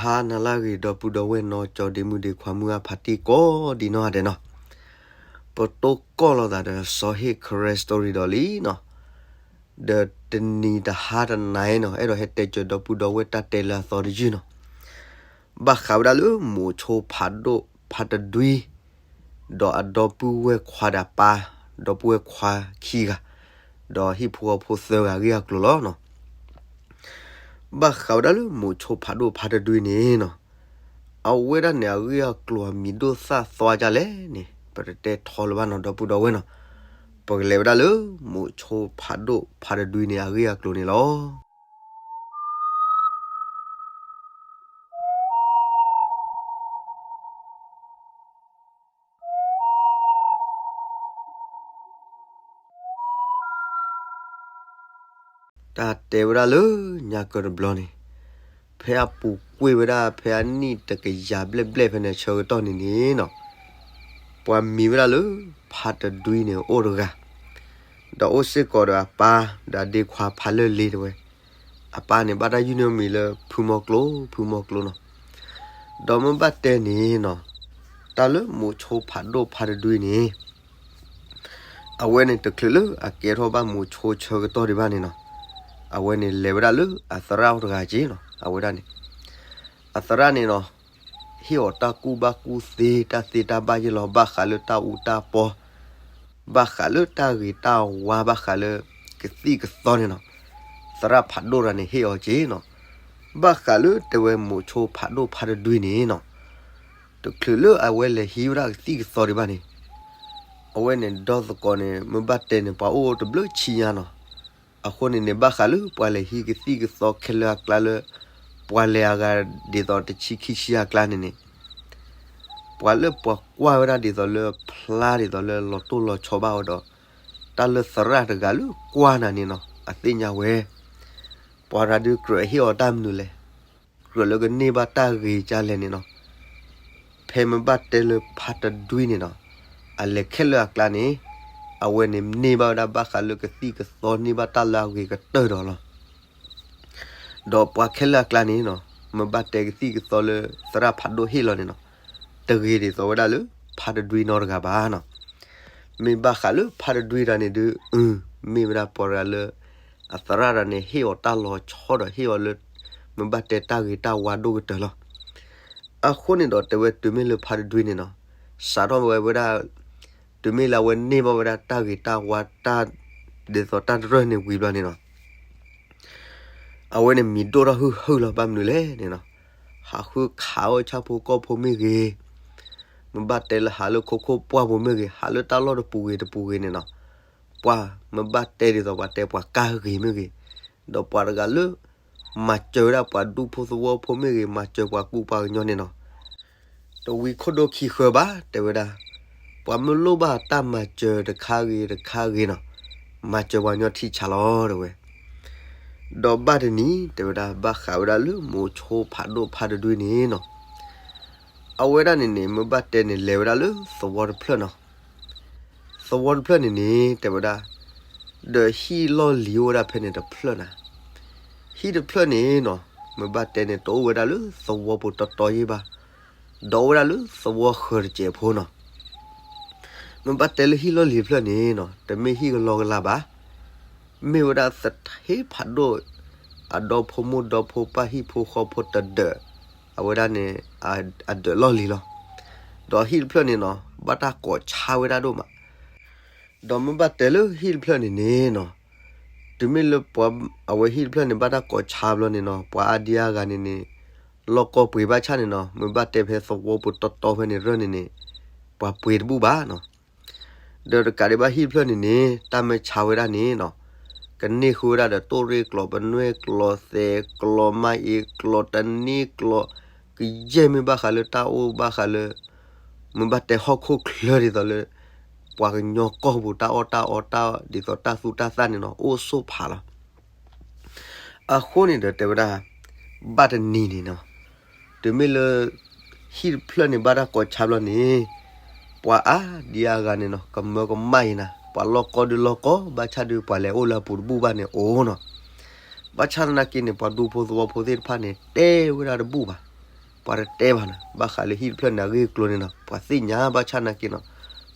ဟါနၤလၢအဂ့ၤ ဒီပုၢ်ဒီဝဲၢ်နီၢ်ကၠီဒ့မုၣ်ဒ့ခွါမုၢ်အဖါတံၢ်ကိးဒံးနီၢ်ဂၤဒဲးနီၤ, ပတိၢ်ကီၢ်လိာ်သးဒီးစီၤဟ့ၣ် Karen story ဒီးလံနီၤ, ဒီးတနံၤတဟါတနၤနီၤ အဲၣ်ဒိးဟဲတဲစၢၤဒီပုၢ်ဒီဝဲၢ်တၢ်တဲလၢအသီတယုၢ်နီၤ, ဘၣ်ဃးဝဲဒၣ်လၢမိၤဆိဖးဒိၣ်ဖးတဒွံ ဒီးအဒီပုၢ်ဝဲၢ်ခွါဒီးအပၢ်, ဒီပုၢ်ဝဲၢ်ခွါခံဂၤ, ဒီးဟံၣ်ဖိဃီဖိသၢဂၤအဂ့ၢ်အကျိၤလီၤနီၤ. ဘၣ်ဃးဝဲဒၣ်လၢမိၤဆိဖးဒိၣ်ဖးတဒွံန့ၣ်နီၤ, အဝဲဒၣ်န့ၣ် အဂ့ၢ်အကျိၤအမံၤဒိၣ်သၣ်သွါဒ်လဲၣ်န့ၣ် ပတတဲထီလၢၤဘၣ်နီၤ ဒီပုၢ်ဒီဝဲၢ်နီၤ, ပကလဲၤဝဲဒၣ်လၢ မိၤဆိဖးဒိၣ်ဖးတဒွံန့ၣ် အဂ့ၢ်အကျိၤန့ၣ်လီၤ. တၢ်တဲဝဲဒၣ်လၢညါကၢတဘျီန့ၣ်, ဖဲအပူၤကွံာ်ဝဲဒၣ် ဖဲအနံၣ်တကယၤဘျဲၣ်ဘျဲၣ်ဖဲန့ၣ် ဆၢကတီၢ်န့ၣ်န့ၣ်နီၤ, ပှၤမံၤဝဲဒၣ်လၢ ဖးတဒွံန့ၣ်အိၣ်တဂၤ, ဒီးအိၣ်စ့ၢ်ကီးဒီးအပၢ် ဒီးအဒ့ခွါဖးလၢာ်လ့တဝဲ, အပၢ်န့ၣ် ဘၣ်တၢ်ယုၢ်န့ၢ်မံၤလၢ ဖုမီကျိ, ဖုမီကျိနီၤ. ဒီးမ့ၢ်ဘၣ်တဲန့ၣ်နီၤ, တၢ်လၢမိၤဆိဖးဒိၣ်ဖးတဒွံန့ၣ် အဝဲန့ၣ်တချုးလၢအကဲထီၣ်ဘၣ်မိၤဆိဆၢကတီၢ်ဒံးဘၣ်န့ၣ်နီၤ, အဝဲန့ၣ်လဲၤဝဲဒၣ်လၢအသရၣ်အိၣ်တဂၤက့နီၤ, အဝဲဒၣ်န့ၣ်, အသရၣ်န့ၣ်နီၤ, ဟ့ၣ်အီၤတၢ်ကူၣ်ဘၣ်ကူၣ်သ့ တၢ်သ့တၢ်ဘၣ်ယ့ၢ်လီၤ ဘၣ်ဃးလၢတၢ်အူတၢ်ပီ, ဘၣ်ဃးလၢတၢ်ဂ့ၤတၢ်ဝါ ဘၣ်ဃးလၢကသံၣ်ကသီန့ၣ်နီၤ, သရၣ်ဖးဒိၣ်တဂၤန့ၣ်ဟ့ၣ်အီၤက့နီၤ, ဘၣ်ဃးလၢတဲဝဲမိၤဆိဖးဒိၣ်ဖးတဒွံန့ၣ်နီၤ, တချုးလၢအဝဲလဲၤဟံးဝဲဒၣ်ကသံၣ်ကသီဒံးဘၣ်န့ၣ်, အဝဲန့ၣ်ဒီသကိးန့ၣ် မ့ၢ်ဘၣ်တဲန့ၣ် ပှၤအိၣ်တဘျုးဆံညါနီၤ, အဃိန့ၣ်န့ၣ် ဘၣ်ဃးလၢပှၤလဲၤဟံးကသံၣ်ကသီခဲလၢာ်အကျါလၢ ပှၤလဲၤအဂၤဒ်သိးတဆံခံဆံအကျါန့ၣ်န့ၣ် ပှၤလၢပှၤကွၢ်ဝဲဒၣ်ဒ်သိးလၢဖျါဒ်သိးလၢလီၤတိၢ်လီၤဆီဘၣ်အီၤဒီး တၢ်လၢသရၣ်တဂၤလၢကွၢ်နၤန့ၣ်နီၤ အသ့ၣ်ညါဝဲ, ပှၤတဂၤဒုးကြၢးဟ့ၣ်အီၤတၢ်မနုၤလဲၣ်, ကြၢးလၢကန့ၢ်ဘၣ်တၢ်ဂ့ၤကလဲၣ်န့ၣ်နီၤ, ဖဲမ့ၢ်ဘၣ်တဲလၢဖးတဒွံန့ၣ်နီၤ, အလဲၤခဲလၢာ်အကျါန့ၣ်, အဝဲန့ၣ်န့ၢ်ဘၣ်ဝဲဒၣ်ဘၣ်ဃးလၢကသံၣ်ကသီန့ၢ်ဘၣ်တၢ်လၢအဂ့ၤကတၢၢ်ဒီးလီၤ. ဒီးပှၤခဲလၢာ်အကျါန့ၣ်နီၤ, မ့ၢ်ဘၣ်တဲကသံၣ်ကသီလၢသရၣ်ဖးဒိၣ်ဟ့ၣ်လီၤန့ၣ်နီၤ, တဂ့ၤဒ်သိးဝဲဒၣ်လၢဖးတဒွံနီတဂၤဘၣ်နီၤ. မ့ၢ်ဘၣ်ဃးလၢဖးတဒွံတဂၤန့ၣ်ဒုး, မ့ၢ်ဝဲဒၣ်ပှၤတဂၤလၢ အသရၣ်တဂၤန့ၣ် ဟ့ၣ်အီၤတၢ်လီၤဆီဒီးဟ့ၣ်အီၤလၢ မ့ၢ်ဘၣ်တဲတၢ်ဂ့ၤတၢ်ဝါဒိၣ်ကတၢၢ်လီၤ. အဃိန့ၣ်ဒီးတဲဝဲတုၤမ့ၢ်လၢဖးတဒွံန့ၣ်နီၤ, စးထီၣ်ဝဲဝဲဒၣ် တုၤမ့ၢ်လၢအဝဲန့ၢ်ဘၣ်ဝဲဒၣ်တၢ်ဂ့ၤတၢ်ဝါတၢ် ဒ်သိးတၢ်တရၢၢ်န့ၣ်ဝံၤဘျီန့ၣ်နီၤ, အဝဲန့ၣ်မံၤဒိၣ်ထီၣ်ဟုၣ်ဟုၣ်လီၤ ဘၣ်မနုၤလဲၣ်န့ၣ်နီၤ, ဟးဃုခးဝဲဆၣ်ဖိကီၢ်ဖိမ့ၢ်ဂ့ၤ, မ့ၢ်ဘၣ်တဲလၢဟးလၢခိခိၣ်ပှၢ်ပူၤမ့ၢ်ဂ့ၤ, ဟးလၢတၢ်လီၢ်တပူၤဂ့ၤတပူၤဂ့ၤန့ၣ်နီၤ, ပှၤမ့ၢ်ဘၣ်တဲဒ်သိးပှၤတဲပှၤကါဂ့ၤမ့ၢ်ဂ့ၤ, ဒီးပှၤတဂၤလၢ မၤစၢၤဝဲဒၣ်ပှၤဒူဖိသဝီဖိမ့ၢ်ဂ့ၤ, မၤစၢၤပှၤကူပှၤကညီန့ၣ်နီၤ, တဝံခိၣ်ဒိခံဃၢဘၣ် တဲဝဲဒၣ်, ပှၤမ့ၢ်လိၣ်ဘၣ်တၢ်မၤစၢၤတခါဂ့ၤတခါဂ့ၤနီၤ, မၤစၢၤပှၤကညီထံဆးလီၤ တဲဝဲ. ဒီးဘၣ်တနံၤ တဲဝဲဒၣ် ဘၣ်ဃးဝဲဒၣ်လၢမိၤဆိဖးဒိၣ်ဖးတဒွံန့ၣ်နီၤ, အဝဲဒၣ်န့ၣ်န့ၣ် မ့ၢ်ဘၣ်တဲန့ၣ် လဲၤဝဲဒၣ်လၢသဝီတဖျၢၣ်နီၤ, သဝီတဖျၢၣ်န့ၣ်န့ၣ် တဲဝဲဒၣ်, ဒီးဟံၣ်လီၢ်လံၤအိၣ်ဝဲဒၣ်ဖဲန့ၣ်တဖျၢၣ်နၤ, ဟံၣ်တဖျၢၣ်န့ၣ်နီၤ, မ့ၢ်ဘၣ်တဲန့ၣ် တအိၣ်ဝဲဒၣ်လၢသဝီပူၤတီတီယ့ၢ်ဘၣ်, ဒီးအိၣ်ဝဲဒၣ်လၢသဝီဃၢၤတစဲးဖိနီၤ, မ့ၢ်ဘၣ်တဲလၢဟံၣ်လီၢ်လံၤတဖျၢၣ်န့ၣ်နီၤ, တမ့ၢ်ဟံၣ်ကလီကလီဘၣ်, မ့ၢ်ဝဲဒၣ်သထ့ဖးဒိၣ်, အဒီဖိမိၢ်ဒီဖိပၢ်ဟံၣ်ဖိဃီဖိတဒၢး, အဝဲဒၣ်န့ၣ်, အဒၢးလီၢ်လံၤလီၤ, ဒီးဟံၣ်တဖျၢၣ်န့ၣ်နီၤ ဘၣ်တၢ်ကိးဆါဝဲဒၣ်ဒိၣ်မး, ဒီးမ့ၢ်ဘၣ်တဲလၢဟံၣ်တဖျၢၣ်န့ၣ်န့ၣ်နီၤ, တုၤမ့ၢ်လၢပှၤ, အဝဲဟံၣ်တဖျၢၣ်န့ၣ် ဘၣ်တၢ်ကိးဆါဘျီန့ၣ်နီၤ, ပှၤအါဒံအါဂၤန့ၣ်န့ၣ်, လီၢ်ကီၢ်ပှ့ၤဘၣ်ဆၣ်န့ၣ်နီၤ, မ့ၢ်ဘၣ်တဲဖဲသဝီပူၤတီတီဖဲန့ၣ်ရၢၢ်န့ၣ်န့ၣ်, ပှၤပှ့ၤတဘူၣ်ဘၣ်နီၤ, ဒီးတကးဒံးဘၣ်ဟံၣ်တဖျၢၣ်န့ၣ်န့ၣ် တၢ်မ့ၢ်ဆါဝဲဒၣ်န့ၣ်နီၤ, ကန့ၢ်ဃုာ်ဝဲဒၣ်ဒီးတိၢ်ရ့ၣ်ကျိာ် ပနွဲၣ်ကျိာ် သဲးကျိာ် မါအ့ကျိာ် တန့ၢ်ကျိာ်, ကယဲၢ်မ့ၢ်ဘၣ်ဃးလၢတၢ်အိၣ်ဘၣ်ဃးလၢ, မ့ၢ်ဘၣ်တဲဟီၣ်ခိၣ်ချၢဒ်သိးလၢ, ပှၤကညီကီၢ်ပူၤတၢ်အီၣ်တၢ်အီတၢ်ဒ်သိးတၢ်သူတၢ်သၣ်န့ၣ်နီၤ အိၣ်ဆိးဖးလီၤ. အဃိန့ၣ်ဒီးတဲဝဲဒၣ်, ဘၣ်တနံၤန့ၣ်နီၤ, တုၤမ့ၢ်လၢ, ဟံၣ်တဖျၢၣ်န့ၣ်ဘၣ်တၢ်ကိးဆါဘျီန့ၣ်, ပှၤအါဒံအါဂၤန့ၣ်နီၤ ကမၢကမၣ်အံၤနၤ ပှၤလီၢ်ကီၢ်ဒုးလီၢ်ကီၢ် ဘၣ်ဆၣ်ဒုးပှၤလဲၤအိၣ်လၢအပူၤတဘူၣ်ဘၣ်န့ၣ်အိၣ်နီၤ, ဘၣ်ဆၣ်သနာ်က့န့ၣ် ပှၤဒူဖိသဝီဖိသ့ၣ်တဖၣ်န့ၣ် တဲဝဲဒၣ်တဘူၣ်ဘၣ် ပှၤတတဲဘၣ်နၤ, ဘၣ်ဃးလၢဟံၣ်တဖျၢၣ်န့ၣ် အဂ့ၢ်အကျိၤန့ၣ်နီၤ ပှၤသ့ၣ်ညါဘၣ်ဆၣ်နာ်က့နီၤ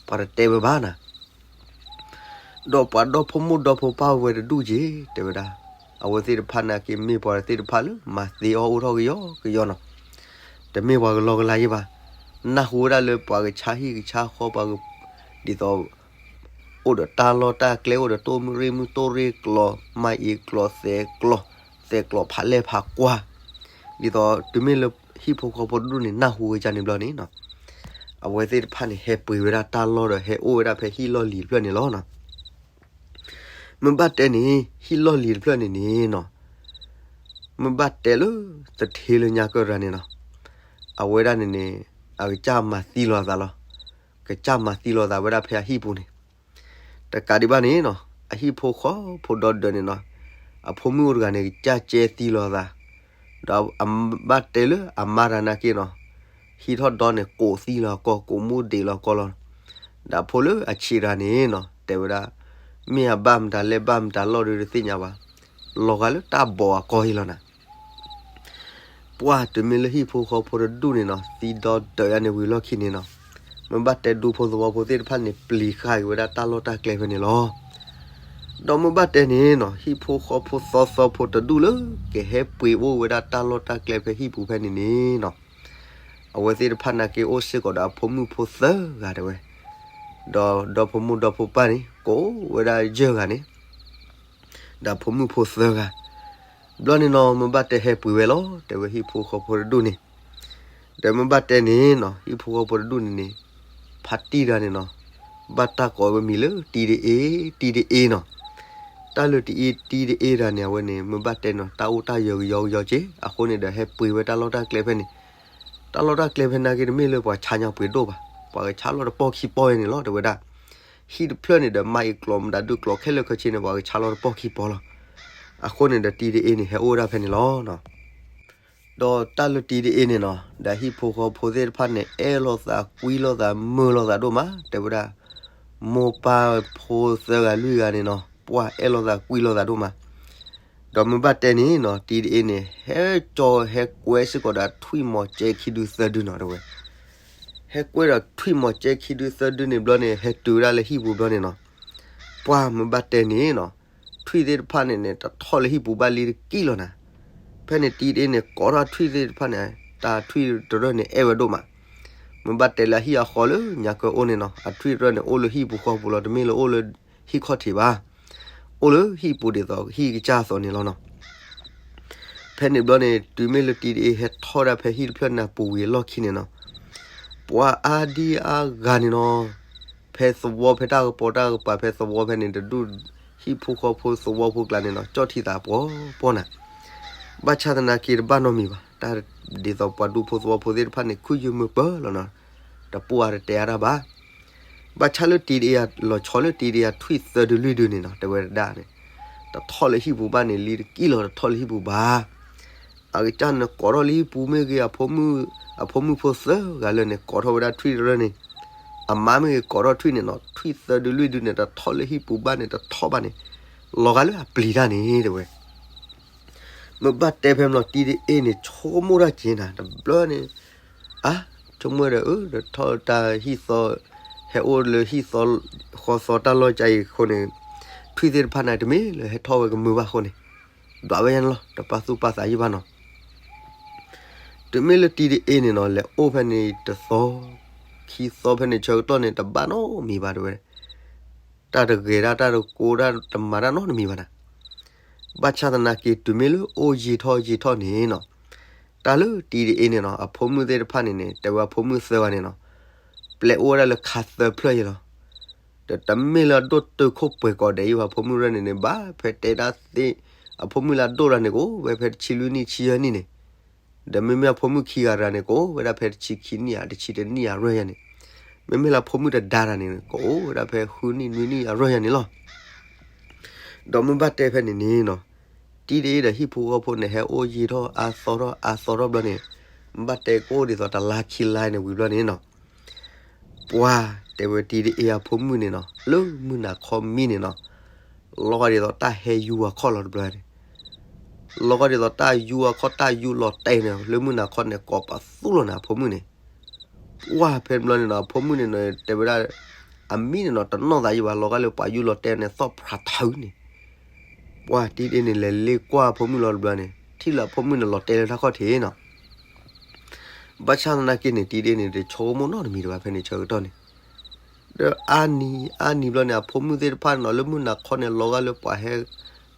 ပှၤတတဲဝဲဘၣ်နၤ. ဒီးပှၤဒီဖိမိၢ်ဒီဖိပၢ်ဝဲတဒူၣ်က့ၤ တဲဝဲဒၣ်, အဝဲသ့ၣ်တဖၣ်နာ်က့ မ့ၢ်ပှၤသ့ၣ်တဖၣ်လၢမၤသ့အီၣ်အိၣ်ထီၣ်ကယီကယီနီၤ, တမ့ၢ်ပှၤကလီကလီယဲဘၣ်, နၢ်ဟူဝဲဒၣ်လၢပှၤကဆါဟံၣ်ကဆါဃီပှၤက, ဒ်သိး အိၣ်ဒီးတၢ်လီၢ်တၢ်ကျဲ အိၣ်ဒီးတိၢ်မုၢ်ရ့ၣ်မုၢ်တိၢ်ရ့ၣ်ကျီ, မၤအံၤကျီ, သဲးကျီ, သဲးကျီဖးလဲၢ်ဖးကွၢ်, ဒ်သိးတုၤမ့ၢ်လၢဟံၣ်ဖိဃီဖိတဒူၣ်န့ၣ် နၢ်ဟူဝဲဒ်န့ၣ်ဘျီန့ၣ်နီၤ, အဝဲသ့ၣ်တဖၣ်န့ၣ် ဟဲပှ့ၤဝဲဒၣ်တၢ်လီၢ်ဒီး ဟဲအိၣ်ဝဲဒၣ်ဖဲဟံၣ်လီၢ်လံၤတဖျၢၣ်န့ၣ်လီၤနီၤ. မ့ၢ်ဘၣ်တဲန့ၣ် ဟံၣ်လီၢ်လံၤတဖျၢၣ်န့ၣ်န့ၣ်နီၤ, မ့ၢ်ဘၣ်တဲလၢသထ့လၢညါကၢၢ်ရၤန့ၣ်နီၤ, အဝဲဒၣ်န့ၣ်န့ၣ် အကစၢ်မၤသံလီၤအသးလီၤ. ကစၢ်မၤသံလီၤအသးဝဲဒၣ်ဖဲအဟံၣ်ပူၤန့ၣ်, တကးဒံးဘၣ်န့ၣ်နီၤ, အဟံၣ်ဖိဃီဖိဒီဒၢးန့ၣ်နီၤ, အဖိမုၣ်အိၣ်တဂၤန့ၣ် ကစၢ်ကၠဲသံလီၤအသး, ဒီးအဘၣ်တဲလၢအမါတဂၤနာ်က့နီၤ, ဟံးထီၣ်ဒီန့ၣ် ကိးသံလီၤအကီၢ်, ကိးမူဒံးလီၤအကီၢ်လီၤ. ဒီးအဖိလၢအဆံးတဂၤန့ၣ်နီၤ တဲဝဲဒၣ်, မ့ၢ်အဘၣ်မတၤလဲၣ်ဘၣ်မတၤလီၢ်ဒုးတသ့ၣ်ညါဘၣ်, လီၤဂာ်လၢတၢ်ဘီၣ်အကီၢ်အံၤလီၤနၤ. ပှၢ်တုၤမ့ၢ်လၢဟံၣ်ဖိဃီဖိတဒူၣ်န့ၣ်နီၤ သံဒီဒၢးယါန့ၣ်ဝံၤလီၢ်ခံန့ၣ်နီၤ, မ့ၢ်ဘၣ်တဲဒူဖိသဝီဖိသ့ၣ်တဖၣ်န့ၣ် ပျံၤဃာ်က့ၤဝဲဒၣ်တၢ်လီၢ်တၢ်ကျဲဖဲန့ၣ်လီၤ. ဒီးမ့ၢ်ဘၣ်တဲန့ၣ်နီၤ ဟံၣ်ဖိဃီဖိသီသီဖိတဒူၣ်လၢ ကဟဲပှ့ၤအိၣ်ဝဲဒၣ်တၢ်လီၢ်တၢ်ကျဲဖဲဟံၣ်ပူၤဖဲန့ၣ်န့ၣ်နီၤ, အဝဲသ့ၣ်တဖၣ်နာ်က့အိၣ်စ့ၢ်ကီးဒီးအဖိမုၣ်ဖိသၢဂၤတဲဝဲ, ဒီးဒီဖိမိၢ်ဒီဖိပၢ်န့ၣ် ကိးဝဲဒၣ်ယဲၢ်ဂၤန့ၣ် ဒီးဖိမုၣ်ဖိသၢဂၤ, ဘျီန့ၣ်နီၤ မ့ၢ်ဘၣ်တဲဟဲပှ့ၤဝဲလီၤ တဲဝဲဟံၣ်ဖိဃီဖိတဒူၣ်န့ၣ်, ဒီးမ့ၢ်ဘၣ်တဲန့ၣ်နီၤ ဟံၣ်ဖိဃီဖိတဒူၣ်န့ၣ်န့ၣ်, ဖါတံၢ်တဂၤန့ၣ်နီၤ, ဘၣ်တၢ်ကိးဝဲမံၤလၢ တံၤတအ့, တံၤတအ့နီၤ, တၢ်လၢတံၤတအ့တဂၤန့ၣ် အဝဲန့ၣ် မ့ၢ်ဘၣ်တဲနီၤ တၢ်အိၣ်တၢ်ယၢၤကယီကယီက့ၤ အဃိန့ၣ်ဒီးဟဲပှ့ၤဝဲတၢ်လီၢ်တၢ်ကျဲဖဲန့ၣ်, တၢ်လီၢ်တၢ်ကျဲဖဲနာ်က့တမ့ၢ်လၢပှၤဆါညါပှ့ၤဒိၣ်ဘၣ်, ပှၤကဆါလီၤတပီၢ်ခံပီၢ်ယဲန့ၣ်လီၤ တဲဝဲဒၣ် ဟံၣ်တဖျၢၣ်န့ၣ်ဒီး မၤအံၤကျိးမတၤဒုးကျိးခဲလၢာ်ခဲဆ့န့ၣ် ပှၤကဆါလီၤတပီၢ်ခံပီၢ်လီၤ. အဃိန့ၣ်ဒီး တံၤတအ့န့ၣ် ဟဲအိၣ်ဝဲဒၣ်ဖဲန့ၣ်လီၤ. ဒီးတၢ်လၢတံၤတအ့န့ၣ်နီၤ ဒီးဟံၣ်ဖိဃီဖိသ့ၣ်တဖၣ်န့ၣ် အဲၣ်လိာ်သးကွံလိာ်သးမုာ်လိာ်သးဒိၣ်မး တဲဝဲဒၣ်, မိၢ်ပၢ်ဖိသၢဂၤလွံၢ်ဂၤန့ၣ်နီၤ ပှၢ်အဲၣ်လိာ်သးကွံလိာ်သးဒိၣ်မး ဒီးမ့ၢ်ဘၣ်တဲန့ၣ်နီၤ တံၤတအ့န့ၣ် ဟဲကၠီဟဲကွဲစ့ၢ်ကီးဒီးထွံၣ်မီၤကဲခံဒုသၢဒုနီၤ တဲဝဲ, ဟဲကွဲဒီးထွံၣ်မီၤကဲခံဒုသၢဒုန့ၣ်ဘျီန့ၣ် ဟဲတုၤဝဲဒၣ်လၢဟံၣ်ပူၤဘျီန့ၣ်နီၤ, ပှၢ်မ့ၢ်ဘၣ်တဲန့ၣ်နီၤ ထွံၣ်သ့ၣ်တဖၣ်န့ၣ်န့ၣ် တထီၣ်လၢဟံၣ်ပူၤဘၣ်လံတကံၢ်လီၤနၤ, ဖဲန့ၣ်တံၤတအ့န့ၣ် ကိးထီၣ်ထွံၣ်သ့ၣ်တဖၣ်န့ၣ် တၢ်ထွံၣ်တရၢၢ်န့ၣ် အဲၣ်ဝဲဒိၣ်မး မ့ၢ်ဘၣ်တဲလၢအဟံၣ်အဃီလၢညါကၢၢ်အိၣ်န့ၣ်နီၤ အထွံၣ်တရၢၢ်န့ၣ် အိၣ်လၢဟံၣ်ပူၤဃီပူၤလီၤ တမ့ၢ်လၢအိၣ်လၢဟံၣ်ခီၣ်ထံးဘၣ်, အိၣ်လၢဟံၣ်ပူၤဒ်သိးဟံၣ်ကစၢ်အသိးန့ၣ်လီၤနီၤ. ဖဲန့ၣ်ဘျီန့ၣ် တုၤမ့ၢ်လၢတံၤတအ့ဟဲထီၣ်ဒၣ်ဖဲဟံၣ်တဖျၢၣ်နၢ်ပူၤဝံၤအလီၢ်ခံန့ၣ်နီၤ ပှၤအါဒံအါဂၤန့ၣ်နီၤ, ဖဲသဝီဖဲတၢ်ကပီၤတၢ်ကပၤဖဲသဝီဖဲန့ၣ်တဒူၣ်, ဟံၣ်ဖိဃီဖိသဝီဖိကျါန့ၣ်နီၤ ကၠီၣ်ထံသးပှီၤပှီၤနၤ, ဘၣ်ဆၣ်သနာ်က့တဘၣ်နီတမံၤဘၣ်, တၢ်ဒ်သိးပှၤဒူဖိသဝီဖိသ့ၣ်တဖၣ်န့ၣ် ခုယုၢ်မုာ်ပၢၢ်လီၤနီၤ, တပူၤအါတတဲအါတၢ်ဘၣ်. ဘၣ်ဆၣ်လၢတံၤတအ့ယၤ လီၤဆီလၢတံၤတအ့ယၤထွံၣ်သၢဒုလွံၢ်ဒုန့ၣ်နီၤ တဲဝဲဒၣ်န့ၣ်, တထီၣ်လၢဟံၣ်ပူၤဘၣ်န့ၣ် လံတကံၢ်လီၤ တထီၣ်လၢဟံၣ်ပူၤဘၣ် အကစၢ်န့ၣ်ကိးထီၣ်လၢဟံၣ်ပူၤမ့ၢ်ဂ့ၤ, အဖိမုၣ်ဖိသၢဂၤလၢာ်န့ၣ် ကိးထီၣ်ဝဲဒၣ်ထွံၣ်တရၢၢ်န့ၣ်, အမါမ့ၢ်ဂ့ၤ ကိးထီၣ်ထွံၣ်န့ၣ်နီၤ, ထွံၣ်သၢဒုလွံၢ်ဒုန့ၣ် တထီၣ်လၢဟံၣ်ပူၤဘၣ်န့ၣ် တထီၣ်ဘၣ်န့ၣ်, လီၤဂာ်လၢအပျံၤတၢ်န့ၣ်တဲဝဲ မ့ၢ်ဘၣ်တဲဖဲမ့ၢ်လီၤ တံၤတအ့န့ၣ် ဆိကမိၣ်တၢ်က့ၤနၤ တဘျီန့ၣ်, အါ, ဆိကမိၣ်ဒီး အၢ ဒီးထီၣ်တၢ်ဟံၣ်သီ, ဟဲအိၣ်လၢဟံၣ်သီ, ဃီသီတၢ်လီၢ်ကါအံၤအဃိန့ၣ်, ထွံၣ်သ့ၣ်တဖၣ်န့ၣ် တမ့ၢ်လၢဟဲထီၣ်ဝဲကမုာ်ဘၣ်အဃိန့ၣ်, ဒွးဝဲယါန့ၣ်လီၤ တပာ်သူၣ်ပာ်သးယံၣ်ဘၣ်နီၤ. တုၤမ့ၢ်လၢတံၤတအ့န့ၣ်နီၤ လဲၤအိၣ်ဖဲန့ၣ်တသီ, ခံသီဖဲန့ၣ်ဆၢကတီၢ်န့ၣ် တဘၣ်နီတမံၤဘၣ်တဲဝဲ, တၢ်တဂဲၤတၢ် တၢ်တကိးတၢ် တမၤတၢ်နီတမံၤဘၣ်နၤ. ဘၣ်ဆၣ်သနာ်က့ တုၤမ့ၢ်လၢအိၣ်ယံာ်ထီၣ်ယံာ်ထီၣ်န့ၣ်နီၤ, တၢ်လၢတံၤတအ့န့ၣ်နီၤ အဖိမုၣ်သ့ၣ်တဖၣ်န့ၣ်န့ၣ် တဲဝဲအဖိမုၣ်သၢဂၤန့ၣ်နီၤ, ပျဲအိၣ်ဝဲဒၣ်လၢခါသၢဖျၢၣ်ယဲလီၤ. ဒီးတမ့ၢ်လၢအဒိၣ်တုာ်ခိၣ်ပှဲၤကိးဂၤဒဲးအံၤဘၣ် အဖိမုၣ်တဖၣ်န့ၣ်န့ၣ် ဘၣ်ဖဲတဲဒၣ်သ့, အဖိမုၣ်လၢအဒိၣ်တဂၤန့ၣ် ကအိၣ်ဝဲဖဲတဆံလွံၢ်နံၣ်ဆံယဲၢ်နံၣ်န့ၣ်, ဒီးမ့မ့ၢ်အဖိမုၣ်ခံဂၤတဂၤန့ၣ် ကအိၣ်ဝဲဒၣ်ဖဲတဆံခံနံၣ်ဧါ တဆံတၢနံၣ်အရၢၢ်ယဲၢ်န့ၣ်, မ့မ့ၢ်လၢအဖိမုၣ်တဒါတဂၤန့ၣ် ကအိၣ်ဝဲဒၣ်ဖဲဃုနံၣ်နွံနံၣ်အရၢၢ်ယဲၢ်န့ၣ်လီၤ. ဒီးမ့ၢ်ဘၣ်တဲဖဲန့ၣ်န့ၣ်နီၤ, တံၤတအ့ဒီးဟံၣ်ဖိဃီဖိန့ၣ် ဟဲအိၣ်ယံာ်ထီၣ်အါသီထီၣ်အါသီထီၣ်ဘျီန့ၣ်, မ့ၢ်ဘၣ်တဲကအိၣ်ဒ်သိးတလါခံလါန့ၣ်ဝံၤဘျီန့ၣ်နီၤ, ပှၤတဲဝဲတံၤတအ့အဖိမုၣ်န့ၣ်နီၤ လၢမုၢ်နၤခီမံန့ၣ်နီၤ, လီၤဂာ်ဒ်သိးတၢ်ဟဲယူၤအခီၣ်လီၤတဘျီန့ၣ်, လီၤဂာ်ဒ်သိးတၢ်ယူအခီၣ်တၢ်ယူလီၤတဲာ်န့ၣ် လၢမုၢ်နၤခီန့ၣ် ကိးပသူလီၤန့ၣ် အဖိမုၣ်န့ၣ်. ပှၢ်ဖဲန့ၣ်ဘျီန့ၣ်နီၤ အဖိမုၣ်န့ၣ်နီၤ တဲဝဲဒၣ် အမံန့ၣ်နီၤ တနီၣ်သးယံၤဘၣ် လီၤဂာ်လၢပှၤယူလီၤတဲာ်န့ၣ် သီၣ်ဖြးထၢန့ၣ်. ပှၢ်တံၤဒ့န့ၣ် လဲၤလ့ကွၢ်အဖိမုၣ်လီၤတဘျီန့ၣ် ထံၣ်လၢအဖိမုၣ်န့ၣ် လီၤတဲာ်လၢတၢ်ခီၣ်ထံးနီၤ. ဘၣ်ဆၣ်သနာ်က့န့ၣ် တံၤဒ့န့ၣ် တဆိကမိၣ်နီတမံၤတဘၣ် ဖဲန့ၣ်ဆၢကတီၢ်န့ၣ် ဒီးအါနံၤအါနံၤဘျီန့ၣ် အဖိမုၣ်သ့ၣ်တဖၣ်န့ၣ်နီၤ လၢမုၢ်နၤခီန့ၣ် လီၤဂာ်လၢပှၤဟဲ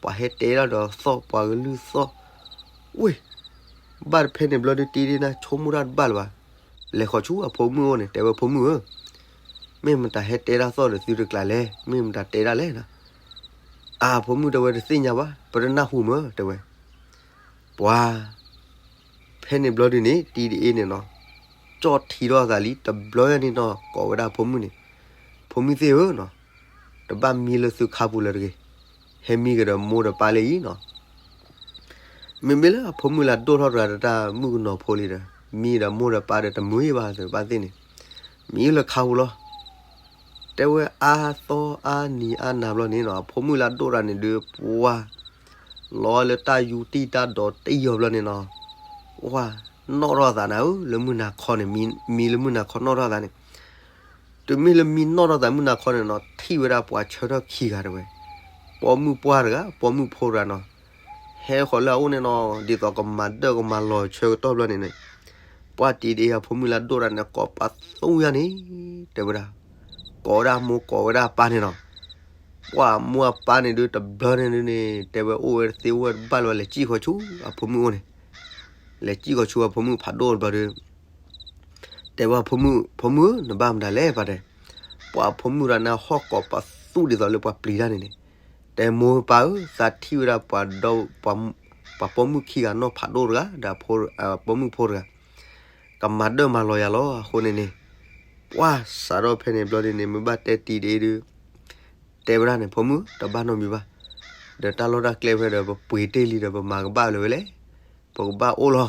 ပှၤဟဲတဲဒၣ်ဒီးသီၣ် ပှၤကလုၢ်သီၣ်, ဝ့ၢ်, ဘၣ်တဖဲန့ၣ်ဘျီဒီး တံၤဒ့န့ၣ် ဆိကမိၣ်တၢ်တဘၣ်လၢၤဘၣ်. လဲၤဃီၤဆူအဖိမုၣ်အိၣ်န့ၣ် တဲဝဲ ဖိမုၣ်ဧၢ, မ့ၢ်မတၤဟဲတဲဒၣ်သီၣ်ဒီးသုတကျးလဲၣ်, မ့ၢ်မတၤတဲဒၣ်လဲၣ်. အဖိမုၣ်တဲဝဲ တသ့ၣ်ညါဘၣ်, ပတနၢ်ဟူမၢ တဲဝဲ. ပှၤ ဖဲန့ၣ်ဘျီဒုန့ၣ် တံၤဒ့န့ၣ်နီၤ ကၠီၣ်ထံထီၣ်အသးလံ တဘျီညါန့ၣ်နီၤ ကိးဝဲဒၣ်အဖိမုၣ်န့ၣ်, ဖိမုၣ်သ့ၣ်ဧၢနီၤ, တဘၣ်မံလၢသုခါပူၤလၢၤတဂ့ၤ, ဟဲမံကဒီးမိၢ်ဒီးပၢ်လၢအံၤနီၤ. မ့မ့ၢ်လၢအဖိမုၣ်လၢအဒိၣ်ထီၣ်တဂၤဒီး တၢ်မုၣ်ကနီၤဖိလံဒီး မံဒီးမိၢ်ဒီးပၢ်ဒီးတမုာ်ဘၣ်သ့ၣ်ဘၣ်သ့ၣ်န့ၣ်, မံလၢခါပူၤလီၤ. တဲဝဲအါသီအါနံၤအါနၤဘျီန့ၣ်နီၤ အဖိမုၣ်လၢအဒိၣ်တဂၤန့ၣ်ဒုး ပှၤ လီၤလၢတၢ်ယူတံၢ်တၢ်ဒိးတံၢ်အီၤဘျီန့ၣ်နီၤ, ပှၤ နီၣ်ထီၣ်သးနၤဧၢ လၢမုၢ်နၤခီန့ၣ် မံလၢမုၢ်နၤခီနီၣ်ထီၣ်သးန့ၣ်, တုၤမ့ၢ်လၢမံနီၣ်ထီၣ်သးမုၢ်နၤခီန့ၣ်နီၤ ထံၣ်ဝဲဒၣ်ပှၤဆၢထၢၣ်ခံဂၤတဲဝဲ, ပိာ်မုၣ်ပှၢ်တဂၤ ပိာ်မုၣ်ဖိတဂၤနီၤ, ဟဲဃီၤလၢအအိၣ်န့ၣ်နီၤ ဒ်သိးကမၤဒၢၣ်ကမၤလီၤဆၢကတီၢ်ဘျီန့ၣ်န့ၣ်, ပှၢ်တံၤဒ့အဖိမုၣ်လၢအဒိၣ်တဂၤန့ၣ် ကိးပသူယါန့ၣ်, တဲဝဲဒၣ်, ကိးဝဲဒၣ်မိၢ်ကိးဝဲဒၣ်ပၢ်န့ၣ်နီၤ, ပှၢ်မိၢ်အပၢ်န့ၣ်ဒုးတဘျီန့ၣ်ဒုးန့ၣ် တဲဝဲအိၣ်ဝဲတသ့အိၣ်ဝဲတဘၣ်လၢၤဘၣ် လဲၤစံၣ်ဃီၤဆူအဖိမုၣ်အိၣ်န့ၣ်, လဲၤစံၣ်ဃီၤဆူအဖိမုၣ်ဖးဒိၣ်တဘျီဒီး တဲဝဲဖိမုၣ် ဖိမုၣ်ဧၢ နဘၣ်မတၤလဲၣ်ပှၤတဲ, ပှၢ်အဖိမုၣ်တဂၤန့ၣ် ဟီၣ်ကိးပသူဒ်သိးလၢပှၤပျံၤတၢ်န့ၣ်န့ၣ်, တဲမိၢ်ပၢ်ဧၢ သးထံၣ်ဝဲဒၣ်ပှၤဒီ ပှၤပိာ်မုၣ်ခံဂၤနီၢ်ဖးဒိၣ်တဂၤ ဒီးအပိာ်မုၣ်ဖိတဂၤ ကမၤဒၢၣ်မၤလီၤယၤလီၤ အဃိန့ၣ်န့ၣ်, ပှၢ်စးထီၣ်ဖဲန့ၣ်ဘျီန့ၣ်န့ၣ် မ့ၢ်ဘၣ်တဲတံၤဒ့ဒုး တဲဝဲဒၣ်န့ၣ် ဖိမုၣ်တဘၣ်နီတမံၤဘၣ်, ဒီးတၢ်လီၢ်တၢ်ကျဲဖဲဒီး ပပှ့ၤတ့ၢ်လံဒီး ပမၤကဘၣ်လၢၤဝဲလဲၣ်, ပကဘၣ်အိၣ်လီၤ.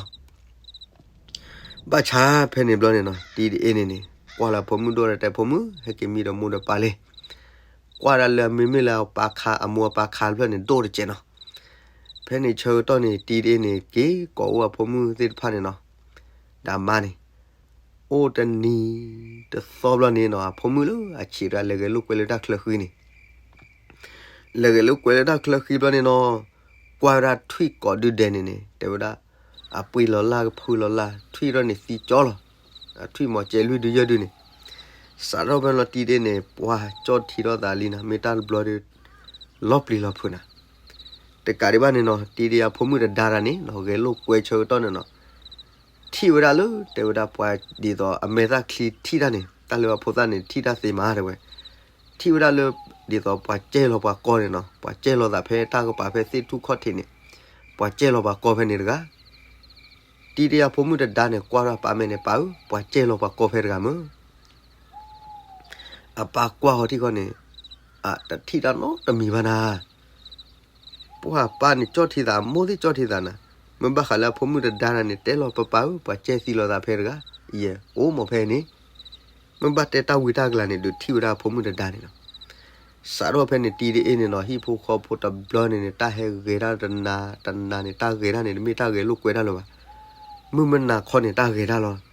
ဘၣ်ဆၣ်ဖဲန့ၣ်ဘျီန့ၣ်နီၤ တံၤဒ့န့ၣ်န့ၣ် ကွၢ်လၢအဖိမုၣ်ဒိၣ်ဒီးတဲ ဖိမုၣ် ဟဲက့ၤမံဒီးမိၢ်ဒီးပၢ်လံ, ကွၢ်ဒၣ်လၢအမ့မ့ၢ်လၢအပၢ်ခါ အမိၢ်အပၢ်ခါတဖျၢၣ်န့ၣ် ဒိၣ်တစဲးနီၤ. ဖဲန့ၣ်ဆၢကတီၢ်န့ၣ် တံၤဒ့န့ၣ် က့ၤကိးအိၣ်အဖိမုၣ်သ့ၣ်တဖၣ်န့ၣ်နီၤ, ဒီးအမါန့ၣ် အိၣ်တနံၤတသီဘျီန့ၣ်နီၤ အဖိမုၣ်လၢအဆံးတဂၤလဲၤဂဲၤလိာ်ကွဲလၢတၢ်ချၢဃံန့ၣ်, လဲၤဂဲၤလိာ်ကွဲလၢတၢ်ချၢဃံဘျီန့ၣ်နီၤ, ကွၢ်ဝဲဒၣ်ထွံၣ်ကိးဒုဒဲးန့ၣ်န့ၣ် တဲဝဲဒၣ် အပှ့ၤလီၤလၢ်ကဖုလီၤလၢ် ထွံၣ်ထီၣ်န့ၣ်သံကၠီလီၤ. အထွံၣ်မီၤကဲလွံၢ်ဒုယဲၢ်ဒုန့ၣ်, စးထီၣ်ဖဲလီၤတံၤဒ့န့ၣ် ပှၢ်ကၠီၣ်ထံထီၣ်သးလံနီၤ မ့ၢ်တၢ်တဘျီဒီး လီၤပျံၤလီၤဖုးနၤ တကးဒံးဘၣ်န့ၣ်နီၤ တံၤဒ့အဖိမုၣ်တဒါတၢ်န့ၣ်နီၤ ဂဲၤလိာ်ကွဲဆၢကတီၢ်န့ၣ်နီၤ, ထံၣ်ဝဲဒၣ်လၢ တဲဝဲဒၣ်ပှၤဒ်သိးအမဲာ်သၣ်ချံထံၣ်တၢ်န့ၣ် တၢ်လၢအဖိသၣ်န့ၣ် ထံၣ်တၢ်သ့မးတဲဝဲ, ထံၣ်ဝဲဒၣ်လၢ ဒ်သိးပှၤကဲလီၤပှၤကီၢ်န့ၣ်နီၤ ပှၤကဲလီၤသးဖဲတၢ်ကပၤဖဲသ့ၣ်ထူၣ်ခီၣ်ထံးန့ၣ်, ပှၤကဲလီၤပှၤကီၢ်ဖဲန့ၣ်တဂၤ တံၤဒ့အဖိမုၣ်တဒါန့ၣ် ကွၢ်ထီၣ်အပၢ်မဲာ်န့ၣ် ပၢ်ဧၢ ပှၤကဲလီၤပှၤကီၢ်ဖဲတဂၤမၢ်. အပၢ်ကွၢ်ဃီထံၣ်ဃီန့ၣ်, အတထံၣ်တၢ်နီတမံၤဘၣ်နၤ. ပှၢ်ပၢ်န့ၣ်ကၠီၣ်ထံသး မိၢ်သ့ၣ်ကၠီၣ်ထံသးနၤ. မ့ၢ်ဘၣ်ဃးလၢအဖိမုၣ်တဒါနၤန့ၣ် တဲလီၤပၢ်ပၢ်ဧၢ ပှၤကဲသံလီၤသးဖဲတဂၤ, ယဲ အိၣ်မးဖဲန့ၣ် မ့ၢ်ဘၣ်တဲတၢ်ဝံတၢ်ကလၤန့ၣ် ဒုးထံၣ်ဝဲဒၣ်အဖိမုၣ်တဒါန့ၣ်လီၤ. စးထီၣ်ဖဲန့ၣ် တံၤဒ့အ့န့ၣ်နီၤ ဟံၣ်ဖိဃီဖိတဘျီန့ၣ်န့ၣ် တၢ်ဟဲဂဲၤတၢ်တနၤတနၤန့ၣ် တၢ်ဂဲၤတၢ်န့ၣ် တမ့ၢ်တၢ်ဂဲၤလိာ်ကွဲတၢ်လၢၤဘၣ်. မုၢ်မနၤခီန့ၣ် တၢ်ဂဲၤတၢ်လီၤ.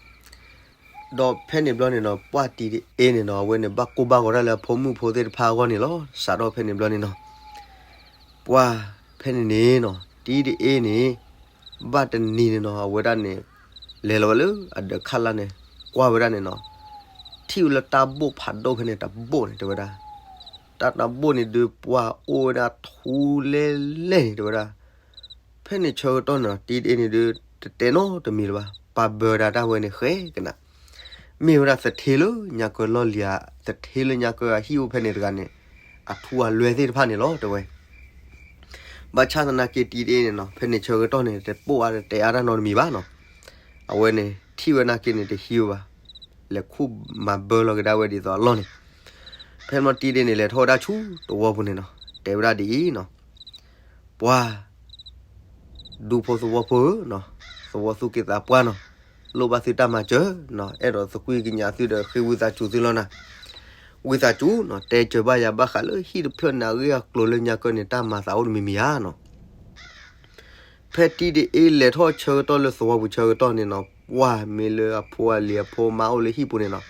ဒီးဖဲန့ၣ်ဘျီန့ၣ်နီၤ ပှၢ်တံၤဒ့အ့န့ၣ်နီၤ အဝဲန့ၣ်ဘၣ်ကိၢ်ဘၣ်ဂီၤတၢ်လၢအဖိမုၣ်ဖိသ့ၣ်တဖၣ်အဂီၢ်န့ၣ်လီၤ. စးထီၣ်ဖဲန့ၣ်ဘျီန့ၣ်နီၤ ပှၢ်ဖဲန့ၣ်န့ၣ်နီၤ တံၤဒ့အ့န့ၣ် ဘၣ်တနံၤန့ၣ်နီၤ အဝဲဒၣ်န့ၣ် လဲၤလီၤဝဲလၢအဒၢးခါလၢ်န့ၣ် ကွၢ်ဝဲဒၣ်န့ၣ်နီၤ ထံၣ်ဝဲလၢတၢ်ဘိၣ်ဖးဒိၣ်ဖဲန့ၣ်တဘိၣ်န့ၣ် တဲဝဲဒၣ် တၢ်တဘိၣ်န့ၣ်ဒုး ပှၢ်အိၣ်ဝဲဒၣ်ထူလဲလဲၣ်န့ၣ် တဲဝဲဒၣ်. ဖဲန့ၣ်ဆၢကတီၢ်န့ၣ် တံၤဒ့န့ၣ်ဒုး တတဲနီတမံၤလၢၤဘၣ်. ပာ်ဘၢဒၣ်တၢ်ဝဲန့ၣ်ဃဲကနၣ် မ့ၢ်ဝဲဒၣ်သထ့လၢညါကၢလီၢ်လံၤဧါ, သထ့လၢညါကၢအဟံၣ်အိၣ်ဖဲန့ၣ်တဂၤန့ၣ် အထူအလွဲသ့ၣ်တဖၣ်န့ၣ်လီၤ တဲဝဲ. ဘၣ်ဆၣ်သနာ်က့တံၤဒ့န့ၣ်နီၤ ဖဲန့ၣ်ဆၢကတီၢ်န့ၣ် တပိာ်အါတတဲအါတၢ်နီတမံၤဘၣ်နီၤ. အဝဲန့ၣ် ထံၣ်ဝဲနာ်က့န့ၣ် တဟံးဝဲဘၣ်. လဲၤခူၣ်မၤဘၢလီၤက့ၤဒၣ်ဝဲဒ်သိးအလီၢ်န့ၣ်. ဖဲန့ၣ်တံၤဒ့န့ၣ် လဲၤထီၣ်ဝဲဒၣ်ဆူသဝီပူၤန့ၣ်နီၤ တဲဝဲဒၣ်ဒ်အံၤနီၤ ပှၤ ဒူဖိသဝီဖိဧၢ, သဝီသူၣ်က့သးပှၢ်နီၤ, လိၣ်ဘၣ်သုတၢ်မၤစၢၤနီၤ, အဲၣ်ဒိးသကွံၢ်ကညးသုဒီးဃ့ဝံသးစူၤသုလီၤနၤ. ဝံသးစူၤနီၤ, တဲစၢၤဘၣ်ယၤဘၣ်ဃးလၢဟံၣ်တဖျၢၣ်န့ၣ် အဂ့ၢ်အကျိၤလၢညါကၢန့ၣ် တၢ်မၤသးအိၣ်တမံၤမံၤဧါနီၤ. ဖဲတံဒအ့လဲၤထီၣ်ဆၢကတီၢ်လၢသဝီပူၤဆၢကတီၢ်န့ၣ်နီၤ, ပှၢ်မ့ၢ်လၢအဖိအလံၤအဖိမါအိၣ်လၢဟံၣ်ပူၤန့ၣ်နီၤ,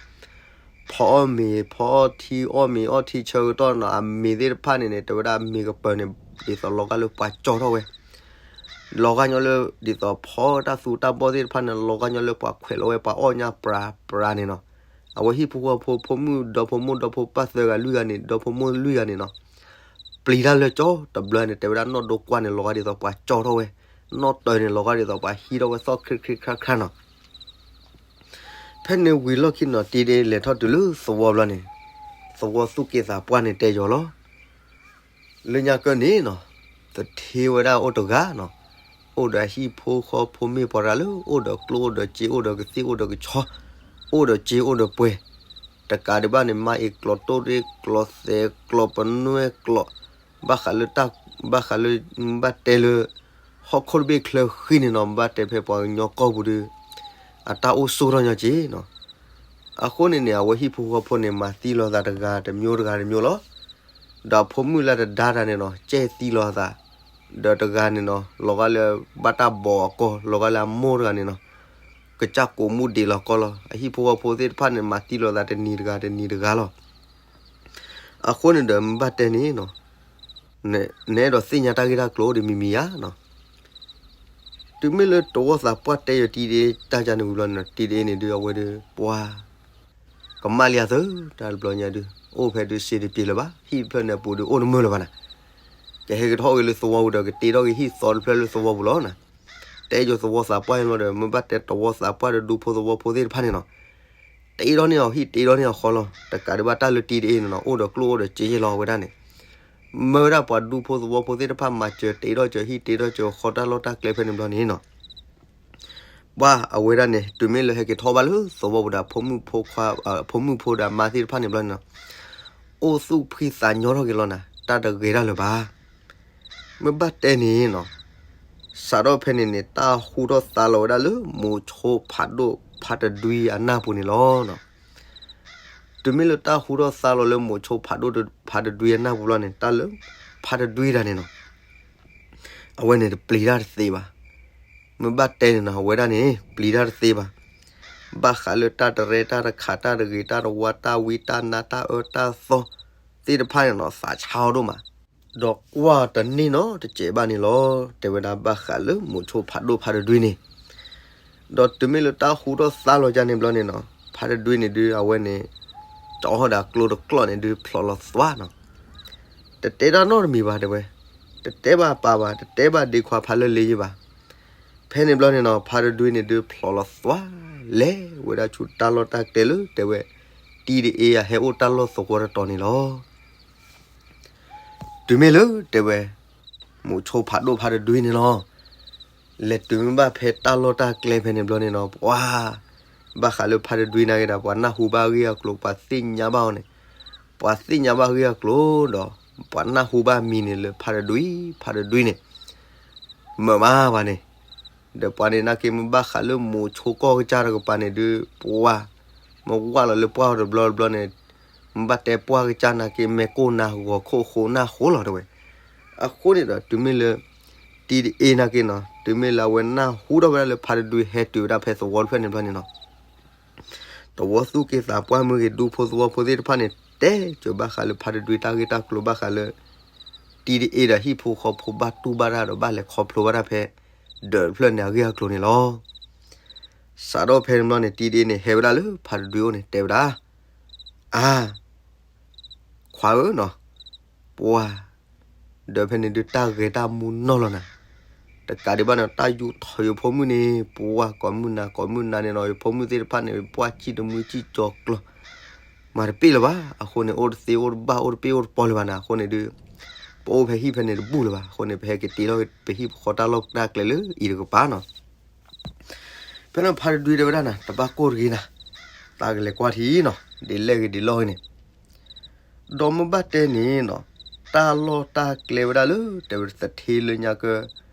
ဖီအီၣ်မ့ၤဖီအီထံ အီၣ်မ့ၤအီထံဆၢကတီၢ်နီၤ, အမ့ၤသ့ၣ်တဖၣ်န့ၣ်န့ၣ် တဲဝဲဒၣ်မ့ၤကပၢၤန့ၣ် ဒ်သိးလီၤဂာ်လၢပှၤကၠီထီၣ်ဝဲ, လီၤဂာ်ညီလၢ ဒ်သိးဖီတၢ်သူတၢ်ဘီၣ်သ့ၣ်တဖၣ်န့ၣ် လီၤဂာ်ညီလၢပှၤခွဲးလီၤဝဲပှၤအီၣ်ညၣ်ပြၤပြၤန့ၣ်နီၤ, အဝဲဟံၣ်ဖိဃီဖိ ဖိမုၣ်ဒီဖိမိၢ်ဒီဖိပၢ်သၢဂၤလွံၢ်ဂၤန့ၣ် ဒီဖိမိၢ်လွံၢ်ဂၤန့ၣ်နီၤ ပျံၤတၢ်လၢကၠီတဘျီန့ၣ် တဲဝဲဒၣ်နီၢ်ဒိကွၢ်န့ၣ် လီၤဂာ်ဒ်သိးပှၤကၠီထီၣ်ဝဲ, နီၢ်တၢၤန့ၣ် လီၤဂာ်ဒ်သိးပှၤဟံးထီၣ်ဝဲသီၣ်ခရံခရံခရါခရါနီၤ. ဖဲန့ၣ်ဝံၤလီၢ်ခံနီၤ တံဒအ့လဲၤထီၣ်တုၤလၢသဝီဘျီန့ၣ်, သဝီသူၣ်က့သးပှၢ်န့ၣ်တဲယီၤလီၤ. လၢညါကၢၢ်န့ၣ်နီၤ, သထ့ဝဲဒၣ်အိၣ်တဂၤနီၤ, အိၣ်ဒီးဟံၣ်ဖိဃီဖိမ့ၢ်ပှၤတဂၤလၢ အိၣ်ဒီးကျိၣ်အိၣ်ဒီးစ့အိၣ်ဒီးကသ့ၣ်အိၣ်ဒီးကဆီ, အိၣ်ဒီးစ့အိၣ်ဒီးပှဲၤ, တကးဒံးဘၣ်န့ၣ် မၤအ့ၣ်ကျီးတိၣ်ရ့ၣ်ကျီးသဲးကျီးပနွဲၣ်ကျီး, ဘၣ်ဃးလၢတၢ်, ဘၣ်ဃးလၢ, ဘၣ်တဲလၢ ဟီၣ်ခိၣ်တဘ့ၣ်ချၢဃံန့ၣ်နီၤ, ဘၣ်တဲဖဲပှၤကညီကီၢ်ပူၤဒီး အတၢ်အိၣ်ဆိးထီၣ်ညီက့နီၤ. အဃိန့ၣ်န့ၣ် အဝဲဟံၣ်ဖိဃီဖိန့ၣ် မၤသံလီၤသးတဂၤတမျိုးတဂၤတမျိုးလီၤ. ဒီးအဖိမုၣ်လၢတဒါတၢ်န့ၣ်နီၤ ကဲသံလီၤသး, ဒီးတဂၤန့ၣ်နီၤ လီၤဂာ်လၢဘၣ်တၢ်ဘီးအကီၢ် လီၤဂာ်လၢအမိၢ်တဂၤန့ၣ်နီၤ ကစၢ်ကိးမူဒံးလီၤကီၢ်လီၤ. အဟံၣ်ဖိဃီဖိသ့ၣ်တဖၣ်န့ၣ် မၤသံလီၤသးတနံၤတဂၤတနံၤတဂၤလီၤ. အဃိန့ၣ်ဒီး မ့ၢ်ဘၣ်တဲန့ၣ်နီၤ, နအဲၣ်ဒိးသ့ၣ်ညါတၢ်ဂ့ၢ်တၢ်ကျိၤအိၣ်ဒံးမံၤမံၤဧါနီၤ. တုၤမ့ၢ်လၢတဝီသးပှၢ်တဲယီၤတံဒအ့တၢ်ကန့ၣ်ဝံၤဘျီန့ၣ်နီၤ, တံဒအ့န့ၣ်ဒုး အဝဲဒုး ပှၤ ကမၣ်လံအသၢ တၢ်တဘျီညါဒုး အိၣ်ဖဲဒုးစ့တပျ့ၤလၢၤဘၣ်, ဟံၣ်တဖျၢၣ်န့ၣ်အပူၤဒုး အိၣ်တမုာ်လၢၤဘၣ်နၤ. ကဟဲကထီၣ်က့ၤလၢသဝီပူၤဒီး ကတ့ထီၣ်က့ၤဟံၣ်သီတဖျၢၣ်လၢသဝီပူၤလီၤနၤ. တဲယီၤသဝီသးပှၢ်န့ၣ်ဘျီဒီး မ့ၢ်ဘၣ်တဲတဝီသးပှၢ်ဒီးဒူဖိသဝီဖိသ့ၣ်တဖၣ်န့ၣ်နီၤ, တ့ထီၣ်န့ၢ်အီၤဟံၣ်တ့ထီၣ်န့ၢ်အီၤဃီလီၤ. တကးဒံးဘၣ်တၢ်လၢတံဒအ့န့ၣ်နီၤ အိၣ်ဒီးကျိၣ်အိၣ်ဒီးစ့ယဲၢ်လီၤအဝဲဒၣ်န့ၣ် မၢဝဲဒၣ်ပှၤဒူဖိသဝီဖိသ့ၣ်တဖၣ် မၤစၢၤတ့ထီၣ်စၢၤဟံၣ်တ့ထီၣ်စၢၤဃီတၢ်လီၢ်တၢ်ကျဲဖဲန့ၣ်ဘျီန့ၣ်နီၤ, ပှၤအဝဲဒၣ်န့ၣ် တုၤမ့ၢ်လၢဟဲက့ၤထီၣ်ဘၣ်လၢသဝီပူၤဒီး ဖိမုၣ်ဖိခွါ, ဖိမုၣ်ဖိဒီးအမါသ့ၣ်တဖၣ်န့ၣ်ဘျီန့ၣ်နီၤ, အိၣ်သူၣ်ဖှံသးညီထီၣ်က့ၤလီၤနၤ, တၢ်တဂ့ၤတၢ်လၢၤဘၣ်. မ့ၢ်ဘၣ်တဲန့ၣ်နီၤ, စးထီၣ်ဖဲန့ၣ်န့ၣ် တၢ်ဟူထီၣ်သါလီၤဝဲဒၣ်လၢမိၤဆိဖးဒိၣ်ဖးတဒွံအနၢ်ပူၤန့ၣ်လီၤ. တုၤမ့ၢ်လၢတၢ်ဟူထီၣ်သါလီၤလၢမိၤဆိဖးဒိၣ်ဖးတဒွံအနၢ်ပူၤဘျီန့ၣ် တၢ်လၢဖးတဒွံတၢ်န့ၣ်နီၤ အဝဲန့ၣ်တပျံၤတၢ်တသ့ဘၣ်. မ့ၢ်ဘၣ်တဲန့ၣ်နီၤ အဝဲဒၣ်န့ၣ် ပျံၤတၢ်တသ့ဘၣ်. ဘၣ်ဃးလၢတၢ်တရဲတၢ်တခးတၢ်တဂ့ၤတၢ်တဝါတၢ်ဝံတၢ်နါတၢ်အၢတၢ်သီ သ့ၣ်တဖၣ်န့ၣ်နီၤ သးဆါအီၤဒိၣ်မး ဒီးကွၢ်တန့ၢ်နီတစဲးဘၣ်န့ၣ်လီၤ. တဲဝဲဒၣ်ဘၣ်ဃးလၢမိၤဆိဖးဒိၣ်ဖးတဒွံန့ၣ် ဒီးတုၤမ့ၢ်လၢတၢ်ဟူထီၣ်သါလီၤကန့ၣ်ဘျီန့ၣ်နီၤ ဖးတဒွံန့ၣ်ဒုး အဝဲန့ၣ် ကၠီဟီၣ်ဒီးကျိတကျီၢ်န့ၣ်ဒုး ဖျိးလီၤသွါနီၤ. တတဲတၢ်နီတမံၤဘၣ်တဲဝဲ, တတဲဘၣ်ပၢ်ဘၣ် တတဲဘၣ်ဒ့ခွါဖးလၢလ့ယဘၣ်. ဖဲန့ၣ်ဘျီန့ၣ်နီၤ ဖးတဒွံန့ၣ်ဒုး ဖျိးလီၤသွါ လဲၤဝဲဒၣ်ဆူတၢ်လီၢ်တၢ်ကျဲလၢ တဲဝဲ တံဒအ့အဟဲအိၣ်တၢ်လီၢ်သဝီတတီၤန့ၣ်လီၤ. တုၤမ့ၢ်လၢတဲဝဲ မိၤဆိဖးဒိၣ်ဖးတဒွံန့ၣ်လီၤ. လဲၤတုၤမ့ၢ်ဘၣ်ဖဲတၢ်လီၢ်တၢ်ကျဲဖဲန့ၣ်ဘျီန့ၣ်နီၤ ပှၤ ဘၣ်ဃးလၢဖးတဒွံနာ်က့ဒီး ပှၤနၢ်ဟူဘၣ်အဂ့ၢ်အကျိၤ ပှၤသ့ၣ်ညါဘၣ်အီၤန့ၣ်, ပှၤသ့ၣ်ညါဘၣ်အဂ့ၢ်အကျိၤဒီး ပှၤနၢ်ဟူဘၣ်မံၤန့ၣ်လၢဖးတဒွံ ဖးတဒွံန့ၣ် မၢမးပှၤန့ၣ်, ဒီးပှၤန့ၣ်နာ်က့ မ့ၢ်ဘၣ်ဃးလၢမိၤဆိကီၢ်ကစၢ်တကပၤန့ၣ်ဒုး ပှၤ မ့ၢ်ဝၢ်လီၤလၢပှၢ်တဘျီတဘျီန့ၣ်, မ့ၢ်ဘၣ်တဲပှၢ်ကစၢ်နာ်က့ မဲာ်ကိၢ်နါဂီၤခိၣ်ဃိနၢ်ဃိလီၤတဲဝဲ. အဃိန့ၣ်ဒီး တုၤမ့ၢ်လၢ တံဒအ့နာ်က့နီၤ တုၤမ့ၢ်လၢအဝဲနၢ်ဟူထီၣ်ဝဲဒၣ်လၢဖးတဒွံဟဲတုၤဝဲဒၣ်ဖဲသဝီတဖျၢၣ်န့ၣ်ဘျီန့ၣ်နီၤ သဝီသူၣ်က့သးပှၢ်မ့ၢ်ဂ့ၤ ဒူဖိသဝီဖိသ့ၣ်တဖၣ်န့ၣ် တဲစၢၤဘၣ်ဃးလၢဖးတဒွံတၢ်ဂ့ၢ်တၢ်ကျိၤ ဘၣ်ဃးလၢ တံဒအ့ဒီးဟံၣ်ဖိဃီဖိဘၣ်တူၢ်ဘၣ်တၢ်ဒီး ဘၣ်လဲၤခီဖျိဘၣ်တၢ်ဖဲ ဒၢးတဖျၢၣ်န့ၣ်အဂ့ၢ်အကျိၤန့ၣ်လီၤ. စးထီၣ်ဖဲန့ၣ်ဘျီန့ၣ် တံဒအ့န့ၣ် ဟဲဝဲဒၣ်လၢဖးတဒွံအိၣ်န့ၣ် တဲဝဲဒၣ်, အါ ခွါဧၢနီၤ, ပှၤ ဒီးဖဲန့ၣ်ဒုးတၢ်ဂဲၤတၢ်မူနီၢ်လီၤနၤ, တကးဒံးဘၣ်န့ၣ် တၢ်ယူးထီၣ်ယဖိမုၣ်န့ၣ် ပှၤကိးမုၢ်နၤ ကိးမုၢ်နၤန့ၣ်နီၤ ယဖိမုၣ်သ့ၣ်တဖၣ်န့ၣ် ပှၢ်စံၣ်တမုၢ်စံၣ်ကၠီၤကျီၤ မၤတပ့ၢ်လၢၤဘၣ်. အဃိန့ၣ် အိၣ်တသ့အိၣ်တဘၣ် အိၣ်တပ့ၢ်အိၣ်တပီၢ်လၢၤဘၣ်နၤ. အဃိန့ၣ်ဒုး ပအိၣ်ဖဲဟံၣ်ဖဲန့ၣ်တဘူၣ်လၢၤဘၣ်. အဃိန့ၣ် ပဟဲက့ၤတ့ထီၣ်ပဟံၣ်ဖိဃီတၢ်လီၢ်တၢ်ကျဲလၢအံၤတကပၤနီၤ. ဖဲန့ၣ်ဖးတဒွံတဲဝဲဒၣ်နၤ တဘၣ်ကိၢ်တဂ့ၤနၤ, သးကလဲၤကွၢ်ထံနီၤ ဒ်လဲၣ်ဂ့ၤဒ်လဲၣ်ဂ့ၤန့ၣ် ဒီးမ့ၢ်ဘၣ်တဲန့ၣ်နီၤ, တၢ်လီၢ်တၢ်ကျဲဝဲဒၣ်လၢ တဲဝဲသထ့လၢညါကၢ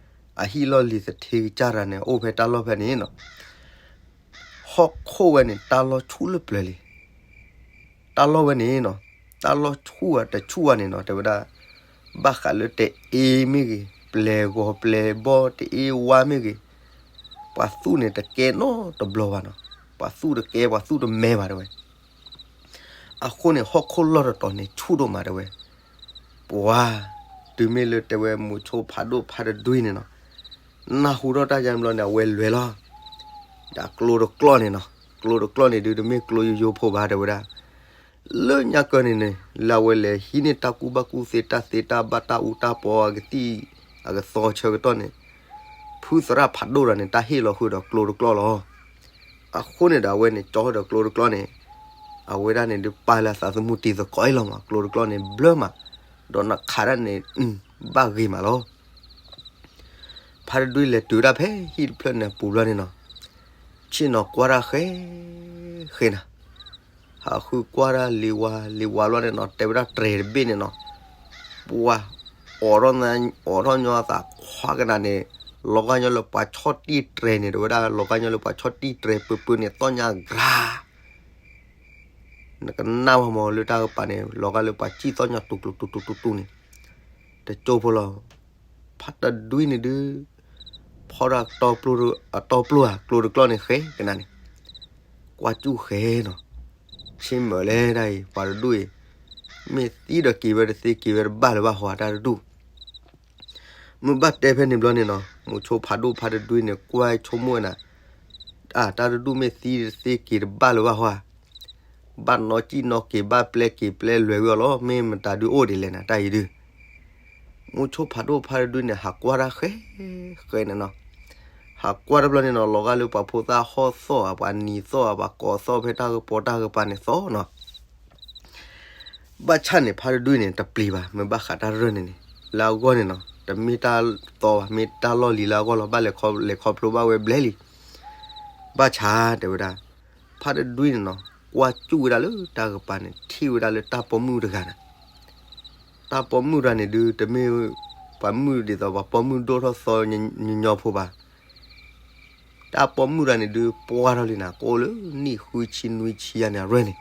အဟံၣ်လီၢ်လံၤသထ့ကစၢ်တဂၤန့ၣ် အိၣ်ဖဲတၢ်လီၢ်ဖဲန့ၣ်နီၤ, ဟီၣ်ခိၣ်ဝဲန့ၣ် တၢ်လီၢ်ဆူၣ်လၢပျၢၤလံ. တၢ်လီၢ်ဝဲန့ၣ်နီၤ, တၢ်လီၢ်ဆူၣ်ဧါတဆူၣ်ဧါန့ၣ်နီၤ တဲဝဲဒၣ် ဘၣ်ဃးလၢတအ့မ့ၢ်ဂ့ၤ ပျဲၢ်ဂီၤပျဲၢ်ဘီတအ့ဝါမ့ၢ်ဂ့ၤ, ပှၤသူၣ်န့ၣ်တကဲနီတဘျီဘၣ်နီၤ, ပှၤသူၣ်တကဲ ပှၤသူၣ်တမဲဘၣ်တဲဝဲ. အဃိန့ၣ် ဟီၣ်ခိၣ်လီၢ်တတီၤန့ၣ်ဆူၣ်ဒိၣ်မးတဲဝဲ. ပှၤ တုၤမ့ၢ်လၢတဲဝဲမိၤဆိဖးဒိၣ်ဖးတဒွံန့ၣ်နီၤ, နၢ်ဟူထီၣ်တၢ်ယါဘျီန့ၣ် အဝဲလဲၤလီၤ. ဒီးကျိတကျီၢ်န့ၣ်နီၤ, ကျိတကျီၢ်န့ၣ်ဒုး တမ့ၢ်ကျိယိယိဖိဘၣ်တဲဝဲဒၣ်. လၢညါကၢန့ၣ်န့ၣ် လၢအဝဲလဲၤဟံးန့ၢ်တၢ်ကူၣ်ဘၣ်ကူၣ်သ့ တၢ်သ့တၢ်ဘၣ် တၢ်အူတၢ်ပီ အကသံၣ်အကသီဆၢကတီၢ်န့ၣ်, ဖုသရၣ်ဖးဒိၣ်တဂၤန့ၣ် တၢ်ဟ့ၣ်လီၤဃုာ်ဒီးကျိတကျီၢ်လီၤ. အဃိန့ၣ်ဒီးအဝဲန့ၣ် ကၠီဒီးကျိတကျီၢ်န့ၣ်, အဝဲဒၣ်န့ၣ်ဒုးပာ်လၢအသးသမူတံၤသကိးအံၤလီၤမး, ကျိတကျီၢ်န့ၣ်ဘျၢမး, ဒီးနခးဒၣ်န့ၣ် ဘၣ်ဂ့ၤမးလီၤ. ဖးတဒွံလဲၤတုၤဒၣ်ဖဲဟံၣ်တဖျၢၣ်န့ၣ်အပူၤဘျီန့ၣ်နီၤ, ဆ့ၣ်နီၤကွၢ်တၢ်ဃဲ, ဃဲနၤ, ဟးဃုကွၢ်တၢ်လံၤဝါလံၤဝါဘျီန့ၣ်နီၤ, တဲဝဲဒၣ်တြဲၤတဘ့ၣ်န့ၣ်နီၤ, ပှၤ အိးထီၣ်ညီအသးခွါကနၤန့ၣ်, လီၤဂာ်ညီလၢပှၤဆီၣ်တံၢ်တြဲၤန့ၣ် တဲဝဲဒၣ် လီၤဂာ်ညီလၢပှၤဆီၣ်တံၢ်တြဲၤပၢပၢန့ၣ် သီၣ်ညါဂၤ နကနၣ်ဝဲမးလၢတၢ်ကပၤန့ၣ် လီၤဂာ်လၢပှၤစံၣ်သီၣ်ညါတူၤတူၤတူၤတူၤတူၤန့ၣ်, တကၠိဖိလီၤ. ဖးတဒွံန့ၣ်ဒုး ဖီၣ်တၢ်တီပျိဧါ ကျိတကျီၢ်န့ၣ်ဃဲကနၤန့ၣ်, ကွၢ်စူၣ်ဃဲနီၤ, ဆ့မၢၢ်လဲၣ်တၢ်အံၤ ပှၤတဒူၣ်အံၤ, မ့ၢ်သံဒီးက့ၤဝဲတသ့ က့ၤဝဲတဘၣ်လၢၤဘၣ်ဟီဧါ တၢ်တဒူၣ်. မ့ၢ်ဘၣ်တဲဖဲန့ၣ်ဘျီန့ၣ်နီၤ, မိၤဆိဖးဒိၣ်ဖးတဒွံန့ၣ် ကွၢ်ဆိကမိၣ်ဝဲနၤ, တၢ်တဒူၣ်မ့ၢ်သံတသ့ က့ၤတဘၣ်လၢၤဘၣ်ဟီဧါ, ဘၣ်နီၣ်စံၣ်နီၣ်က့ၤ ဘၣ်ပျဲက့ၤပျဲလွဲၤဝံၤအီၤလီၤ, မ့ၢ်မတၤဒုးအိၣ်ဒ်လဲၣ်နၤ တၢ်အံၤဒုး. မိၤဆိဖးဒိၣ်ဖးတဒွံန့ၣ် ဟးကွၢ်တၢ်ဃဲဃဲန့ၣ်နီၤ, ဟးကွၢ်တဘျီန့ၣ်နီၤ လီၤဂာ်လၢပှၤဖိသၣ်ဟီၣ်သီၣ်ဧါ ပှၤနံၤသီၣ်ဧါ ပှၤကိးသီၣ်ဖဲတၢ်ကပီၤတၢ်ကပၤန့ၣ်သီၣ်နီၤ. ဘၣ်ဆၣ်န့ၣ် ဖးတဒွံန့ၣ် တပျံၤဘၣ်, မ့ၢ်ဘၣ်ဃးတၢ်ရၢၢ်န့ၣ်န့ၣ် လၢအဂီၢ်န့ၣ်နီၤ တမ့ၢ်တၢ်သီဘၣ်, မ့ၢ်တၢ်လီၢ်လံၤလၢအဂီၢ်လီၤ, ဘၣ်လဲၤခီဖျိဘၣ်ဝဲဘျဲလံ. ဘၣ်ဆၣ်တဲဝဲဒၣ်, ဖးတဒွံန့ၣ်နီၤ ကွၢ်စူၣ်ဝဲဒၣ်လၢတၢ်ကပၤန့ၣ် ထံၣ်ဝဲဒၣ်လၢတၢ်ပိာ်မုၣ်တဂၤန့ၣ်, တၢ်ပိာ်မုၣ်တဂၤန့ၣ်ဒုး တမ့ၢ်ပှၤမုၣ်ဒ်သိးပှၤပိာ်မုၣ်ဒိၣ်ထီၣ်သီညီညီဖိဘၣ်. တၢ်ပိာ်မုၣ်တဂၤန့ၣ်ဒုး ပှၢ်ထီၣ်လံနၤ ကအိၣ်လၢနံၣ်ဃုဆံနွံဆံယါန့ၣ်အရၢၢ်န့ၣ်,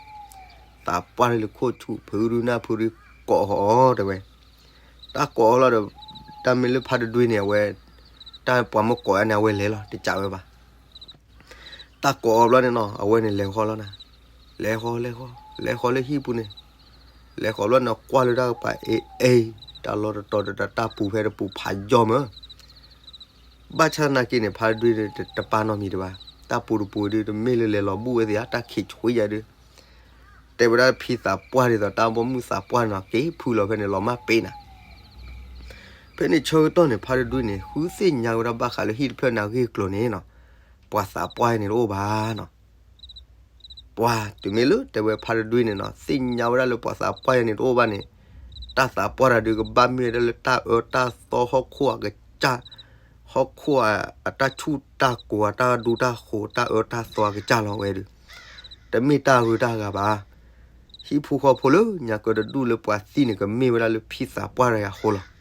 သးပှၢ်ထီၣ်လံခိၣ်ဆူၣ် ဖုရူနၢ်ဖုရူကိးအီၤတဲဝဲ. တၢ်ကိးအီၤလီၤဒီး တၢ်မ့ၢ်လၢဖးတဒွံန့ၣ် အဝဲ တၢ်ပှၤမ့ၢ်ကိးအီၤန့ၣ် အဝဲလဲၤလီၤ တကးဝဲဘၣ်. တၢ်ကိးအီၤဘျီန့ၣ်နီၤ အဝဲန့ၣ်လဲၤဃီလီၤနၤ, လဲၤဃီ လဲၤဃီ လဲၤဃီလၢဟံၣ်ပူၤန့ၣ်, လဲၤဃီဘျီန့ၣ် ကွၢ်လၢတၢ်ကပၤ အ့ အ့ တၢ်လီၢ်တတီၤဒီးတၢ်ပူၤဖဲတပူၤဖးယီၢ်မး. ဘၣ်ဆၣ်သနာ်က့န့ၣ် ဖးတဒွံန့ၣ် တပာ်နီတမံၤတဘၣ်, တၢ်ပူၤတပူၤဒုး တမ့ၢ်လၢလဲၤလီၤဘူၣ်ဝဲသ့ၣ်ဧါ တၢ်ခံးဆွံယၤဒုး တဲဝဲဒၣ်ဖံသးပှၢ်ဒ်သိးတၢ်ပိာ်မုၣ်သးပှၢ်န့ၣ်နီၤ က့ၤဖုလီၤဖဲန့ၣ် လီၤမၢ်ပ့ၤနၤ. ဖဲန့ၣ်ဆၢကတီၢ်န့ၣ် ဖးတဒွံန့ၣ် ဃုသ့ၣ်ညါဝဲဒၣ်ဘၣ်ဃးလၢဟံၣ်တဖျၢၣ်န့ၣ်အဂ့ၢ်အကျိၤန့ၣ်နီၤ, ပှၤသးပှၢ်န့ၣ်တအိၣ်ဘၣ်နီၤ. ပှၤတုၤမ့ၢ်လၢတဲဝဲဖးတဒွံန့ၣ်နီၤ သ့ၣ်ညါဝဲဒၣ်လၢပှၤသးပှၢ်ယၤန့ၣ်တအိၣ်ဘၣ်န့ၣ်, တၢ်သးပှၢ်တၢ်ဒုးကဘၣ်မ့ၢ်ဝဲဒၣ်လၢတၢ်အၢတၢ်သီဟီၣ်ခိၣ်အကစၢ်, ဟီၣ်ခိၣ်အတၢ်ဆူၣ်တၢ်ကိၤ အတၢ်ဒူတၢ်ဃိၤ တၢ်အၢတၢ်သီအကစၢ်လီၤဝဲဒုး, တမ့ၢ်တၢ်ဂုၤတၢ်ဂၤဘၣ်. ဟံၣ်ဖိဃီဖိလၢညါကၢတဒူၣ်လၢပှၤသံန့ၣ် ကမ့ၢ်ဝဲဒၣ်လၢဖံသးပှၢ်တဂၤအဃိလီၤ.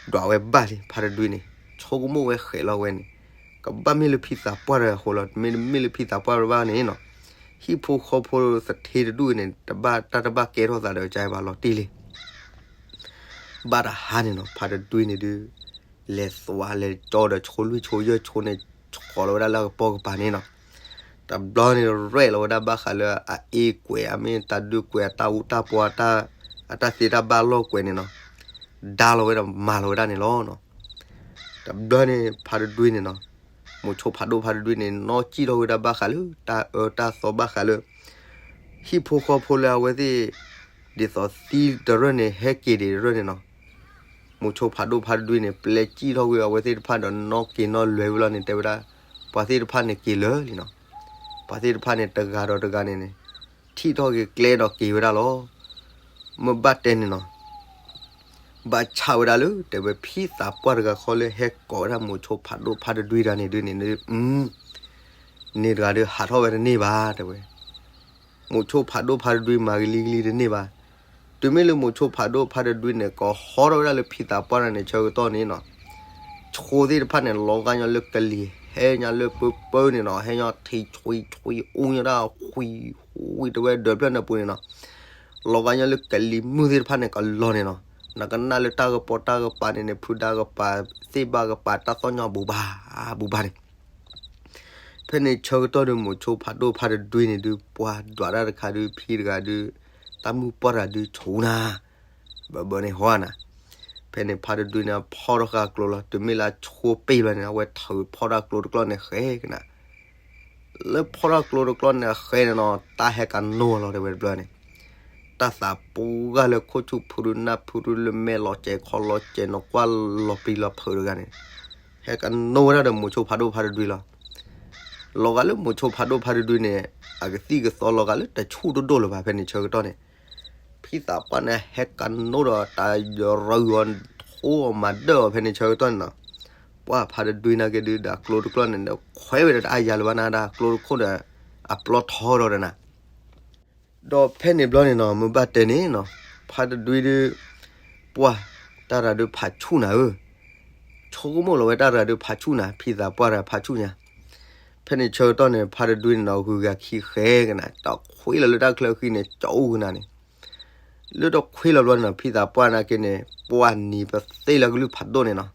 ဒွးဝဲဘၣ်လံ ဖးတဒွံန့ၣ် ဆိကမိၣ်ဝဲဃဲးလီၤဝဲန့ၣ်, ကဘၣ်မ့ၢ်လၢဖံသးပှၢ်တဂၤအဃိလီၤ, တမ့ၢ်တမ့ၢ်လၢဖံသးပှၢ်တဘၣ်န့ၣ်နီၤ, ဟံၣ်ဖိဃီဖိသထ့တဒူၣ်န့ၣ် တဘၣ်တၢ်တဘၣ်ကဲထီၣ်သးဒီးကဘၣ်လီၤတံၢ်လံ. ဘၣ်တဟါန့ၣ်နီၤ ဖးတဒွံန့ၣ်ဒုး လဲၤသွးလဲၤကၠီဒီးဆိလွံၢ်ဆိယဲၢ်ဆိန့ၣ် ဆီလီၤဝဲဒၣ်လၢအကပိာ်ကပၤန့ၣ်နီၤ, တဘျီန့ၣ်ရဲၣ်လီၤဝဲဒၣ်ဘၣ်ဃးလၢအအ့ကွဲး အမ့ၢ်တၢ်ဒုးကွဲး အတၢ်အူတၢ်ပီ အတၢ်သ့တၢ်ဘၣ်လီၢ်ကွဲးန့ၣ်နီၤ, ဒါလီၤဝဲဒၣ်မၤလီၤဝဲဒၣ်န့ၣ်လီၤနီၤ. တဘျီန့ၣ်ဖးတဒွံန့ၣ်နီၤ, မိၤဆိဖးဒိၣ်ဖးတဒွံန့ၣ် နီၢ်ကံၣ်ထီၣ်ဝဲဒၣ်ဘၣ်ဃးလၢ တၢ်အၢတၢ်သီဘၣ်ဃးလၢ ဟံၣ်ဖိဃီဖိလၢအဝဲသ့ၣ် ဒ်သိးသံတရၢၢ်န့ၣ် ဟဲက့ၤဒံးတရၢၢ်န့ၣ်နီၤ, မိၤဆိဖးဒိၣ်ဖးတဒွံန့ၣ် ပျဲကံၣ်ထီၣ်ကွံာ်အဝဲသ့ၣ်တဖၣ်ဒီးနီၣ်က့ၤနီၣ်လွဲၤဝဲလီၤန့ၣ် တဲဝဲဒၣ် ပှၤသ့ၣ်တဖၣ်န့ၣ်က့ၤလၢာ်လံနီၤ, ပှၤသ့ၣ်တဖၣ်န့ၣ် တဂၤဒီးတဂၤန့ၣ်န့ၣ် ထံၣ်ထီၣ်က့ၤကျဲဒီးက့ၤဝဲဒၣ်လီၤ. မ့ၢ်ဘၣ်တဲန့ၣ်နီၤ ဘၣ်ဆၣ်ဝဲဒၣ်လၢ တဲဝဲဖံသးပှၢ်တဂၤဃီလၢဟဲကိးဝဲဒၣ်မိၤဆိဖးဒိၣ်ဖးတဒွံတဂၤန့ၣ်ဒုးန့ၣ် န့ၣ်တဂၤဒီးဟးထီၣ်ဝဲတန့ၢ်ဘၣ် တဲဝဲ မိၤဆိဖးဒိၣ်ဖးတဒွံမၤဂ့ၤလံဂ့ၤလံတန့ၢ်ဘၣ်. တုၤမ့ၢ်လၢမိၤဆိဖးဒိၣ်ဖးတဒွံန့ၣ် ကဟီထီၣ်ဝဲဒၣ်လၢဖံသးပှၢ်တဂၤန့ၣ် ဆၢကတီၢ်န့ၣ်နီၤ, ဆိသ့ၣ်တဖၣ်န့ၣ် လီၤဂာ်ညီလၢကလံၤ ဟဲညါလၢပၢပၢန့ၣ်နီၤ, ဟဲညါထံဆွံဆွံအူညါဒၣ် ဃံဃံ တဲဝဲဒၢးဖျၢၣ်န့ၣ်ပူၤန့ၣ်နီၤ, လီၤဂာ်ညီလၢကလံၤမုၢ်သ့ၣ်တဖၣ်န့ၣ် ကလီၤန့ၣ်နီၤ, နကနၣ်လၢတၢ်ကပီၤတၢ်ကပၤန့ၣ်န့ၣ် ဖုဒါကပၤ သ့ၣ်ဘၣ်ကပၤ တၢ်သီၣ်ညီဘူးဘၣ် ဘူးဘၣ်န့ၣ်. ဖဲန့ၣ်ဆၢကတီၢ်ဒီး မိၤဆိဖးဒိၣ်ဖါတဒွံန့ၣ်ဒုး ပှၤဒွးတၢ်တခါဒုး ဖံတဂၤဒုး တၢ်မုၢ်ပှၢ်တဂၤဒုး ဆူၣ်နၤ ဘၢဘၢန့ၣ်ဟီနၤ. ဖဲန့ၣ်ဖါတဒွံန့ၣ် ဖီၣ်ထီၣ်ဃာ်ကျိလီၤ. တုၤမ့ၢ်လၢအဆိပ့ၢ်ဘျီန့ၣ် အဝဲထုးဖီၣ်ထီၣ်ကျိတကျီၢ်န့ၣ်ဃဲကနၤ. လၢဖီၣ်ထီၣ်ကျိတကျီၢ်န့ၣ်အဃဲန့ၣ်နီၤ တၢ်ဟဲကနိလီၤတဲဝဲတဘျီန့ၣ်. တၢ်သးပူၤဂာ်လၢခိၣ်ဆူၣ်ဖုရူနၢ်ဖုရူလၢမဲာ်လီၤစဲၤခီလီၤစဲၤ နကွၢ်လီၤပျံၤလီၤဖုးတဂၤန့ၣ် ဟဲကနိဝဲဒၣ်ဒီးမိၤဆိဖးဒိၣ်ဖါတဒွံလီၤ. လီၤဂာ်လၢမိၤဆိဖးဒိၣ်ဖါတဒွံန့ၣ် အကသံၣ်ကသီလီၤဂာ်လၢတဆူၣ်ဒိၣ်ဒိၣ်လၢၤဘၣ် ဖဲန့ၣ်ဆၢကတီၢ်န့ၣ်. ဖံသးပှၢ်န့ၣ် ဟဲကနိဒီးတၢ်ယရၢအီၤ ထိအီၤမၤဒၢၣ်အီၤ ဖဲန့ၣ်ဆၢကတီၢ်န့ၣ်နီၤ. ပှၢ်ဖါတဒွံနာ်က့ဒုး ဒီးအကျိတကျီၢ်န့ၣ်ဒီး ခွဲးဝဲဒီးတအါယၤလၢၤဘၣ်နၤ ဒီးအကျိတခိၣ်ဒီး အပျီထီဒီးနၤ. ဒီးဖဲန့ၣ်ဘျီန့ၣ်နီၤ မ့ၢ်ဘၣ်တဲန့ၣ်နီၤ ဖါတဒွံဒုး ပှၢ် တၢ်ရၤဒုးဖးဆူၣ်နၤဧၢ, ဆိကမိၣ်လီၤဝဲတၢ်ရၤဒုးဖးဆူၣ်နၤ ဖံသးပှၢ်တဂၤဖးဆူၣ်ညါ. ဖဲန့ၣ်ဆၢကတီၢ်န့ၣ် ဖါတဒွံန့ၣ်နီၤ ဂုၤဂၤခံဃဲကနၤ တၢ်ခွံလီၤလၢတၢ်ချၢဃံန့ၣ် ကၠီအိၣ်ကနၤန့ၣ် လၢတခွံလီၤဘျီန့ၣ်နီၤ ဖံသးပှၢ်နာ်က့န့ၣ် ပှၢ်နံၤပသ့ၣ်လၢကလုၢ်ဖးဒိၣ်န့ၣ်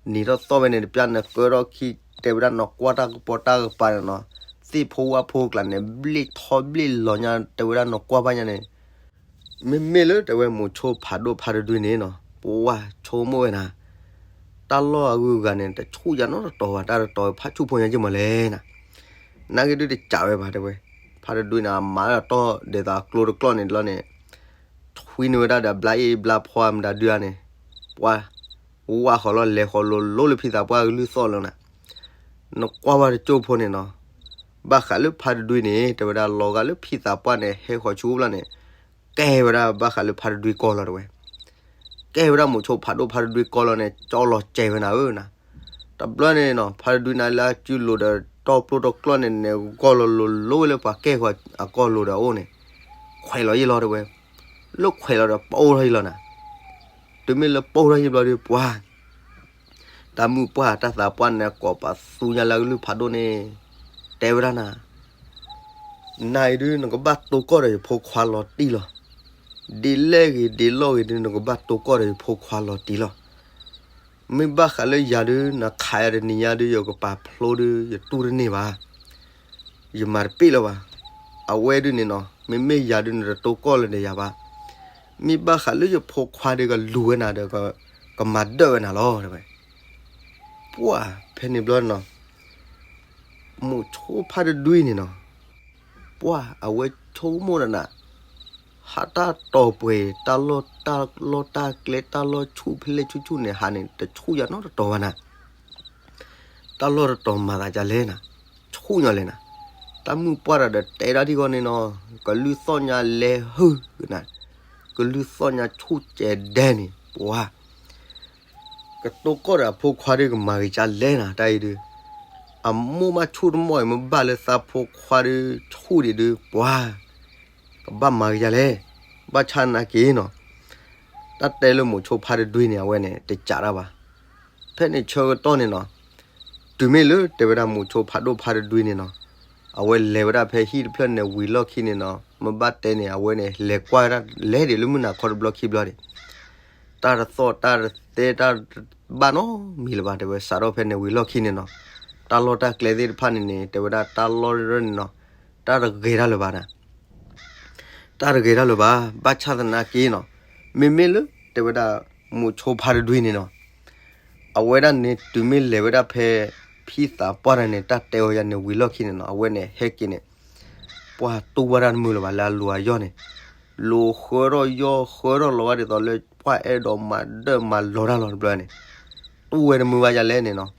နီၤ. နံၤထီၣ်သီၣ်ဝဲန့ၣ် တပျၢ်နကၢထီၣ်ခံ တဲဝဲဒၣ်နီၤ ကွၢ်တၢ်ကပီၤတၢ်ကပၤန့ၣ်နီၤ, သ့ၣ်ဖိဝၣ်ဖိကျါန့ၣ် ဘျ့ၣ်ထီဘျ့ၣ်လီၤညါ တဲဝဲဒၣ်နီၤ ကွၢ်ဘၣ်ညါန့ၣ် မ့မ့ၢ်လၢတဲဝဲမိၤဆိဖးဒိၣ်ဖါတဒွံန့ၣ်နီၤ ပှၢ်ဆိကမိၣ်ဝဲနၤ, တၢ်လီၢ်အဂုၤအဂၤန့ၣ် တဆူၣ်ယၤနီတတီၤဘၣ် တၢ်တတီၤဖးဆူၣ်ဖိညါယ့ၢ်မးလဲၣ်နၤ. နာ်က့ဒုးတကးဝဲဘၣ်တဲဝဲ, ဖါတဒွံန့ၣ် အမၤလၢအတီၢ်ဒ်သိးအကျိတကျီၢ်န့ၣ်လီၤန့ၣ်, ထွံနုာ်ဝဲဒၣ်ဒီးဘျါအ့ၣ်ဘျါဖီမတၤဒုဧါန့ၣ်, ပှၢ် ဝၣ်ဃီၤလီၤလဲၤဃီၤလိၤလိၤလၢဖံသးပှၢ်ကလုၢ်သီၣ်လီၤနၤ. နကွၢ်ဝဲတကၠိၢ်ဖိန့ၣ်နီၤ, ဘၣ်ဃးလၢဖါတဒွံန့ၣ် တဲဝဲဒၣ်လီၤဂာ်လၢဖံသးပှၢ်န့ၣ် ဟဲဃီၤဆူဘျီန့ၣ် ကဲဝဲဒၣ်ဘၣ်ဃးလၢဖါတဒွံကီၢ်လီၤတဲဝဲ, ကဲဝဲဒၣ်မိၤဆိဖးဒိၣ်ဖါတဒွံကီၢ်လီၤန့ၣ် ကၠီလီၤစဲးဝဲနၤဧၢနၤ. တဘျီန့ၣ်နီၤ ဖါတဒွံန့ၣ်လၢအစုလိၤဒီးတီၢ်ပျိတကျီၢ်န့ၣ်န့ၣ် ဂီၢ်လီၤလိၤလိၤလၢပှၤကဲဃီၤအကီၢ်လိၤဒီးအအိၣ်န့ၣ်, ခွဲးလီၤယ့ၢ်လီၤတဲဝဲ, လၢခွဲးလီၤဒီးပိၢ်ထီၣ်ယ့ၢ်လီၤနၤ. တုၤမ့ၢ်လၢပိၢ်ထီၣ်ယ့ၢ်ဘျီဒုးပှၢ် တၢ်မုၢ်ပှၢ်တၢ်သးပှၢ်န့ၣ် ကိးပသူညါလၢအကလုၢ်ဖးဒိၣ်န့ၣ်, တဲဝဲဒၣ်နၤ, နၤအံၤဒုး နကဘၣ်တိၢ်ကီၢ်ဒီးယဖိခွါလီၤတံၢ်လီၤ. ဒ်လဲၣ်ဂ့ၤဒ်လဲၣ်ဂ့ၤဒုး နကဘၣ်တိၢ်ကီၢ်ဒီးယဖိခွါလီၤတံၢ်လီၤ. မ့ၢ်ဘၣ်ဃးလၢယၤဒုး နခးယၤတနံၤညါဒုး ယကပာ်ဖျိဒုး ယတူၢ်တန့ၢ်ဘၣ်. ယမၤတပ့ၢ်လၢၤဘၣ်. အဝဲဒုးန့ၣ်နီၤ မ့မ့ၢ်ယၤဒုး နတတိၢ်ကီၢ်လၢၤဒီးယၤဘၣ်. မ့ၢ်ဘၣ်ဃးလၢယဖိခွါဒုး ကလူၤဝဲနၤဒီး ကမၤဒၢၣ်ဝဲနၤလီၤတဲဝဲ. ပှၢ်ဖဲန့ၣ်ဘျီနီၤ မိၤဆိဖါတဒွံန့ၣ်နီၤ, ပှၢ်အဝဲဆိကမိၣ်ဒီးနၤ, ဟးတၢ်တီၤပှဲၤ တၢ်လီၢ်တၢ်လီၢ်တၢ်ကျဲ တၢ်လီၢ်ဆူၣ်ဖဲလဲၣ်ဆူၣ်ဆူၣ်န့ၣ် ဟးန့ၣ် တဆူၣ်ယၤနီတတီၤဘၣ်နၤ. တၢ်လီၢ်တတီၤမၤသးဒ်လဲၣ်နၤ, ဆူၣ်ညီလဲၣ်နၤ. တၢ်မုၢ်ပှၢ်တၢ်ဒီးတဲဒၣ်ထံဂီၢ်န့ၣ်နီၤ, ကလုၢ်သီၣ်ညါလဲၤဟုၣ်ကနၤ, ကလုၢ်သီၣ်ညါဆူၣ်ကဲၤဒဲန့ၣ် ပှၢ် ကတိၢ်ကီၢ်ဒီးအဖိခွါဒုး ကမၤဂ့ၤကလဲၣ်နၤ တၢ်အံၤဒုး, အမိၢ်ဘၣ်ဆူၣ်တမီၢ်အံၤ မ့ၢ်ဘၣ်လၢသးဖိခွါဒုး ဆူၣ်ဒံးဒုး ပှၢ် ကဘၣ်မၤဂ့ၤကလဲၣ်. ဘၣ်ဆၣ်နာ်က့နီၤ, တၢ်တဲလၢမိၤဆိဖါတဒွံန့ၣ် အဝဲန့ၣ် တစးတၢ်ဘၣ်. ဖဲန့ၣ်ဆၢကတီၢ်န့ၣ်နီၤ, တုၤမ့ၢ်လၢတဲဝဲဒၣ်မိၤဆိဖးဒိၣ်ဖါတဒွံန့ၣ်နီၤ, အဝဲလဲၤဝဲဒၣ်ဖဲဟံၣ်တဖျၢၣ်န့ၣ်ဝံၤလီၢ်ခံန့ၣ်နီၤ, မ့ၢ်ဘၣ်တဲန့ၣ် အဝဲန့ၣ် လဲၤကွၢ်ဝဲဒၣ် လဲၤဒံးလၢမုၢ်နၤခီတဘျီခံဘျီန့ၣ် တၢ်တသီၣ်တၢ်တသဲတၢ်တဘၣ်နီတမံၤလၢၤဘၣ် တဲဝဲ စးထီၣ်ဖဲန့ၣ်ဝံၤလီၢ်ခံန့ၣ်နီၤ, တၢ်လီၢ်တၢ်ကျဲသ့ၣ်တဖၣ်န့ၣ်န့ၣ် တဲဝဲဒၣ်တၢ်လီၢ်န့ၣ်နီၤ, တၢ်တဂ့ၤတၢ်လၢၤဘၣ်နၤ, တၢ်တဂ့ၤတၢ်လၢၤဘၣ်. ဘၣ်ဆၣ်သနာ်က့နီၤ, မ့မ့ၢ်လၢတဲဝဲဒၣ် မိၤဆိဖါတဒွံန့ၣ်နီၤ, အဝဲဒၣ်န့ၣ် တုၤမ့ၢ်လဲၤဝဲဒၣ်ဖဲ ဖံသးပှၢ်တဂၤန့ၣ် တၢ်တဲအီၤယၤန့ၣ်ဝံၤလီၢ်ခံန့ၣ်နီၤ, အဝဲန့ၣ်ဟဲက့ၤန့ၣ် ပှၢ်တူၢ်ဘၣ်တၢ်တမုာ်လၢၤဘၣ် လၢအလိၤအယီၢ်န့ၣ်, လိၤဃၢထီၣ်ယီၢ်ဃၢထီၣ်လီၤဘၣ်ဒ်သိးလၢ ပှၢ်အဲၣ်ဒိးမၤဒၢၣ်မၤလီၤတၢ်လီၤတဘျီန့ၣ်, တူၢ်ဝဲတမုာ်ဘၣ်ယၤလဲၣ်န့ၣ်နီၤ,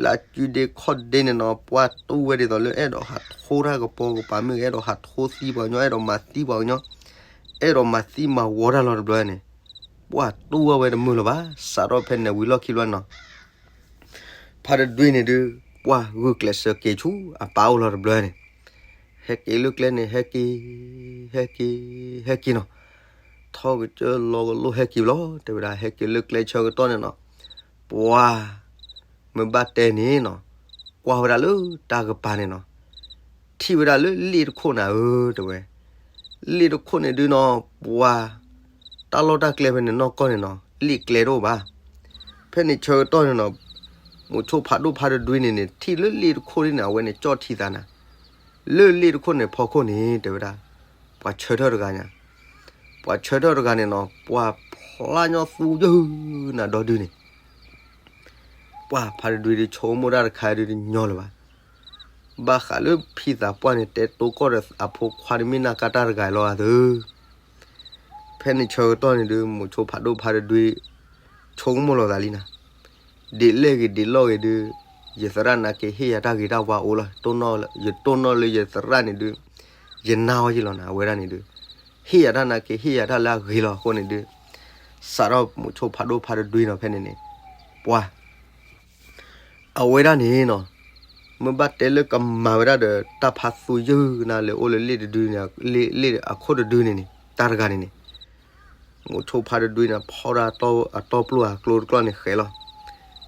လၢအစုဒ့ခီၣ်ဒ့န့ၣ်နီၤ ပှၢ်တူၢ်ဝဲဒ်သိးလၢအဲၣ်ဒိးဟးထိတၢ်ကပီၤကပၤမ့ၢ်ဂ့ၤ အဲၣ်ဒိးဟးထိသံပှၤကညီ အဲၣ်ဒိးမၤသံပှၤကညီ, အဲၣ်ဒိးမၤသံမၤဝီတၢ်လီၤတဘျီန့ၣ်, ပှၢ်တူၢ်ဝဲတမုာ်လၢၤဘၣ် စးထီၣ်ဖဲန့ၣ်ဝံၤလီၢ်ခံဘျီန့ၣ်နီၤ ဖါတဒွံန့ၣ်ဒုး ပှၢ်ဂုာ်ကျဲးစၢးက့ၤဆူအပၢ်အိၣ်လီၤတဘျီန့ၣ်, ဟဲက့ၤလၢကျဲန့ၣ် ဟဲက့ၤ, ဟဲက့ၤ, ဟဲက့ၤနီၤ, ထီၣ်ကစၢၢ်လီၤကလိၣ်ဟဲက့ၤလီၤ တဲဝဲဒၣ် ဟဲက့ၤလၢကျဲဆၢကတီၢ်န့ၣ်နီၤ, ပှၢ် မ့ၢ်ဘၣ်တဲန့ၣ်နီၤ, ကွၢ်ဝဲဒၣ်လၢတၢ်ကပၤန့ၣ်နီၤ, ထံၣ်ဝဲဒၣ်လၢလ့ၣ်တခိၣ်နၤဧၢ တဲဝဲ, လ့ၣ်တခိၣ်န့ၣ်ဒုးနီၤ ပှၢ် တၢ်လီၢ်တၢ်ကျဲဖဲန့ၣ်နီၢ်ကီၢ်န့ၣ်နီၤ လ့ၣ်ကျဲတအိၣ်ဘၣ်. ဖဲန့ၣ်ဆၢကတီၢ်န့ၣ်နီၤ မိၤဆိဖးဒိၣ်ဖါတဒွံန့ၣ်န့ၣ် ထံၣ်လၢလ့ၣ်တခိၣ်န့ၣ် အဝဲန့ၣ်ကၠီၣ်ထံသးနၤ, လၢလ့ၣ်တခိၣ်န့ၣ်ဖီခိၣ်န့ၣ် တဲဝဲဒၣ် ပှၤဆၢထၢၣ်တဂၤညါ, ပှၤဆၢထၢၣ်တဂၤန့ၣ်နီၤ ပှၤဖျါညီသူယုၢ်နၤဒီဒုန့ၣ် ပှၤဖါတဒွံဒုးဆိကမိၣ်တၢ်တခါဒုးတညီလၢၤဘၣ်. ဘၣ်ဃးလၢဖံသးပှၢ်န့ၣ် တဲတိကီၢ်ဒီးအဖိခွါတမ့ၢ်နာ်က့တၢ်တဂၤလီၤဧါသၢ. ဖဲန့ၣ်ဆၢကတီၢ်န့ၣ်ဒုး မိၤဆိဖးဒိၣ်ဖါတဒွံ ဆိကမိၣ်လီၤသးလံနၤ, ဒ်လဲၣ်ဂ့ၤဒ်လဲၣ်ဂ့ၤဒုး ယသရၣ်နာ်က့ဟ့ၣ်ယၤတၢ်ဂ့ၤတၢ်ဝါအိၣ်လီၤ, ယတိၢ်နီၣ်လၢယသရၣ်န့ၣ်ဒုး ယနာ်အီၤယံလီၤနၤ, အဝဲဒၣ်န့ၣ်ဒုး ဟ့ၣ်ယၤတၢ်နာ်က့ ဟ့ၣ်ယၤတၢ်လၢအဂ့ၤလီၤအဃိန့ၣ်ဒုး စးထီၣ်မိၤဆိဖးဒိၣ်ဖါတဒွံနီၤ ဖဲန့ၣ်န့ၣ် ပှၤ အဝဲဒၣ်န့ၣ်နီၤ မ့ၢ်ဘၣ်တဲလၢကမၤဝဲဒၣ်ဒီး တၢ်ဖးသူယုၢ်နၤလၢအိၣ်လၢလ့ၣ်တဒုန့ၣ် လ့ၣ်အခိၣ်တဒုန့ၣ်န့ၣ် တၢ်တဂၤန့ၣ်န့ၣ် မိၤဆိဖါတဒွံန့ၣ် ဖီၣ်ဒၣ်အတီၢ်ပျိၢ်အကျိတကျီၢ်န့ၣ်ဃဲးလီၤ.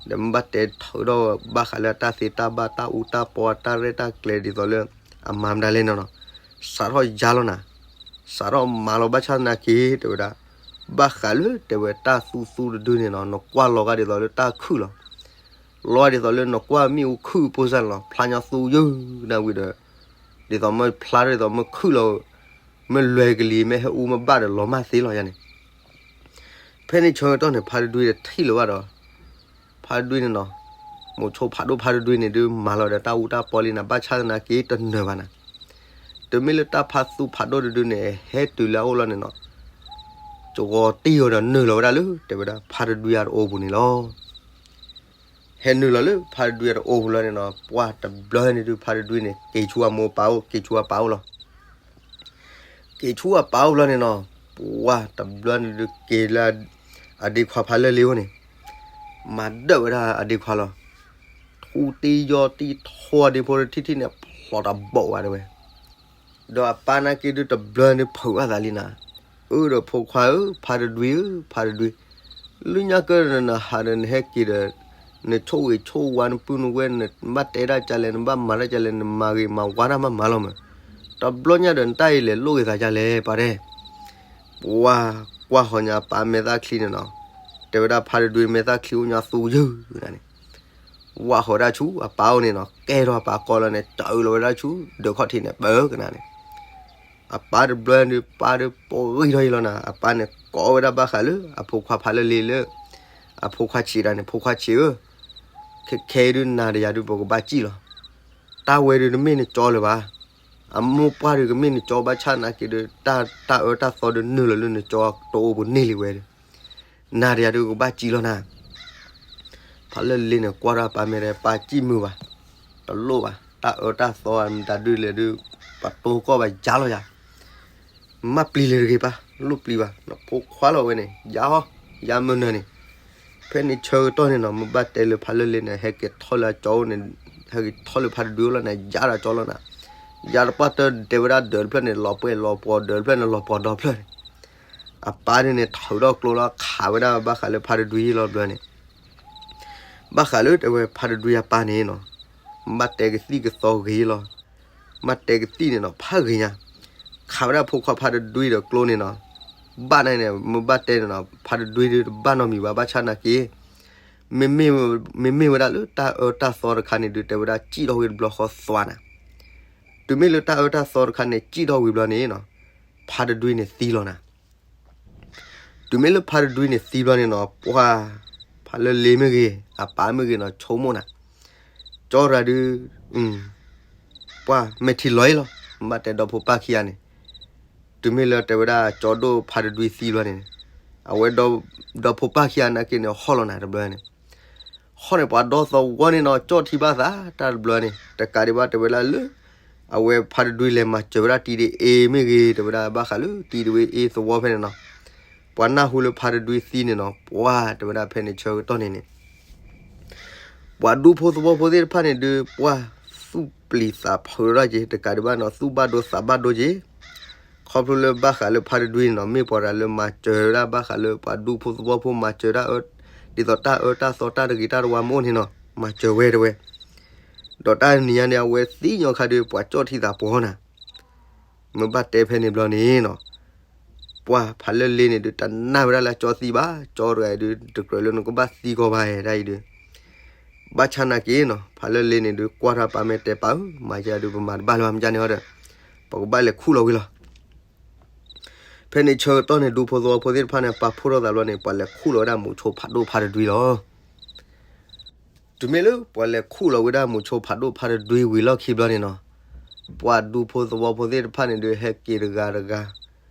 ဒီးမ့ၢ်ဘၣ်တဲထုးထီၣ်ဘၣ်ဃးလၢအတၢ်သ့တၢ်ဘၣ် တၢ်အူတၢ်ပီ တၢ်ရဲၣ်တၢ်ကျဲၤဒ်သိးလၢ အမၤမတၤလဲၣ်န့ၣ်နီၤ စးထီၣ်ယါလီၤနၤ, စးထီၣ်မၤလီၤ ဘၣ်ဆၣ်သနာ်က့ တဲဝဲဒၣ် ဘၣ်ဃးလၢတဲဝဲတၢ်သူသူတဒုန့ၣ်နီၤ နကွၢ်လီၤဂာ်ဒ်သိးလၢတၢ်ခုၣ်လီၤ. လီၤဂာ်ဒ်သိးလၢနကွၢ်မ့ၣ်အူခုၣ်ဖိစၢ်န့ၣ်လီၤ. ဖျါညီသူယုၢ်နၤဝံၤဒီး ဒ်သိးမ့ၢ်ဖျါထီၣ်ဒ်သိးမ့ၢ်ခုၣ်လီၤ, မ့ၢ်လွဲၤကလံၤ မ့ၢ်ဟဲအူမ့ၢ်ဘၣ်ဒီးလီၤမၢ်သ့လီၤယါန့ၣ်. ဖဲန့ၣ်ဆၢကတီၢ်န့ၣ် ဖါတဒွံတထံၣ်လၢၤဘၣ်ဒီး ဖါတဒွံန့ၣ်နီၤ မိၤဆိဖးဒိၣ်ဖါတဒွံန့ၣ်ဒုး မၤလီၤဒီးတၢ်အူတၢ်ပီလံနၤ ဘၣ်ဆၣ်သနာ်က့တနၢၤဘၣ်နၤ. တုၤမ့ၢ်လၢတၢ်ဖးသူဖးဒိၣ်တဒုန့ၣ် ဟဲတုၤလၢအအိၣ်လီၤန့ၣ်နီၤ ကဝီၤတံၢ်အီၤဒီးနုာ်လီၤဝဲဒၣ်လၢ တဲဝဲဒၣ် ဖါတဒွံအတအိၣ်ပူၤန့ၣ်လီၤ. ဟဲနုာ်လီၤလၢဖါတဒွံအတအိၣ်ပူၤလီၤန့ၣ်နီၤ ပှၢ်တဘျီန့ၣ်ဒုး ဖါတဒွံန့ၣ် က့ၤဆူအမိၢ်ပၢ်အိၣ် က့ၤဆူအပၢ်အိၣ်လီၤ. က့ၤဆူအပၢ်အိၣ်ဘျီန့ၣ်နီၤ ပှၢ်တဘျီန့ၣ်ဒုး က့ၤလၢအဒ့ခွါဖါလၢလ့အိၣ်န့ၣ် မၤဒၢၣ်ဝဲဒၣ်အဒ့ခွါလီၤ. ထူတံယီၤတံထီၣ်အဒ့ဖိတထံၣ်ထံၣ်န့ၣ် ဖျိးတဘီၣ်ဝဲတဲဝဲ ဒီးအပၢ်နာ်က့ဒုးတဘျီန့ၣ်ဖုးဘၣ်သးလံနၤ, အၢ ဒီးဖိခွါဧၢ ဖါတဒွံဧၢ ဖါတဒွံ, လၢညါကၢနဟးဒီးနဟဲက့ၤဒီး နဆိၣ်ဂ့ၤဆိၣ်ဝါနပုၢ်နဝဲၢ် နဘၣ်တဲဒၣ်ကလဲၣ် နဘၣ်မၤဒၣ်ကလဲၣ် နမၤဂ့ၤမၤဝါတၢ်မးမးလီၤမး, တဘျီညါဒီးနတၢ်အံၤလဲၤလိၣ်ဂ့ၤသးကလဲၣ် ပှၤတဲ ပှၢ်ကွၢ်ဃီၤညါအပၢ်မဲာ်သၣ်ချံန့ၣ်နီၤ, တဲဝဲဒၣ်ဖါတဒွံမဲာ်သၣ်ချံအိၣ်ညါသူယုၢ်န့ၣ် ဝၢ်ဃီၤဒၣ်ဆူအပၢ်အိၣ်န့ၣ်နီၤ, ကဲထီၣ်အပၢ်ကီလီၤန့ၣ် တအၢလီၤဝဲဒၣ်ဆူ ဒၢးခီၣ်ထံးန့ၣ် ပၢကနၤန့ၣ်, အပၢ်တဘျီန့ၣ် ပၢ်ဒုးပှဲၤဂံၢ်ထီၣ်ယံလီၤနၤ, အပၢ်န့ၣ်ကိးဝဲဒၣ်ဘၣ်ဃးလၢ အဖိခွါဖးလၢလ့လၢ အဖိခွါဆံးဒၣ်န့ၣ် ဖိခွါဆံးဧၢ, ခဲခဲအံၤဒုးနၤဒီးယၤဒုး ပကဘၣ်စံၣ်လီၤ, တၢ်ဝဲဒုးတမ့ၢ်နကၠီလၢၤဘၣ်, အမိၢ်ပှၢ်ဒုးကမ့ၢ်နကၠီဘၣ်ဆၣ်သနာ်က့ဒုး တၢ်အၢတၢ်သီဒုးနုာ်လီၤလၢနကၠီ တအိၣ်ပူၤန့ၢ်လံဝဲဒီး နၤဒီးယၤဒုးကဘၣ်စံၣ်လီၤနၤ, ဖးလၢလ့န့ၣ် ကွၢ်ဒီးပၢ်မဲာ်ဒီး ပၢ်စံၣ်မုာ်ဘၣ်, တလိၣ်ဘၣ်, တၢ်အၢတၢ်သီမတၤဒုးလဲၣ်ဒုး ပတိကီၢ်ဘၣ်ယါလီၤယၤ, မ့ၢ်ပျံၤလဲၤတဂ့ၤပၢ်, လိၣ်ပျံၤဘၣ်, နဖိခွါလီၤဝဲန့ၣ် ယါဟီ, ယါမုၢ်နၤန့ၣ်, ဖဲန့ၣ်ဆၢကတီၢ်န့ၣ်နီၤ မ့ၢ်ဘၣ်တဲလၢဖးလၢလ့န့ၣ် ဟဲက့ၤထီၣ်လၢအကၠီအိၣ်န့ၣ်, ဟဲက့ၤထီၣ်လၢဖးတဒုအိၣ်လီၤန့ၣ် ယါဒီးကၠီလီၤနၤ, ယါတပှၢ်တၢၢ်တဲဝဲဒၣ်ဒၢးတဖျၢၣ်န့ၣ် လီၤပှဲၤလီၤပှီၤ ဒၢးတဖျၢၣ်န့ၣ် လီၤပှီၤဒီဖျၢၣ်န့ၣ် အပၢ်န့ၣ်န့ၣ် ထုးထီၣ်ကျိလီၤခးဝဲဒၣ်ဘၣ်ဃးလၢဖးတဒွံလီၤဘျီန့ၣ်, ဘၣ်ဃးလၢတဲဝဲဖးတဒွံအပၢ်န့ၣ်နီၤ, ဘၣ်တဲကသံၣ်ကသီဂ့ၤလီၤ, ဘၣ်တဲကသံၣ်န့ၣ်နီၤ ဖးဂ့ၤညါ, ခးဝဲဒၣ်ဖိခွါဖးတဒွံဒီးကျိန့ၣ်နီၤ, ဘၣ်န့ၣ်န့ၣ် မ့ၢ်ဘၣ်တဲန့ၣ်နီၤ ဖးတဒွံဒုးတဘၣ်နီတမံၤဘၣ် ဘၣ်ဆၣ်သနာ်က့ မ့မ့ၢ်ဝဲဒၣ်လၢတၢ်အၢတၢ်သီတခါန့ၣ်ဒုး တဲဝဲဒၣ်စံၣ်ထီၣ်ဝံၤတဘျီဃီသွါနၤ, တုၤမ့ၢ်လၢတၢ်အၢတၢ်သီတခါန့ၣ် စံၣ်ထီၣ်ဝံၤဘျီန့ၣ်နီၤ, ဖးတဒွံန့ၣ်သံလီၤနၤ, တုၤမ့ၢ်လၢဖးတဒွံန့ၣ်သံဘျီန့ၣ်နီၤ ပှၢ် ဖးလၢလ့မ့ၢ်ဂ့ၤ အပၢ်မ့ၢ်ဂ့ၤနီၤ ဆိကမိၣ်နၤ, ကၠီရၤဒုး ပှၢ်မဲာ်ထံလီၤအံၤလီၤ, ဘၣ်တဲဒီဖိပၢ်ခံဂၤန့ၣ်, တုၤမ့ၢ်လၢတဲဝဲဒၣ်ကၠီဒိၣ်ဖးတဒွံသံဘျီန့ၣ်, အဝဲဒီဖိပၢ်ခံဂၤနာ်က့န့ၣ် ဟီၣ်လီၤနၤတဘျီန့ၣ် ဟီၣ်န့ၣ် ပှၤဒီသဝီန့ၣ်နီၤ ကၠီၣ်ထံဘၣ်သး တၢ်တဘျီန့ၣ် တကးဒံးဘၣ်တဲဝဲဒၣ်လၢ အဝဲဖးတဒွံလဲၤမၤစၢၤဝဲဒၣ်တံၤဒ့အ့မ့ၢ်ဂ့ၤ တဲဝဲဒၣ်ဘၣ်ဃးလၢတံၤဒ့အ့သဝီဖဲန့ၣ်နီၤ, ပှၤနၢ်ဟူလၢဖးတဒွံသံန့ၣ်နီၤ ပှၢ်တဲဝဲဒၣ်ဖဲန့ၣ်ဆၢကတီၢ်န့ၣ်န့ၣ် ပှၤဒူဖိသဝီဖိသ့ၣ်တဖၣ်န့ၣ်ဒုး ပှၢ်သူၣ်ပျံၤသးဖုးထီၣ်က့ၤ တကးဒံးဘၣ်နီၤ သူၣ်ဘၣ်ဒိသးဘၣ်ဒိက့ၤ ခီဖျိလၢဘၣ်ဃးလၢဖးတဒွံန့ၣ်နီၤ မ့ၢ်ပှၤတဂၤလၢမၤစၢၤဝဲဒၣ်ဘၣ်ဃးလၢပှၤဒူဖိသဝီဖိမၤစၢၤတၢ်အၢ ဒ်သိးတၢ်အၢတၢ်သီတၢ်တဂ့ၤတၢ်တဝါမ့ၢ်အိၣ်န့ၣ်နီၤ မၤစၢၤဝဲတဲဝဲ, ဒီးတၢ်နံၤညါန့ၣ် အဝဲသံညီခါဒုး ပှၤကၠီၣ်ထံသးပှီၤနၤ မ့ၢ်ဘၣ်တဲဖဲန့ၣ်ဘျီန့ၣ်နီၤ, ပှၤဖးလၢလ့န့ၣ်ဒုး တနာ်ဝဲဒၣ်လၢအကၠီသံဘၣ်, ကၠီတဂၤအံၤဒုး တကြၢးလၢနကဘၣ်သံကီးဘၣ်ဒၣ်အံၤဒုး, ဘၣ်ဆၣ်နာ်က့နီၤ ဖးလၢလ့န့ၣ်ဒုး ကွၢ်ထီၣ်ပၢ်မ့ၢ်တဲပၢ်ဧၢ, မၤယၤဒုး ပမၤတဘၣ်လၢၤဘၣ်မ့ၢ်ကန့ၣ်အီၤဒီး ပကဘၣ်လဲၤခူၣ်လီၤဝံၤလီၤ. ဖဲန့ၣ်ဆၢကတီၢ်န့ၣ် ဒူဖိသဝီဖိသ့ၣ်တဖၣ်န့ၣ် ပာ်ဖှိၣ်ထီၣ်သးဘျီန့ၣ် ပှၤလဲၤခူၣ်လီၤဝဲဒၣ်မူးဆိဖးဒိၣ်ဖးတဒွံလီၤ. တုၤမ့ၢ်လၢပှၤလဲၤခူၣ်လီၤဝဲဒၣ်မူးဆိဖးဒိၣ်ဖးတဒွံဝံၤလီၢ်ခံဘျီန့ၣ်နီၤ, ပှၤဒူဖိသဝီဖိသ့ၣ်တဖၣ်န့ၣ်ဒုး ဟဲက့ၤတဂၤတဂၤ,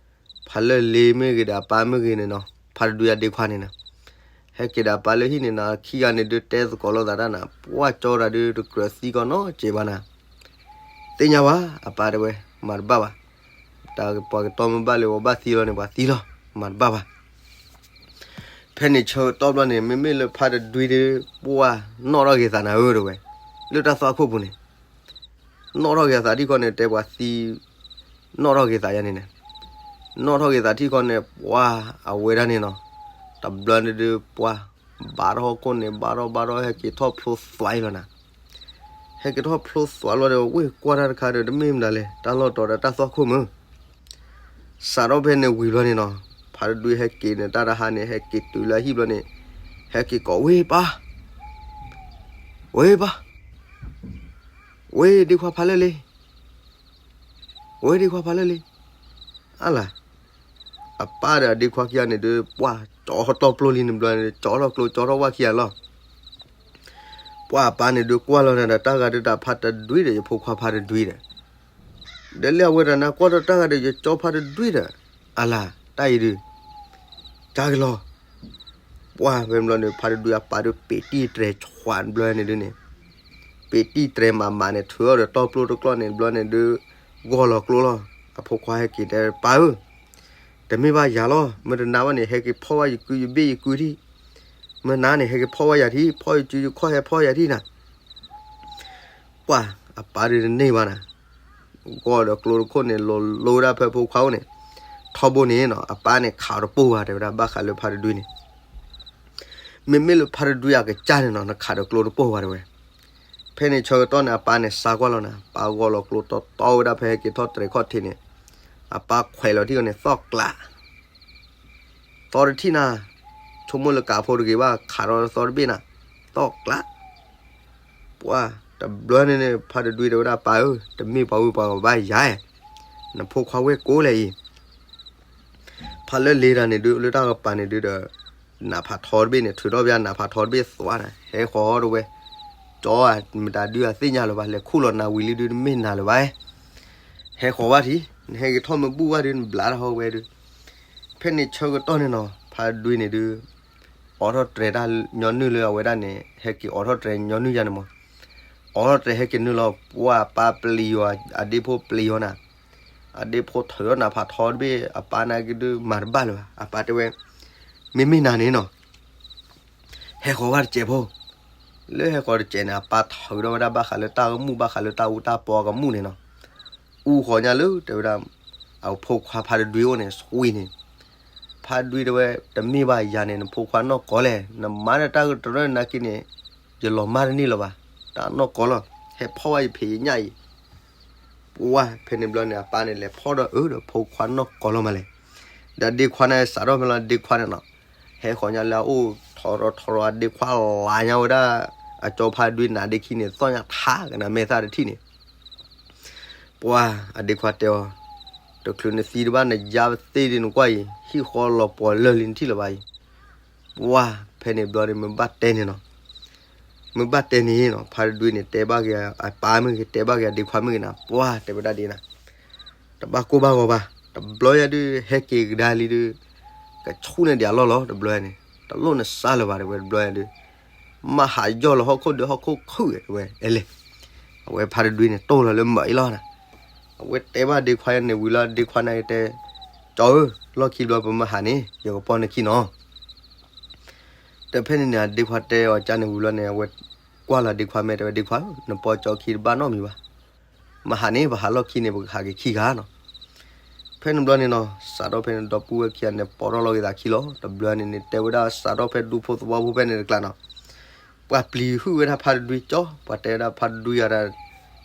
ဖးလၢလ့မ့ၢ်ဂ့ၤဒီးအပၢ်မ့ၢ်ဂ့ၤန့ၣ်နီၤ, ဖးတဒွံအဒ့ခွါန့ၣ်နီၤ, ဟဲက့ၤဒီးအပၢ်လၢဟံၣ်န့ၣ်နီၤ, ခံဂၤန့ၣ်ဒုးတဲသကိးလိာ်သးတၢ်နီၤ, ပှၤကၠီတၢ်ဒုးတကြၢးသံကီးနီတစဲးဘၣ်နီၤ, သ့ၣ်ညါဘၣ် အပၢ်တဲဝဲ, မၤတဘၣ်ဘၣ်, တၢ်ပှၤကတီမ့ၢ်ဘၣ်လၢပှၤဘၣ်သံလီၤန့ၣ် ပှၤသံလီၤ, မၤတဘၣ်ဘၣ်. ဖဲန့ၣ်ဆၢကတီၢ်ဘျီန့ၣ် မ့မ့ၢ်လၢဖးတဒွံဒုး ပှၤနီၣ်ထီၣ်က့ၤသးနၤဧၢ တဲဝဲ, လၢတၢ်သွၣ်ခိၣ်ပူၤန့ၣ် နီၣ်ထီၣ်က့ၤအသးထံၣ်ခီန့ၣ် တဲပှၤသံ, နီၣ်ထီၣ်က့ၤသးယါန့ၣ်န့ၣ်, နီၣ်ထီၣ်က့ၤသးထံၣ်ခီန့ၣ် ပှၤအဝဲဒၣ်န့ၣ်နီၤ, တဘျီန့ၣ်ဒုးပှၤ ဘၣ်ထီၣ်ဟီၣ်ခိၣ်န့ၣ် ဘၣ်ထီၣ်ဘၣ်ထီၣ် ဟဲက့ၤထီၣ်ဖျိသွးအံၤလီၤနၤ, ဟဲက့ၤထီၣ်ဖျိသွးလီၤဒီး ဝ့ၢ်ကွၢ်တၢ်တခါဒီး တမ့ၢ်မတၤလဲၣ် တၢ်လီၢ်တီၤဒီးတၢ်သွၣ်ခိၣ်မုၢ် စးထီၣ်ဖဲန့ၣ်ဝံၤဘျီန့ၣ်နီၤ, ဖးတဒွံဟဲက့ၤန့ၣ် တၢ်တဟါန့ၣ် ဟဲက့ၤတုၤလၢအဟံၣ်ဘျီန့ၣ်, ဟဲက့ၤကိးဝ့ၢ်ပၢ်, ဝ့ၢ်ပၢ်, ဝ့ၢ်ဒ့ခွါဖးလၢလ့, ဝ့ၢ်ဒ့ခွါဖးလၢလ့, အါလၢ အပၢ်ဒီးအဒ့ခွါခံဂၤန့ၣ်ဒုး ပှၤကၠီထီၣ်တီပျိလံန့ၣ်ဘျီန့ၣ် ကၠီထီၣ်ကျိကၠီထီၣ်ဝၣ်ခံဂၤလီၤ. ပှၤအပၢ်န့ၣ်ဒုးကွၢ်လီၤနၤဒီး တၢ်ဂၤဒုးတၢ်ဖးတဒွံဒီး ယဖိခွါဖးတဒွံဒီး, ဒီးလၢအဝဲတၢ်နၤကွၢ်ထီၣ်တၢ်ဂၤဒီး ယကၠီဖးတဒွံဒီး, အါလၢ တၢ်အံၤဒုး ကါက့ၤလီၤ. ပှၤဖဲန့ၣ်ဘျီန့ၣ် ဖးတဒွံအပၢ်ဒုး ပ့းတံၢ်တြဲၤဆွးဘျီန့ၣ်ဒုးန့ၣ်, ပ့းတံၢ်တြဲၤမးမးန့ၣ် ထုးအီၤဒီးတီပျိတကျီၢ်န့ၣ်ဘျီန့ၣ်ဒုး, ဂီၢ်လီၤကျိလီၤ. အဖိခွါဟဲက့ၤတဲ ပၢ်ဧၢ, တမ့ၢ်ဘၣ်ယၤလီၤ, မ့ၢ်တနာ်ဘၣ်န့ၣ် ဟဲက့ၤဖီၣ်ဝဲယကုယဘ့ၣ်ယကုထံၣ်, မ့ၢ်နာ်န့ၣ် ဟဲက့ၤဖီၣ်ဝဲယၤထံၣ်, ဖီၣ်ယကုယခီၣ် ဟဲဖီၣ်ယၤထံၣ်နၤ. ပှၤအပၢ်ဒုးတန့ၢ်ဘၣ်နၤ, ဂီၢ်ဒီးကျိတခိၣ်န့ၣ် လိၤလိၤဝဲဒၣ်ဖဲဖိခွါအိၣ်န့ၣ်, ထီဘိန့ၣ်နီၤ အပၢ်န့ၣ်ခးအီၤတပိၢ်ဘၣ် တဲဝဲဒၣ်ဘၣ်ဃးလၢဖးတဒွံန့ၣ်, မ့မ့ၢ်လၢဖးတဒွံအကစၢ်န့ၣ်နီၤ နခးဒီးကျိတပိၢ်ဘၣ်တဲဝဲ. ဖဲန့ၣ်ဆၢကတီၢ်န့ၣ် အပၢ်န့ၣ်စါကွၢ်လီၤနၤ, ပၢ်ဂီၢ်လီၤကျိတီတီဝဲဒၣ်ဖဲဟဲက့ၤထီၣ်တြဲၤခီၣ်ထံးန့ၣ်, အပၢ်ခွဲးလီၤထံၣ်အီၤန့ၣ် သီၣ်ကျး သီတထံၣ်နၤ, ဆိကမိၣ်လၢကးဖိတဂ့ၤဘၣ် ခးထီၣ်သီတဘ့ၣ်နၤ, သီၣ်ကျး. ပှၤတဘျီန့ၣ်န့ၣ် ဖးတဒွံတဲဝဲဒၣ် ပၢ်ဧၢ, တမ့ၢ်ပှၤဝံၤပှၤကဘၣ်ယၤ, နဖိခွါဝဲၢ်ကိးလဲၣ်အံၤ. ဖးလၢလ့တၢ်န့ၣ်ဒုး လၢတၢ်ကပၤန့ၣ်ဒုးဒီး နးဖးထီတဘ့ၣ်န့ၣ် ထုးထီၣ်ဘၣ်နးဖးထီတဘ့ၣ်သွးနၤ, ဟဲဃီၤအီၤတဝဲ, ကၠီဧၢ မတၤဒုးအသ့ၣ်ညါလၢၤဘၣ်, လဲၤခူၣ်လီၤနၤဝံၤလံဒုး တမ့ၢ်နၤလၢၤဘၣ်, ဟဲဃီၤဘၣ်ထံး, နဟဲက့ၤထီၣ်မ့ၢ်ဘူၣ်ဘၣ်ဒုး နဘျးတၢ်ဟီဝဲဒုး. ဖဲန့ၣ်ဆၢကတီၢ်န့ၣ်နီၤ ဖးတဒွံန့ၣ်ဒုး အိးထီၣ်တြဲၤတၢ်ညီနုၢ်လၢအဝဲဒၣ်န့ၣ် ဟဲက့ၤအိးထီၣ်တြဲၤညီနုၢ်ယါန့ၣ်မး, အိးထီၣ်တြဲၤဟဲက့ၤနုာ်လီၤ ပှၤအပၢ်ပျံၤအီၤ အဒ့ဖိပျံၤအီၤနၤ, အဒ့ဖိထုးထီၣ်နးဖးထီတဘ့ၣ် အပၢ်နာ်က့ဒုးမၤတဘၣ်လၢၤဘၣ်, အပၢ်တဲဝဲ, မ့မ့ၢ်နၤန့ၣ်နီၤ ဟဲဃီၤဘၣ်တစဲးဖိ, လၢဟဲဃီၤတစဲးန့ၣ် အပၢ်ထုးထီၣ်ဝဲဒၣ်ဘၣ်ဃးလၢတၢ်ကမူၣ် ဘၣ်ဃးလၢတၢ်အူတၢ်ပီအကမူၣ်န့ၣ်နီၤ, အူဃီၤညါလၢတဲဝဲဒၣ် အဖိခွါဖးတဒွံအိၣ်န့ၣ် ဆွံန့ၣ်, ဖးတဒွံတဲဝဲ တမ့ၢ်ဘၣ်ယၤန့ၣ် နဖိခွါနီၢ်ကီၢ်လဲၣ်, နမၤန့ၢ်တၢ်ကတရၢၢ်နာ်က့န့ၣ် ယလီၤမၢ်တန့ၢ်လၢၤဘၣ်, တၢ်နီၢ်ကီၢ်လီၤ, ဟဲဖီၣ်ဝဲယဖံးယညၣ်အံၤ ပှၤဖဲန့ၣ်ဘျီန့ၣ် အပၢ်န့ၣ်လဲၤဖီၣ်ဒီးအၢဒီးဖိခွါနီၢ်ကီၢ်လီၤမးလဲၣ်, ဒီးဒ့ခွါန့ၣ်စးထီၣ်ဖဲလီၤ ဒ့ခွါန့ၣ်နီၤ, ဟဲဃီၤညါလၢအအိၣ်ထီရီၤထီရီၤ အဒ့ခွါလၤညါဝဲဒၣ် အကၠီဖးတဒွံနးဒ့ခံန့ၣ် သီၣ်ညါထါကနၤမဲာ်သၣ်တထံၣ်န့ၣ် ပှၤအဒ့ခွါတဲအီၤ, တချုးနသံတဘၣ် နယါပသ့ၣ်ဒ်နကွၢ်အံၤ ဟံၣ်ဃီလီၤပှီၤလၢာ်လံနထံၣ်လၢၤဘၣ်အံၤ, ပှၤဖဲန့ၣ်ဘျီန့ၣ် မ့ၢ်ဘၣ်တဲန့ၣ်နီၤ, မ့ၢ်ဘၣ်တဲန့ၣ်နီၤ ဖးတဒွံန့ၣ် တဲဘၣ်က့ၤအပၢ်မ့ၢ်ဂ့ၤ တဲဘၣ်က့ၤအဒ့ခွါမ့ၢ်ဂ့ၤနၤ ပှၤတဲဝဲဒၣ်ဒ်နၤ, တဘၣ်ကိၢ်ဘၣ်ဂီၤဘၣ်, တဘျီညါဒုး ဟဲက့ၤကဒါလံဒုး ကဆူၣ်န့ၢ်ဒံးအလီၢ်လီၤ တဘျီန့ၣ်, တလိၣ်နစါလၢၤဘၣ် တဲဝဲတဘျီညါဒုး မၤဟးယီၢ်လီၤဟီၣ်ခိၣ်ဒီးဟီၣ်ခိၣ်ခုၣ် တဲဝဲ, အဲလဲၣ်, အဝဲဖးတဒွံန့ၣ် တိၢ်လီၤလၢမၢအံၤလီၤနၤ, အဝဲတဲဘၣ်ဒ့ခွါန့ၣ်ဝံၤလီၤ ဒ့ခွါန့ၣ်တဲ, ကၠီဧၢ, လီၢ်ခံဘျီပမၤဟးန့ၣ် ယကပီၢ်နခံနီၤ ဒီးဖဲန့ၣ်န့ၣ် အဒ့ခွါတဲအီၤကန့ၣ်ဝံၤလီၤန့ၣ် အဝဲကွၢ်လီၤဒ့ခွါမဲာ်တဲဝဲ ဒ့ခွါဧၢ, နပီၢ်ကၠီခံတဘၣ်နီတမံၤဘၣ်, မဟးန့ၣ် ပဟးလီၢ်ခံန့ၣ် ပကဟးက့ၤခံဂၤနီၤ. ဖဲန့ၣ်ဘျီန့ၣ်နီၤ စးထီၣ်ဖဲန့ၣ် ဒီပုၢ်ဝဲၢ်ခံဂၤန့ၣ် ပိာ်ထီၣ်လီၤက့ၤသးခံလီၤ. တဘျီန့ၣ်န့ၣ် တဲဝဲဒၣ်စးထီၣ်ဖဲဒူဖိသဝီဖိဖဲန့ၣ်တကျါနီၤ, ပှၤပျံၤဟုၣ်ဝဲဒၣ်ဖါတဒွံကၠီ, ပှၤတဲဝဲဒၣ်ဖါတဒွံယၤဒၣ်,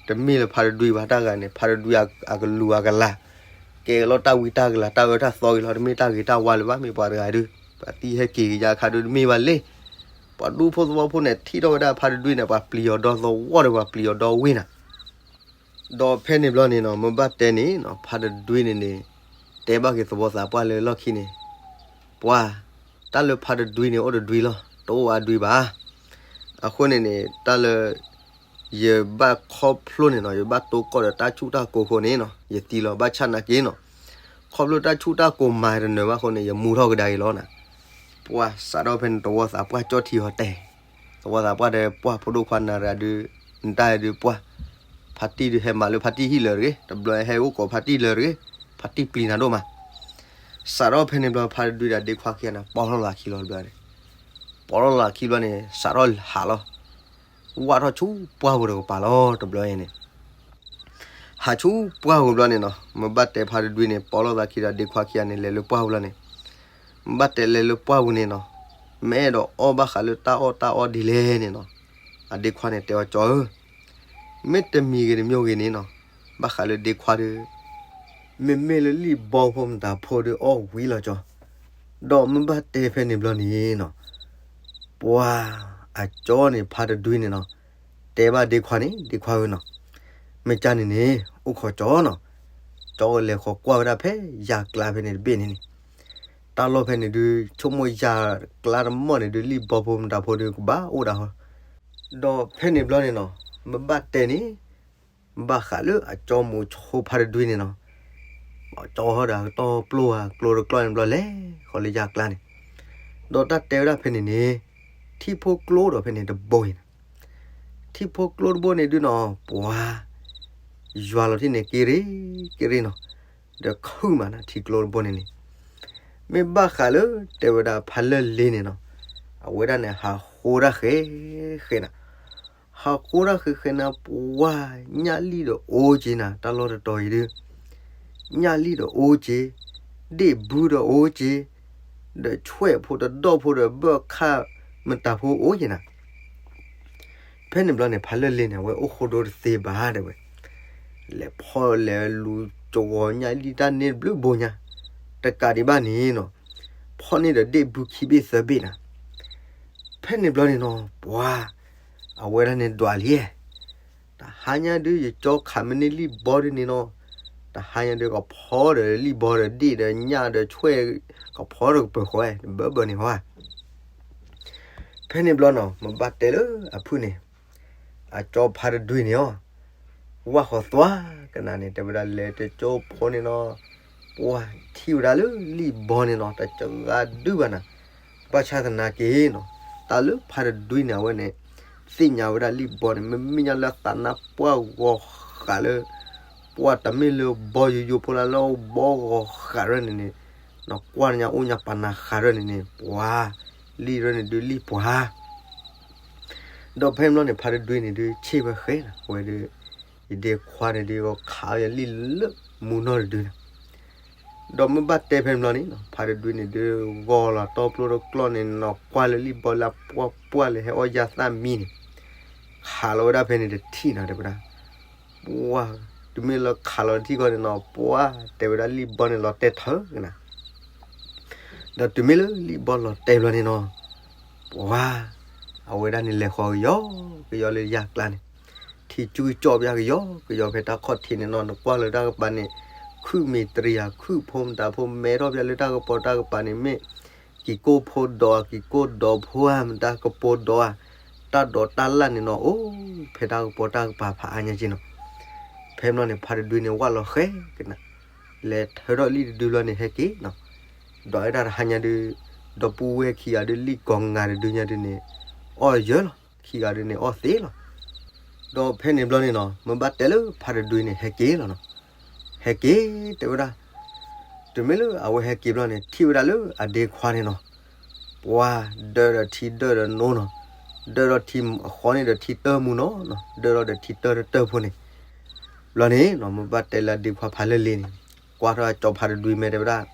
တမ့ၢ်လၢဖါတဒွံဘၣ်တၢ်ဂၤန့ၣ် ဖါတဒွံအကလူၤအကလၤ, ကဲလီၤတၢ်ဝံတၢ်ကလၤ တၢ်အၢတၢ်သီဂ့ၤလီၤ, တမ့ၢ်တၢ်ဂ့ၤတၢ်ဝါလၢၤဘၣ်. မ့ၢ်ပှၤတဂၤဒုး ပှၤသံဟဲက့ၤကယါခါဒုး တမ့ၢ်ဘၣ်လံ. ပှၤဒူဖိသဝီဖိန့ၣ် ထံၣ်ထီၣ်ဝဲဒၣ်ဖါတဒွံန့ၣ် ပှၤပျံၤအီၤဒီသဝီဒီး ပှၤပျံၤအီၤဒီဝ့ၢ်နၤ. ဒီးဖဲန့ၣ်ဘျီန့ၣ်နီၤ မ့ၢ်ဘၣ်တဲန့ၣ်နီၤ ဖါတဒွံန့ၣ်န့ၣ် တဲဘၣ်က့ၤသဝီသးပှၢ်လၢလီၢ်ခံန့ၣ်, ပှၤ, တၢ်လၢဖါတဒွံန့ၣ် အိၣ်တဒွံလီၤ, တအိၣ်အဒွံဘၣ်. အဃိန့ၣ်န့ၣ် တၢ်လၢ ယဘၣ်ခီဖျိန့ၣ်နီၤ ယဘၣ်တိၢ်ကီၢ်ဒီးတၢ်ဆူၣ်တၢ်ကိၤအဃိန့ၣ်နီၤ ယသံလီၤ. ဘၣ်ဆၣ်နာ်က့နီၤ ခီဖျိတၢ်ဆူၣ်တၢ်ကိၤမၤတနၢၤဘၣ်အဃိန့ၣ် ယမူထီၣ်ကဒါအံၤလီၤနၤ. ပှၤစးထီၣ်ဖဲန့ၣ် သဝီသးပှၢ်ကၠီၣ်ထံအီၤတဲ, သဝီသးပှၢ်ဒီး ပှၢ်ဖိဒိၣ်ခွါနၤတဂၤဒုး နတၢ်ဒုးပှၢ်, ဖါတံၢ်ဒုးဟဲမၤလၢဖါတံၢ်ဟံၣ်လၢာ်တဂ့ၤ, တဘျီဟဲအိၣ်ကိးဖါတံၢ်လၢာ်တဂ့ၤ, ဖါတံၢ်ပျံၤနၤဒိၣ်မး. စးထီၣ်ဖဲန့ၣ်ဘျီ ဖါတဒွံဒီးဒ့ခွါခံဂၤန့ၣ် ပိာ်ထီၣ်လီၤခံလီၤတဘျီန့ၣ်, ပိာ်ထီၣ်လီၤခံဘျီန့ၣ် စးထီၣ်ဟးလီၤ ဝၢ်ထီၣ်ဆူပှၢ်ပူၤတကပၤလီၤ တဘျီအံၤန့ၣ်. ဟးဆူပှၢ်ပူၤဘျီန့ၣ်နီၤ မ့ၢ်ဘၣ်တဲဖါတဒွံန့ၣ် ပိာ်လီၤသးခံဒီးဒ့ခွါခံဂၤန့ၣ် လဲၤလၢပှၢ်ပူၤလီၤန့ၣ်, မ့ၢ်ဘၣ်တဲလဲၤလၢပှၢ်ပူၤန့ၣ်နီၤ မ့ၢ်အဲၣ်ဒိးအီၣ်ဘၣ်ဃးလၢတၢ်အီၣ်တၢ်အီဒ်လဲၣ်န့ၣ်နီၤ, အဒ့ခွါန့ၣ်တဲအီၤ ကၠီဧၢ, မ့ၢ်တမံၤဂ့ၤတမံၤဂ့ၤန့ၣ်နီၤ, ဘၣ်ဃးလၢဒ့ခွါဒီး မ့မ့ၢ်လၢလံၣ်ဘီဖိမတၤဖိဒီးအီၣ်ဝံၤလီၤကၠီ, ဒီးမ့ၢ်ဘၣ်တဲဖဲန့ၣ်ဘျီန့ၣ်နီၤ ပှၤအကၠီန့ၣ် ဖါတဒွံန့ၣ်နီၤ တဲဘၣ်ဒ့ခွါန့ၣ် ဒ့ခွါဧၢနီၤ, မ့ၢ်ကၢ်န့ၣ်န့ၣ် အိၣ်ခိးကၠီနီၤ, ကၠီကလဲၤဃီၤကွၢ်ဝဲဒၣ်ဖဲယၤကျါဖဲန့ၣ်တဘ့ၣ်န့ၣ်န့ၣ်, တၢ်လီၢ်ဖဲန့ၣ်ဒုး ဆိကမိၣ်ယၤကျါတမီၢ်န့ၣ်ဒုး လံၣ်ဘီဖိမတၤဖိဒုးကဘၣ်အိၣ်ဒၣ်ဟီ, ဒီးဖဲန့ၣ်ဘျီန့ၣ်နီၤ မ့ၢ်ဘၣ်တဲန့ၣ် ဘၣ်ဃးလၢအကၠီမိၤဆိဖါတဒွံန့ၣ်နီၤ, ကၠီဟီဒီးကတီၢ်ပျိဧါ ကျိတကျီန့ၣ်ဘျီလဲၤဃီၤလၢယၤကျါန့ၣ်, ဒီးတၢ်တဲဝဲဒၣ်ဖဲန့ၣ်န့ၣ် ထံဖိကျိဒီးဖဲန့ၣ်တဘိအံၤန့ၣ်, ထံဖိကျိတဘိန့ၣ်ဒုးနီၤ ပှၤ ယွၤလီၤထံၣ်န့ၣ်က့ရ့ က့ရ့နီၤ, ဒီးခုၣ်မးနၤ ထံကျိတဘိန့ၣ်န့ၣ်, မ့ၢ်ဘၣ်ဃးလၢတဲဝဲဒၣ်ဖါလၢၢ်လ့န့ၣ်နီၤ, အဝဲဒၣ်န့ၣ် ဟးဃိတၢ်ဃဲဃဲနၤ ဟးဃိတၢ်ဃဲဃဲနၤ ပှၤ ညၣ်လံၣ်ဒီးအိၣ်က့နၤ တၢ်လီၢ်တတီၤအံၤဒုး, ညၣ်လံၣ်ဒီးအိၣ်က့, ဒ့ၣ်ဘုဒီးအိၣ်က့, ဒီးဆွဲၣ်ဖိတဒီၣ်ဖိဒီးဘၢၣ်ခၣ်မတၤဖိအိၣ်က့နၤ, ဖဲန့ၣ်ဘျီန့ၣ် ဖါလၢၢ်လ့န့ၣ် အဝဲအိၣ်ဃိဒိတသ့ဘၣ်တဲဝဲ, လဲၤဖီၣ်လဲၤလူၤကဝီၤညၣ်လံၣ်တၢ်န့ၣ်တဘျုးဘိညါ, တကးဒံးဘၣ်န့ၣ်နီၤ, ဖီၣ်န့ၢ်ဒီးဒ့ၣ်ဘုခံဘ့ၣ်သၢဘ့ၣ်နၤ, ဖဲန့ၣ်ဘျီန့ၣ်နီၤ ပှၤ အဝဲဒၣ်န့ၣ်ဒွးလံ, တဟါညါဒုး ယကၠီခးမ့ၢ်န့ၢ်လံၣ်ဘီဒုးန့ၣ်နီၤ, တဟါညါဒုး ကဖီဒီးလံၣ်ဘီဒီးဒ့ၣ်ဒီးညၣ်ဒီးဆွဲၣ် ကဖီဒီးကပၢၤဃီ တဘၢဘၢန့ၣ်ဟီဧါ. ဖဲန့ၣ်ဘျီနီၤ မ့ၢ်ဘၣ်တဲလၢအဖုၣ်န့ၣ် အကၠီဖါတဒွံန့ၣ်အီၤ, ဝၢ်ဃီသွါကနၤန့ၣ် တဲဝဲဒၣ်လဲၤတကၠိဖိန့ၣ်နီၤ, ပှၤထံၣ်ဝဲဒၣ်လၢလံၣ်ဘီန့ၣ်နီၤ တကဂၤဒုဘၣ်နၤ, ဘၣ်ဆၣ်သနာ်က့နီၤ, တၢ်လၢဖါတဒွံန့ၣ် အဝဲန့ၣ် သ့ၣ်ညါဝဲဒၣ်လံၣ်ဘီန့ၣ် မ့မ့ၢ်ညါလၢသးနါပှၢ်ဂီၤဃးလၢ ပှၤတမ့ၢ်လၢဘီယိယိဖိလၢ လၢဘီဂီၤဃးရၢၢ်န့ၣ်န့ၣ်, နကွၢ်ညါအိၣ်ညါပာ်နၤဃးရၢၢ်န့ၣ်န့ၣ် ပှၤ လံၣ်ရၢၢ်န့ၣ်ဒုးလံၣ်ပှၤ ဒီးဖဲန့ၣ်ဘျီန့ၣ် ဖါတဒွံန့ၣ်ဒုး ဆ့ၣ်ဝဲဃဲနၤ အဝဲဒုး, ယဒ့ခွါန့ၣ်ဒုး ခးအီၤယၤလံၣ်လၢမူနီၢ်တဒုန့ၣ်, ဒီးမ့ၢ်ဘၣ်တဲဖဲန့ၣ်ဘျီန့ၣ် ဖါတဒွံန့ၣ်ဒုး ဂီၤလီၤတီပျိတကျီၢ်န့ၣ်နီၤ ကွၢ်လၢလံၣ်ဘီလၢပှၢ်ပှၢ်လၢဟဲအီၣ်ယၤသၣ်မံန့ၣ်, ခးလီၤဝဲဒၣ်ဖဲန့ၣ်တထံၣ်နၤတဲဝဲဒၣ်, ပှၤ, တုၤမ့ၢ်လၢခးလီၤတထံၣ်ဃီန့ၣ်နီၤ ပှၤ, တဲဝဲဒၣ်လံၣ်ဘီန့ၣ်လီၤတဲာ်ထၢကနၤ ဒီးတုၤမ့ၢ်လၢလံၣ်ဘီလီၤတဲာ်ဘျီန့ၣ်နီၤ, ပှၤ, အဝဲဒၣ်န့ၣ်လဲၤဃီၤကယီကယီလၢယၤကျါန့ၣ်, ထံကၠူကၠီၣ်ပျၢ်ကယီကယီဖဲတၢ်ခီၣ်ထံးန့ၣ်နီၤ နကွၢ်လၢတၢ်ကပၤန့ၣ်, ခုၣ်မ့ၢ်တရံးဧါ ခုၣ်ဖိမတၤဖိမဲထီၣ်ပျၢ်လၢတၢ်ကပီၤတၢ်ကပၤန့ၣ် မ့ၢ်ကံၤကိၢ်ဖိဒီးဧါ ကံၤကိၢ်ဒီးဖိဧါ မတၤကပိၤဒီးဧါ, တၢ်ဒိးတၢ်လၣ်န့ၣ်နီၤ အိၣ်ဖဲတၢ်ကပီၤတၢ်ကပၤဖးအါညါက့နီၤ, ဖဲန့ၣ်ဘျီန့ၣ် ဖါတဒွံန့ၣ်ဝၢ်လီၤဃဲကနၤ လဲၤထၢထီၣ်လံၣ်တဒုဘျီန့ၣ်ဟဲက့ၤနီၤ, ဒီးဝဲဒၣ်တဟါညါဒုး, ဒီပုၢ်ဝဲၢ်ခံဂၤဒုးလံၣ်ကိးဂၤတဒုညါဒုးန့ၣ်, အီၣ်ယၢလီၤ ခံဂၤဒုးန့ၣ်အီၣ်သ့လီၤ, ဒီးဖဲန့ၣ်ဘျီန့ၣ်နီၤ မ့ၢ်ဘၣ်တဲလၢဖါတဒွံန့ၣ်ဟဲက့ၤလီၤနီၤ, ဟဲက့ၤတဲဝဲဒၣ်, တုၤမ့ၢ်လၢအဝဲဟဲက့ၤဘျီန့ၣ် ထံၣ်ဝဲဒၣ်လၢအဒ့ခွါန့ၣ်နီၤ ပှၤဒၢဒီးထံဒၢဒီးနိနီၤ, ဒၢဒီးထံအဃီန့ၣ်ဒီးထံတၢမူနီၤ, ဒၢဒီးထံတၢတၢဖိန့ၣ်, ဘျီန့ၣ်နီၤ မ့ၢ်ဘၣ်တဲလၢအဒ့ခွါဖးလၢလ့န့ၣ်, ကွၢ်ထီၣ်အကၠီဖးတဒွံမဲာ်တဲဝဲဒၣ်,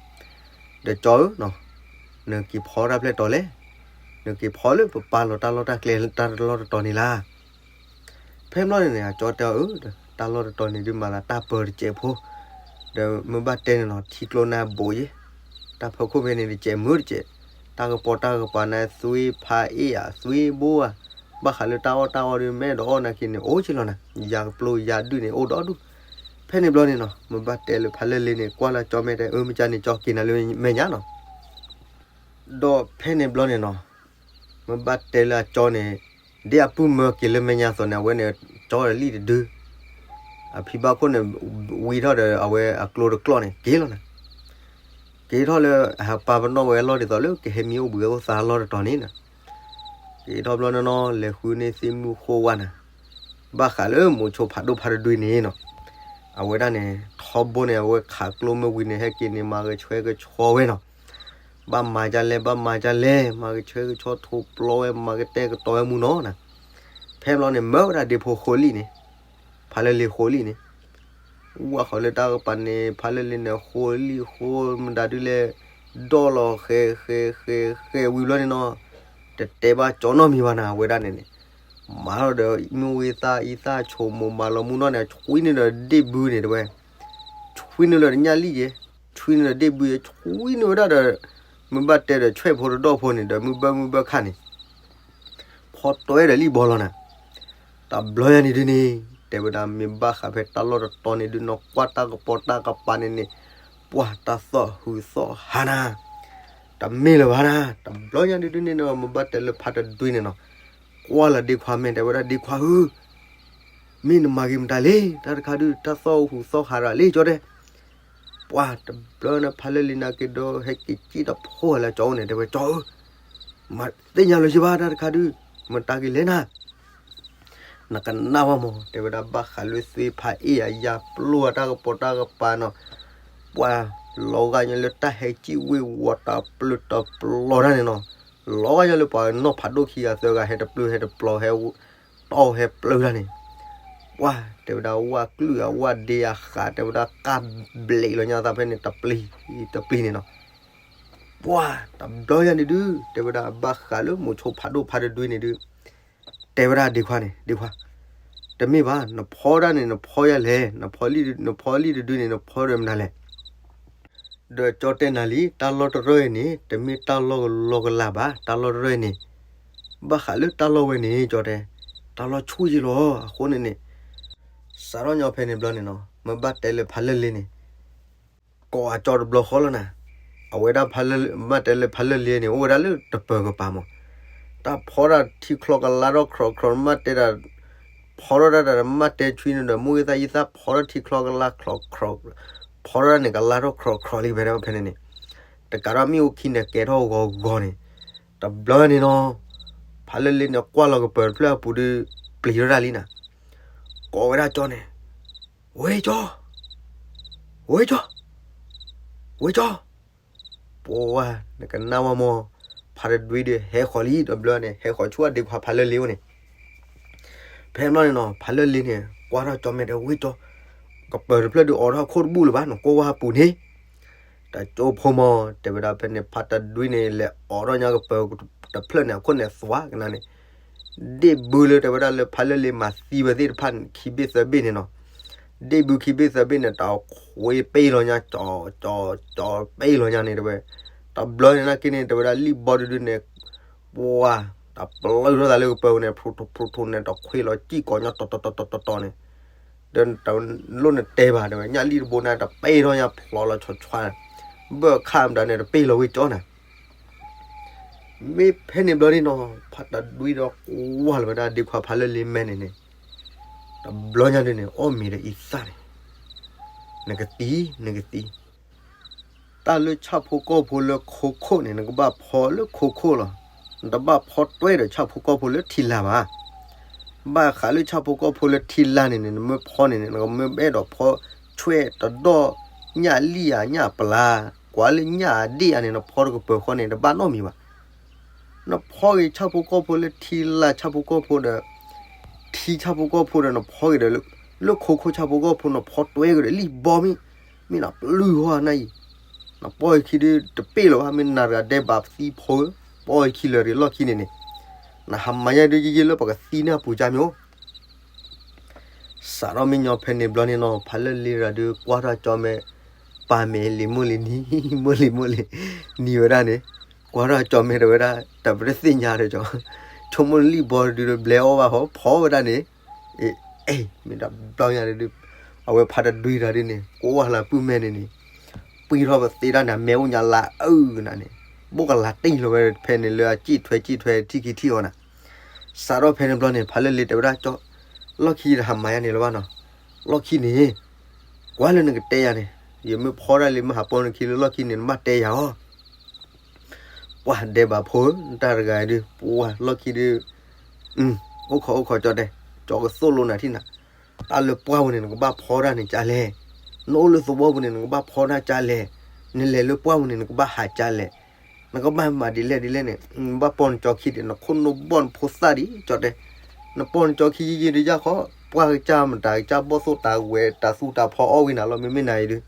ဒီးကၠီဧၢ, နက့ၤဖီတၢ်ဖျဲၣ်တီၤလဲၣ်, နက့ၤဖီလၢပပာ်လီၤတၢ်လီၢ်တၢ်ကျဲတၢ်လီၢ်တတီၤန့ၣ်လၢ ဖဲန့ၣ်ဘျီန့ၣ်န့ၣ် အကၠီတဲအီၤဧၢ, တၢ်လီၢ်တတီၤန့ၣ်ဒုးမၤသးတၢ်ပၢတစဲးဖိ, ဒီးမ့ၢ်ဘၣ်တဲန့ၣ်နီၤ ထံကျိနၤဘိးယဲ, တၢ်ဖီခိၣ်ဖဲန့ၣ်တစဲးမုာ်တစဲး, တၢ်ကပီၤတၢ်ကပၤန့ၣ် သွံဖးအ့ၣ်ဧါ သွံဘိဧါ, ဘၣ်ဃးလၢတၢ်အီၣ်တၢ်အီဒီး မဲာ်ဒီးအီၣ်နာ်က့န့ၣ် အိၣ်က့ၤလီၤနၤ, ယၤကပျိယၤဒုၣ်န့ၣ် အိၣ်ဒီဒူၣ်. ဖဲန့ၣ်ဘျီန့ၣ်နီၤ မ့ၢ်ဘၣ်တဲလၢဖးလၢလ့န့ၣ် ကွၢ်လၢကၠီမဲာ်တဲ အၢ မ့ၢ်ကန့ၣ် ကၠီက့ၤနၤလၢမဲာ်ညါနီၤ. ဒီးဖဲန့ၣ်ဘျီန့ၣ်နီၤ မ့ၢ်ဘၣ်တဲလၢအကၠီန့ၣ် ဒ်အပုၢ်မၢက့ၤလၢမဲာ်ညါအသိးန့ၣ် အဝဲန့ၣ် ကၠီဒီးလံၣ်တဒု, အဖံဘၣ်ခိၣ်န့ၣ် ဝံထီၣ်ဒီးအဝဲအကျိတကျီၢ်န့ၣ် က့ၤလီၤနၤ. က့ၤထီၣ်လၢအဟးပာ်ပနီၣ်ဝဲအလီၢ်ဒ်သိးလၢကဟဲမံအိၣ်ဘှံးအိၣ်သါအလီၢ်တတီၤန့ၣ်နၤ. က့ၤထီၣ်ဘျီန့ၣ်နီၤ လဲၤဃုန့ၢ်သ့ၣ်မုၣ်ဃိဝါနၤ, ဘၣ်ဃးလၢမိၤဆိဖးဒိၣ်ဖးတဒွံန့ၣ်နီၤ, အဝဲဒၣ်န့ၣ် ထီဘိန့ၣ် အဝဲခးကျိမ့ၢ်ဝံၤန့ၣ် ဟဲက့ၤန့ၣ် မၤကဆှဲကဆှီဝဲနီၤ. ဘၣ်မၤဒ်လဲၣ် ဘၣ်မၤဒ်လဲၣ် မၤကဆှဲကဆှီထိးပျီဝဲ မၤကတဲာ်ကတီၤဝဲမူနီၤနၤ. ဖဲဘျီန့ၣ် မၢဝဲဒၣ်ဒ့ဖိဃိလံၣ်န့ၣ်, ဖးလၢလ့ဃိလံၣ်န့ၣ် ဝၣ်ဃီၤလၢတၢ်ကပၤန့ၣ် ဖးလၢလ့န့ၣ် ဃိလံၣ်ဃိမတၤဒုလဲၣ်, ဒီၣ်လီၤဃဲၤဃဲၤဃဲၤဃဲၤဝံၤဘျီန့ၣ်နီၤ, တတဲဘၣ်ကၠီနီတမံၤဘၣ်နၤ အဝဲဒၣ်န့ၣ်န့ၣ်, မၤထီၣ်ဒီးမ့ၢ်ဝံသးအံသၣ်ဆိမိၣ်မၤလီၤမူနီၣ်န့ၣ် ဆွံနုာ်ဒီးဒ့ၣ်ဘုန့ၣ်တဲဝဲ, ဆွံနုာ်လၢညၣ်လံၣ်ယဲ, ဆွံနုာ်ဒီးဒ့ၣ်ဘုယဲ ဆွံနုာ်ဝဲဒၣ်ဒီး မ့ၢ်ဘၣ်တဲဒီးဆွဲၣ်ဖိတဒီၣ်ဖိန့ၣ်ဒီး မုၢ်ဘၢမုၢ်ဘၢခါန့ၣ် ဖီတွဲဒီးလံၣ်ဘီလီၤနၤ. တဘျီညါန့ၣ်ဒုန့ၣ် တဲဝဲဒၣ် မ့ၢ်ဘၣ်ဃးဖဲတၢ်လီၢ်တတီၤန့ၣ်ဒု နကွၢ်တၢ်ကပီၤတၢ်ကပၤန့ၣ်န့ၣ်, ပှၢ်တၢ်သီၣ်ဟုးသီၣ်ဟးနၤ, တမ့ၢ်လၢၤဘၣ်နၤ. တဘျီညါဒုဒုန့ၣ်နီၤ မ့ၢ်ဘၣ်တဲလၢဖးတဒွံန့ၣ်နီၤ, ကွၢ်လၢဒ့ခွါမဲာ် တဲဝဲဒၣ် ဒ့ခွါဧၢ, မ့ၢ်နမၤဂ့ၤမတၤလဲၣ်, တၢ်တခါဒု တၢ်သီၣ်ဟုးသီၣ်ဟးရၤလံ ကၠီတဲ ပှၢ်တဘျီန့ၣ် ဖးလၢလ့န့ၣ်က့ၤဒီး ဟဲက့ၤစံၣ်တဖိလၢကၠီအိၣ်န့ၣ် တဲဝဲ ကၠီဧၢ, မၤသ့ၣ်ညါလၢၤယဘၣ် တၢ်တခါဒု, မတၤက့ၤလဲၣ်နၤ, နကနၣ်ဝဲမး တဲဝဲဒၣ် ဘၣ်ဃးလၢသွံဖးအ့ၣ်အယၤပျိၢ်အတၢ်ကပီၤ တၢ်ကပၤနီၤ, ပှၢ်လီၤဂာ်ညါလၢတၢ်ဟဲစံၣ်ဝ့ၤဝီၤတပျုာ်တပျီၤတၢ်န့ၣ်နီၤ, လီၤဂာ်ညါလၢပှၤနီၢ်ဖးဒိၣ်ခံဂၤသၢဂၤ ဟဲတပျုာ်ဟဲတပျီၤ ဟဲတီၢ်ဟဲပျုာ်တၢ်န့ၣ်, ပှၢ်တဲဝဲဒၣ် ဝၣ်ကျုၢ်အဝၣ်ဒ့အဃး တဲဝဲဒၣ် ကၢ်ဘျံးလီၤညါသးဖဲန့ၣ် တပျံၤတပျံၤန့ၣ်နီၤ, ပှၢ်တဘျီညါန့ၣ်ဒု တဲဝဲဒၣ် ဘၣ်ဃးလၢမိၤဆိဖးဒိၣ်ဖးတဒွံန့ၣ်ဒု တဲဝဲဒၣ်ဒ့ခွါန့ၣ် ဒ့ခွါ, တမ့ၢ်ဘၣ် နဖီဒၣ်န့ၣ် နဖီယၤလဲၣ်, နဖီလံၣ်တဒုန့ၣ် နဖီဒီးမနုၤလဲၣ်, ဒီးကၠီတဲနၤလံ တၢ်လီၢ်တရၢၢ်အံၤန့ၣ် တမ့ၢ်တၢ်လီၢ်ကလီကလးဘၣ် တၢ်လီၢ်တရၢၢ်အံၤန့ၣ်, ဘၣ်ဃးလၢတၢ်လီၢ်ဝဲန့ၣ် ကၠီတဲ, တၢ်လီၢ်ဆူၣ်ယံလီၤ အဃိန့ၣ်န့ၣ်, စးထီၣ်ညီဖဲန့ၣ်ဘျီန့ၣ်နီၤ မ့ၢ်ဘၣ်တဲလၢဖးလၢလ့န့ၣ် ကိးအကၠီတဘျီဃီလီၤနၤ, အဝဲဒၣ်ဖးလၢ မ့ၢ်တဲလၢဖးလၢလ့န့ၣ် အိၣ်ဝဲဒၣ်လၢတပၢၤကပၤမး, တၢ်ဖီဒၣ်ထံချီကလါထီၣ်ခြီးခြီး မ့ၢ်တဲဒၣ်, ဖီထီၣ်တၢ်တၢ်မ့ၢ်တဲဆွံန့ၣ်ဒီး မိၢ်ဂ့ၤသးယံသး ဖီထီၣ်ထံချီကလါခြီးခြီး, ဖီထီၣ်တၢ်န့ၣ် ကလါထီၣ်ခြီးခြီးလံ ဖဲဖဲန့ၣ်န့ၣ်, တကးထီၣ်မ့ၣ်အူခံန့ၣ် ကဲထီၣ်ဂီၤဂီၤန့ၣ်, တဘျီန့ၣ်နီၤ, ဖးလၢလ့န့ၣ် ကွၢ်လီၤကပၢၤတဖျၢၣ်အပူၤဒီး ပျံၤထီၣ်တၢ်လံနၤ, ကိးဝဲဒၣ်ကၠီန့ၣ် ဝ့ၢ်ကၠီ, ဝ့ၢ်ကၠီ, ဝ့ၢ်ကၠီ, ပှၢ် နကနၣ်ဝဲမး, ဖးတဒွံဒီးဟဲဃီၤလံ တဘျီန့ၣ် ဟဲဃီၤဆူအဒ့ခွါဖးလၢလ့အိၣ်န့ၣ်, ဖဲဘျီန့ၣ်နီၤ ဖးလၢလ့န့ၣ် ကွၢ်ထီၣ်ကၠီမဲာ်တဲ ဝ့ၢ်ကၠီ, ကပၢၤတဖျၢၣ်ဒုးအိးထီၣ်အခိၣ်တဘူၣ်လၢၤဘၣ် နကွၢ်ဝဲအပူၤန့ၣ်, တကၠိဖိမး တဲဝဲဒၣ်ဖဲန့ၣ် ဖးတဒွံန့ၣ် လဲၤအိးထီၣ်ညါကပၢၤတဖျၢၣ်န့ၣ် အခိၣ်န့ၣ်သွါကနၤန့ၣ် ဒ့ၣ်ဘုလၢတဲဝဲဒၣ်လၢဖးလၢလ့မၤသံဝဲသ့ၣ်တဖၣ်န့ၣ် ခံဘ့ၣ်သၢဘ့ၣ်န့ၣ်နီၤ, ဒ့ၣ်ဘုခံဘ့ၣ်သၢဘ့ၣ်န့ၣ် တၢ်ခွ့ပ့ၢ်လီၤညါ ကၠီကၠီကၠီပ့ၢ်လီၤညါန့ၣ်တဲဝဲ, တဘျီန့ၣ်နာ်က့န့ၣ် တဲဝဲဒၣ်လံၣ်ဘီဒုဒုန့ၣ်, ပှၢ် တၢ်ပျုၢ်ထီၣ်သးလၢကပၢၤန့ၣ် ဖြူထူဖြူထူန့ၣ် တၢ်ခွ့လီၤစံၣ်ကီးညါတီတီတီတီတီန့ၣ်, ဒီးတလိၣ်နတဲဘၣ် တဲဝဲ ညၣ်လံၣ်တဘိန့ၣ် တပ့ၢ်ထီၣ်ညါဖျိးလီၤဆီဆီ, ဘၢၣ်ခၣ်မတၤန့ၣ် တပ့ၢ်လီၤဝဲကၠီနၤ မ့ၢ်ဖဲန့ၣ်ဘျီန့ၣ်နီၤ ဖးတဒွံဒီးကွၢ်လီၤဝဲဒၣ်ဒ့ခွါဖးလၢလ့မဲာ်န့ၣ်န့ၣ်, တဘျီညါဒုန့ၣ် အီၣ်မ့ၤဒီးအံသၣ်န့ၣ်, နကသံ နကသံ, တၢ်လၢဆၣ်ဖိကီၢ်ဖိလၢခိခိၣ်န့ၣ် နကဘၣ်ဖီလၢခိခိၣ်လီၤ. နတဘၣ်ဖီတွဲဒီးဆၣ်ဖိကီၢ်ဖိလၢထံလာ်ဘၣ်. ဘၣ်ဃးလၢဆၣ်ဖိကီၢ်ဖိလၢထံလာ်န့ၣ်န့ၣ် နမ့ၢ်ဖီန့ၣ်န့ၣ် နကမ့ၢ်အဲၣ်ဒိးဖီဆွဲၣ်တဒီၣ်ညၣ်လံၣ်ဧါ ညၣ်ပျၢ်, ကွၢ်လၢညၣ်အဒ့ၣ်ဧါန့ၣ် နဖီတကပၢၤဃီန့ၣ် တဘၣ်နီတမံၤဘၣ်. နဖီဂ့ၤဆၣ်ဖိကီၢ်ဖိလၢထံလာ် ဆၣ်ဖိကီၢ်ဖိဒီး ထံဆၣ်ဖိကီၢ်ဖိဒီး နဖီဂ့ၤဒီး လၢခိခိၣ်ဆၣ်ဖိကီၢ်ဖိ နဖီတွဲကဒီးလံၣ်ဘီမ့ၢ်, မ့ၢ်နပျုၢ်ဟီနၤအံၤ, နပီၢ်အခံဒုတပ့ၢ်လီၤဘၣ် မ့ၢ်နၤတဂၤဒဲးဘးသံဖိဧၢ, ပီၢ်အခံလၢာ်ရ့ၤလီၢ်ခံန့ၣ်န့ၣ်, နဟးမၤယဲဒုယဲလၢပကသံန့ၢ်အပူၤကၢ်မ့ၢ်အိၣ် စးထီၣ်မ့ၢ်ညီဖဲန့ၣ်ဘျီန့ၣ်နီၤ ဖးလၢလ့ရၤဒုးကွၢ်ထီၣ်ကၠီမဲာ်, ပၢ်မဲာ်လံၤမိၢ်လံၤနံၤ မိၢ်လံၤမိၢ်လံၤနံၤဝဲဒၣ်န့ၣ်, ကွၢ်ထီၣ်ကၠီမဲာ်တဲဝဲဒၣ် တၢ်ပတသ့ၣ်ညါဒီးကၠီ, ဆိကမိၣ်လံၣ်ဘီတဒုဒီးဘျဲအီၣ်ဘၣ်ဟီ ဖီဝဲဒၣ်န့ၣ်, အ့ မ့ၢ်တဘျီညါဒုး, အဝဲဖါတဒွံတၢ်ဒ်န့ၣ် ကိးဝဲလၢပုၢ်မဲာ်န့ၣ်န့ၣ်, ပှံၢ်ထီၣ်ပသ့ဒၣ်န့ၣ် အမဲာ်အိၣ်ညါလၢအအုၣ်နၤန့ၣ်, ဘိၣ်ကလၤတံၢ်လီၤဝဲဖဲန့ၣ်လၢအစံၣ်ထွဲစံၣ်ထွဲထံၣ်ခံထံၣ်အီၤနၤ, စးထီၣ်ဖဲန့ၣ်ဘျီန့ၣ် ဖါလၢလ့ၤတဲဝဲဒၣ်ကၠီ, လီၢ်ခံတဟးမၤယါန့ၣ်လၢၤဘၣ်နီၤ, လီၢ်ခံန့ၣ် ကွၢ်လၢနကတဲယၤန့ၣ်, ယမ့ၢ်ဖီဒၣ်လံမ့ၢ်ဟးပိာ်နခံလၢလီၢ်ခံန့ၣ် နဘၣ်တဲယၤအီၤ, ပှၤဒဲးဘးဖိ နတၢ်တဂၤဒုး ပှၤလီၢ်ခံဒုး, အိၣ်ခိးအိၣ်ခိးကၠီတဲ, ကၠီကသိၣ်လိနၤထံၣ်နၤ, တၢ်လၢပှၢ်ပူၤန့ၣ် နကဘၣ်ဖီဒၣ်န့ၣ်ကလဲၣ်, နအိၣ်လၢသဝီပူၤန့ၣ် နကဘၣ်ဖီဒၣ်ကလဲၣ်, နလဲၤလၢပှၢ်ပူၤန့ၣ် နကဘၣ်ဟးကလဲၣ်, နကဘၣ်မၤဒ်လဲၣ်ဒ်လဲၣ်န့ၣ်, နဘၣ်ပိာ်နကၠီခံဒံး နခိၣ်နူာ်ဘီၣ်နဖိသၣ်ဒံး ကၠီတဲ, နပိာ်နကၠီခံယံာ်ယံာ်ဒုးယၢ်ဃီ, ပှၢ်ကစၢ်မတၤကစၢ်ဘီၣ်သိၣ်တၢ်ဝဲတၢ်သူတၢ်ဖီအီၣ်ဝံၤနၤလီၤ မ့မ့ၢ်နၤအံၤဒုး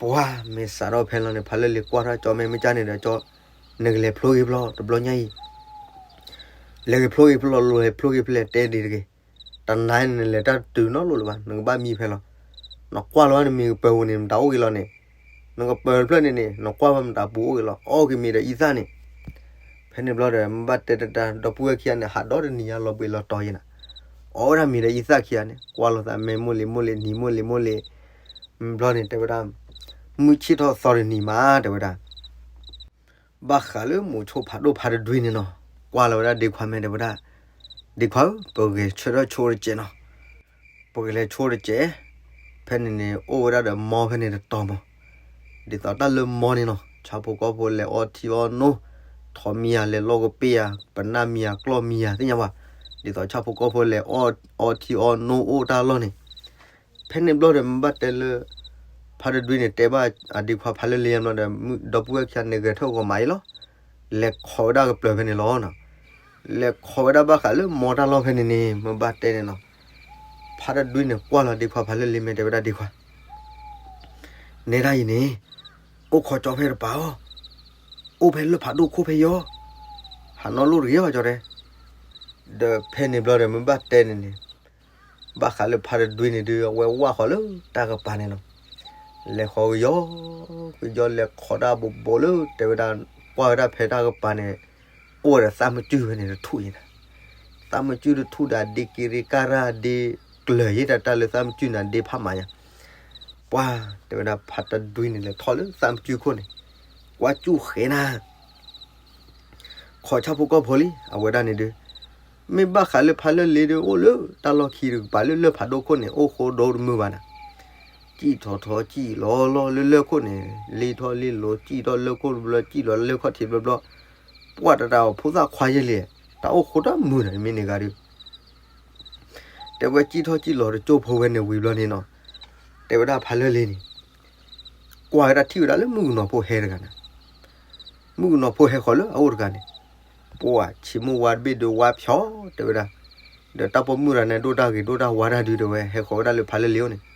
ပှၤမ့ၢ်စးထီၣ်ဖဲလီၤန့ၣ် ဖါလၢလ့ၤကွၢ်ထီၣ်ကၠီမဲာ်မ့ၢ်ကၢ်န့ၣ်ဒီးကၠီ, နကလဲၤဖျိဂ့ၤဖျီတဘျီညါအံၤ, လဲၤဂ့ၤဖျိဂ့ၤဖျီ လဲၤဖျိဂ့ၤဖျိတဲဒ်တဂ့ၤ, တနၤန့ၣ် နလဲၤတၢ်တုၤနီတလိၤလၢၤဘၣ် နကဘၣ်မံဖဲလီၤ, နကွၢ်လီၤနမ့ၢ်ကပၢၤပူၤန့ၣ် မတၤအိၣ်ဂ့ၤလီၤန့ၣ်, နကပၢၤတဖျၢၣ်န့ၣ်န့ၣ် နကွၢ်ဝဲမတၤပူၤအိၣ်ဂ့ၤလီၤ အီၣ်က့ၤမ့ၤဒီးအံသၣ်န့ၣ် ဖဲန့ၣ်ဘျီဒီး မ့ၢ်ဘၣ်တဲတၢ် ဒီပုၢ်ဝဲၢ်ခံဂၤန့ၣ် ဟးဒီတနံၤညါလီၤဘှံးလီၤတီၤယံၤနၤ, အီၣ်ဝဲဒၣ်မ့ၤဒီးအံသၣ်ခံဂၤန့ၣ် ကွၢ်လိာ်သးမဲာ်မိၢ်လံၤမိၢ်လံၤနံၤမိၢ်လံၤမိၢ်လံၤ, ဘျီန့ၣ်တဲဝဲဒၣ်, မုၢ်ဆ့ၣ်ထီၣ်သီတနံၤမး တဲဝဲဒၣ်, ဘၣ်ဃးလၢမိၤဆိဖးဒိၣ်ဖါတဒွံန့ၣ်နီၤ, ကွၢ်လီၤဝဲဒၣ်ဒ့ခွါမဲာ်တဲဝဲဒၣ်, ဒ့ခွါဧၢ ပဂဲၤဆၢထၢၣ်ဆိတစဲးနီၤ ပကလဲၤဆိတစဲး, ဖဲန့ၣ်န့ၣ် အိၣ်ဝဲဒၣ်ဒီးမီဖဲန့ၣ်တတီၤမး, ဒ်သိးတၢ်လၢမီန့ၣ်နီၤ ဆၣ်ဖိကီၢ်ဖိလဲၤအီထံအီနိ, ထိးမံယၤလဲၤလီၢ်ကပ့ၢ်ယၤ ပနၢ်မံယၤကျီၢ်မံယၤသ့ၣ်ညါဘၣ်, ဒ်သိးဆၣ်ဖိကီၢ်ဖိလဲၤအီထံအီနိအိၣ်တၢ်လီၢ်န့ၣ်, ဖဲန့ၣ်ဘျီဒီးမ့ၢ်ဘၣ်တဲလၢ ဖါတဒွံန့ၣ် တဲဘၣ်အဒ့ခွါဖါလၢလ့ၤယါဘျီဒီး ဒီပုၢ်ဝဲၢ်ခံဂၤန့ၣ်ဂဲၤထၢၣ်ဂီၤမးအံၤလီၤ, လဲၤခိးဝဲဒၣ်ကပျၢၤဖဲန့ၣ်လီၤနီၤ လဲၤခိးဝဲဒၣ်ဘၣ်ဃးလၢမီတၢ်လီၢ်ဖဲန့ၣ်န့ၣ် မ့ၢ်ဘၣ်တဲန့ၣ်နီၤ, ဖါတဒွံန့ၣ် ကွၢ်လီၤဒ့ခွါဖါလၢလ့ၤမဲာ်တဲဝဲဒၣ်ဒ့ခွါ, နဲဒၣ်အံၤန့ၣ်, အိၣ်ခိးကၠီဖဲတပၤအီၤ, အိၣ်ဖဲလၢဖးဒိၣ်ခိၣ်ဖဲယီၤ, ဟးနီၣ်လိၣ်တဂ့ၤအီၤကၠီတဲ, ဒီးဖဲန့ၣ်ဘျီဒီးမ့ၢ်ဘၣ်တဲန့ၣ်န့ၣ် ဘၣ်ဃးလၢဖါတဒွံန့ၣ်ဒုး အဝဲဝၣ်ဃီၤလၢတၢ်ကပၤန့ၣ်နီၤ, လဲၤဃီၤကယီကယီလဲၤခိးဒၣ်ဘိးဘိးလၢ တဲဝဲဒၣ်, ကွၢ်ဝဲဒၣ်ဖဲတၢ်ကပၤန့ၣ်, အိၣ်ဝဲဒီးသၣ်မုၢ်ကုၢ်ဖဲန့ၣ်တထူၣ်အံၤနၤ, သၣ်မုၢ်ကုၢ်တထူၣ်ဒီးဒ့က့ရ့ကၢ်ရၢ်ဒ့ကျၢၤယ့ၣ်တၢ်တၢ်လၢသၣ်မုၢ်ကုၢ်နၤဒ့ဖးမးညါ, ပှၤ, တဲဝဲဒၣ်ဖါတဒွံန့ၣ်လဲၤထီၣ်လၢသၣ်မုၢ်ကုၢ်ခိၣ်န့ၣ်, ကွၢ်စူၣ်ဃဲနၤ ခိးဆၣ်ဖိကီၢ်ဖိလံ အဝဲဒၣ်န့ၣ်ဒုး, မ့ၢ်ဘၣ်ဃးလၢဖါလၢလ့ၤဒုး အိၣ်လၢတၢ်လီၢ်ခံတကပၤလၢလၢၢ်ဖးဒိၣ်ခိၣ်န့ၣ် အိၣ်ဃိဒိတမုာ်ဘၣ်နၤ, စံၣ်ထီၣ်ထီၣ်စံၣ်လီၤလီၤလၢလၢၢ်ခိၣ်န့ၣ်, လ့ထီၣ်လ့လိၤ စံၣ်ထီၣ်လၢခိၣ်တဘျီ စံၣ်လီၤလၢခီၣ်ထံးတဘျီဘျီ, ပှၤတတၢ်အီၤဖိသၣ်ခွါယဲၢ်လံ, တၢ်အိၣ်ဃိတၢ်မုာ်နၤ မ့ၢ်န့ၣ်ဂၤဒုး တဲဝဲစံၣ်ထီၣ်စံၣ်လီၤတကၠိၢ်ဖိဝဲန့ၣ်ဝံၤဘျီန့ၣ်နီၤ, တဲဝဲဒၣ်ဖါလၢလ့ၤန့ၣ်, ကွၢ်ဝဲဒၣ်ထံၣ်ဝဲဒၣ်လၢမုၣ်ကနီၤဖိဟဲတဂၤနၤ, မုၣ်ကနီၤဖိဟဲဃီၤလၢအအိၣ်တဂၤန့ၣ်, ပှၤဆ့မိၢ်ဝါတဘ့ၣ်ဒုးဝါဖျီ တဲဝဲဒၣ်, ဒီးတၢ်ပိာ်မုၣ်တဂၤန့ၣ် ဒိၣ်တၢ်ဂ့ၤဒိၣ်တၢ်ဝါတၢ်ဒုးတဲဝဲ ဟဲဃီၤဝဲဒၣ်လၢဖါလၢလ့ၤအိၣ်န့ၣ်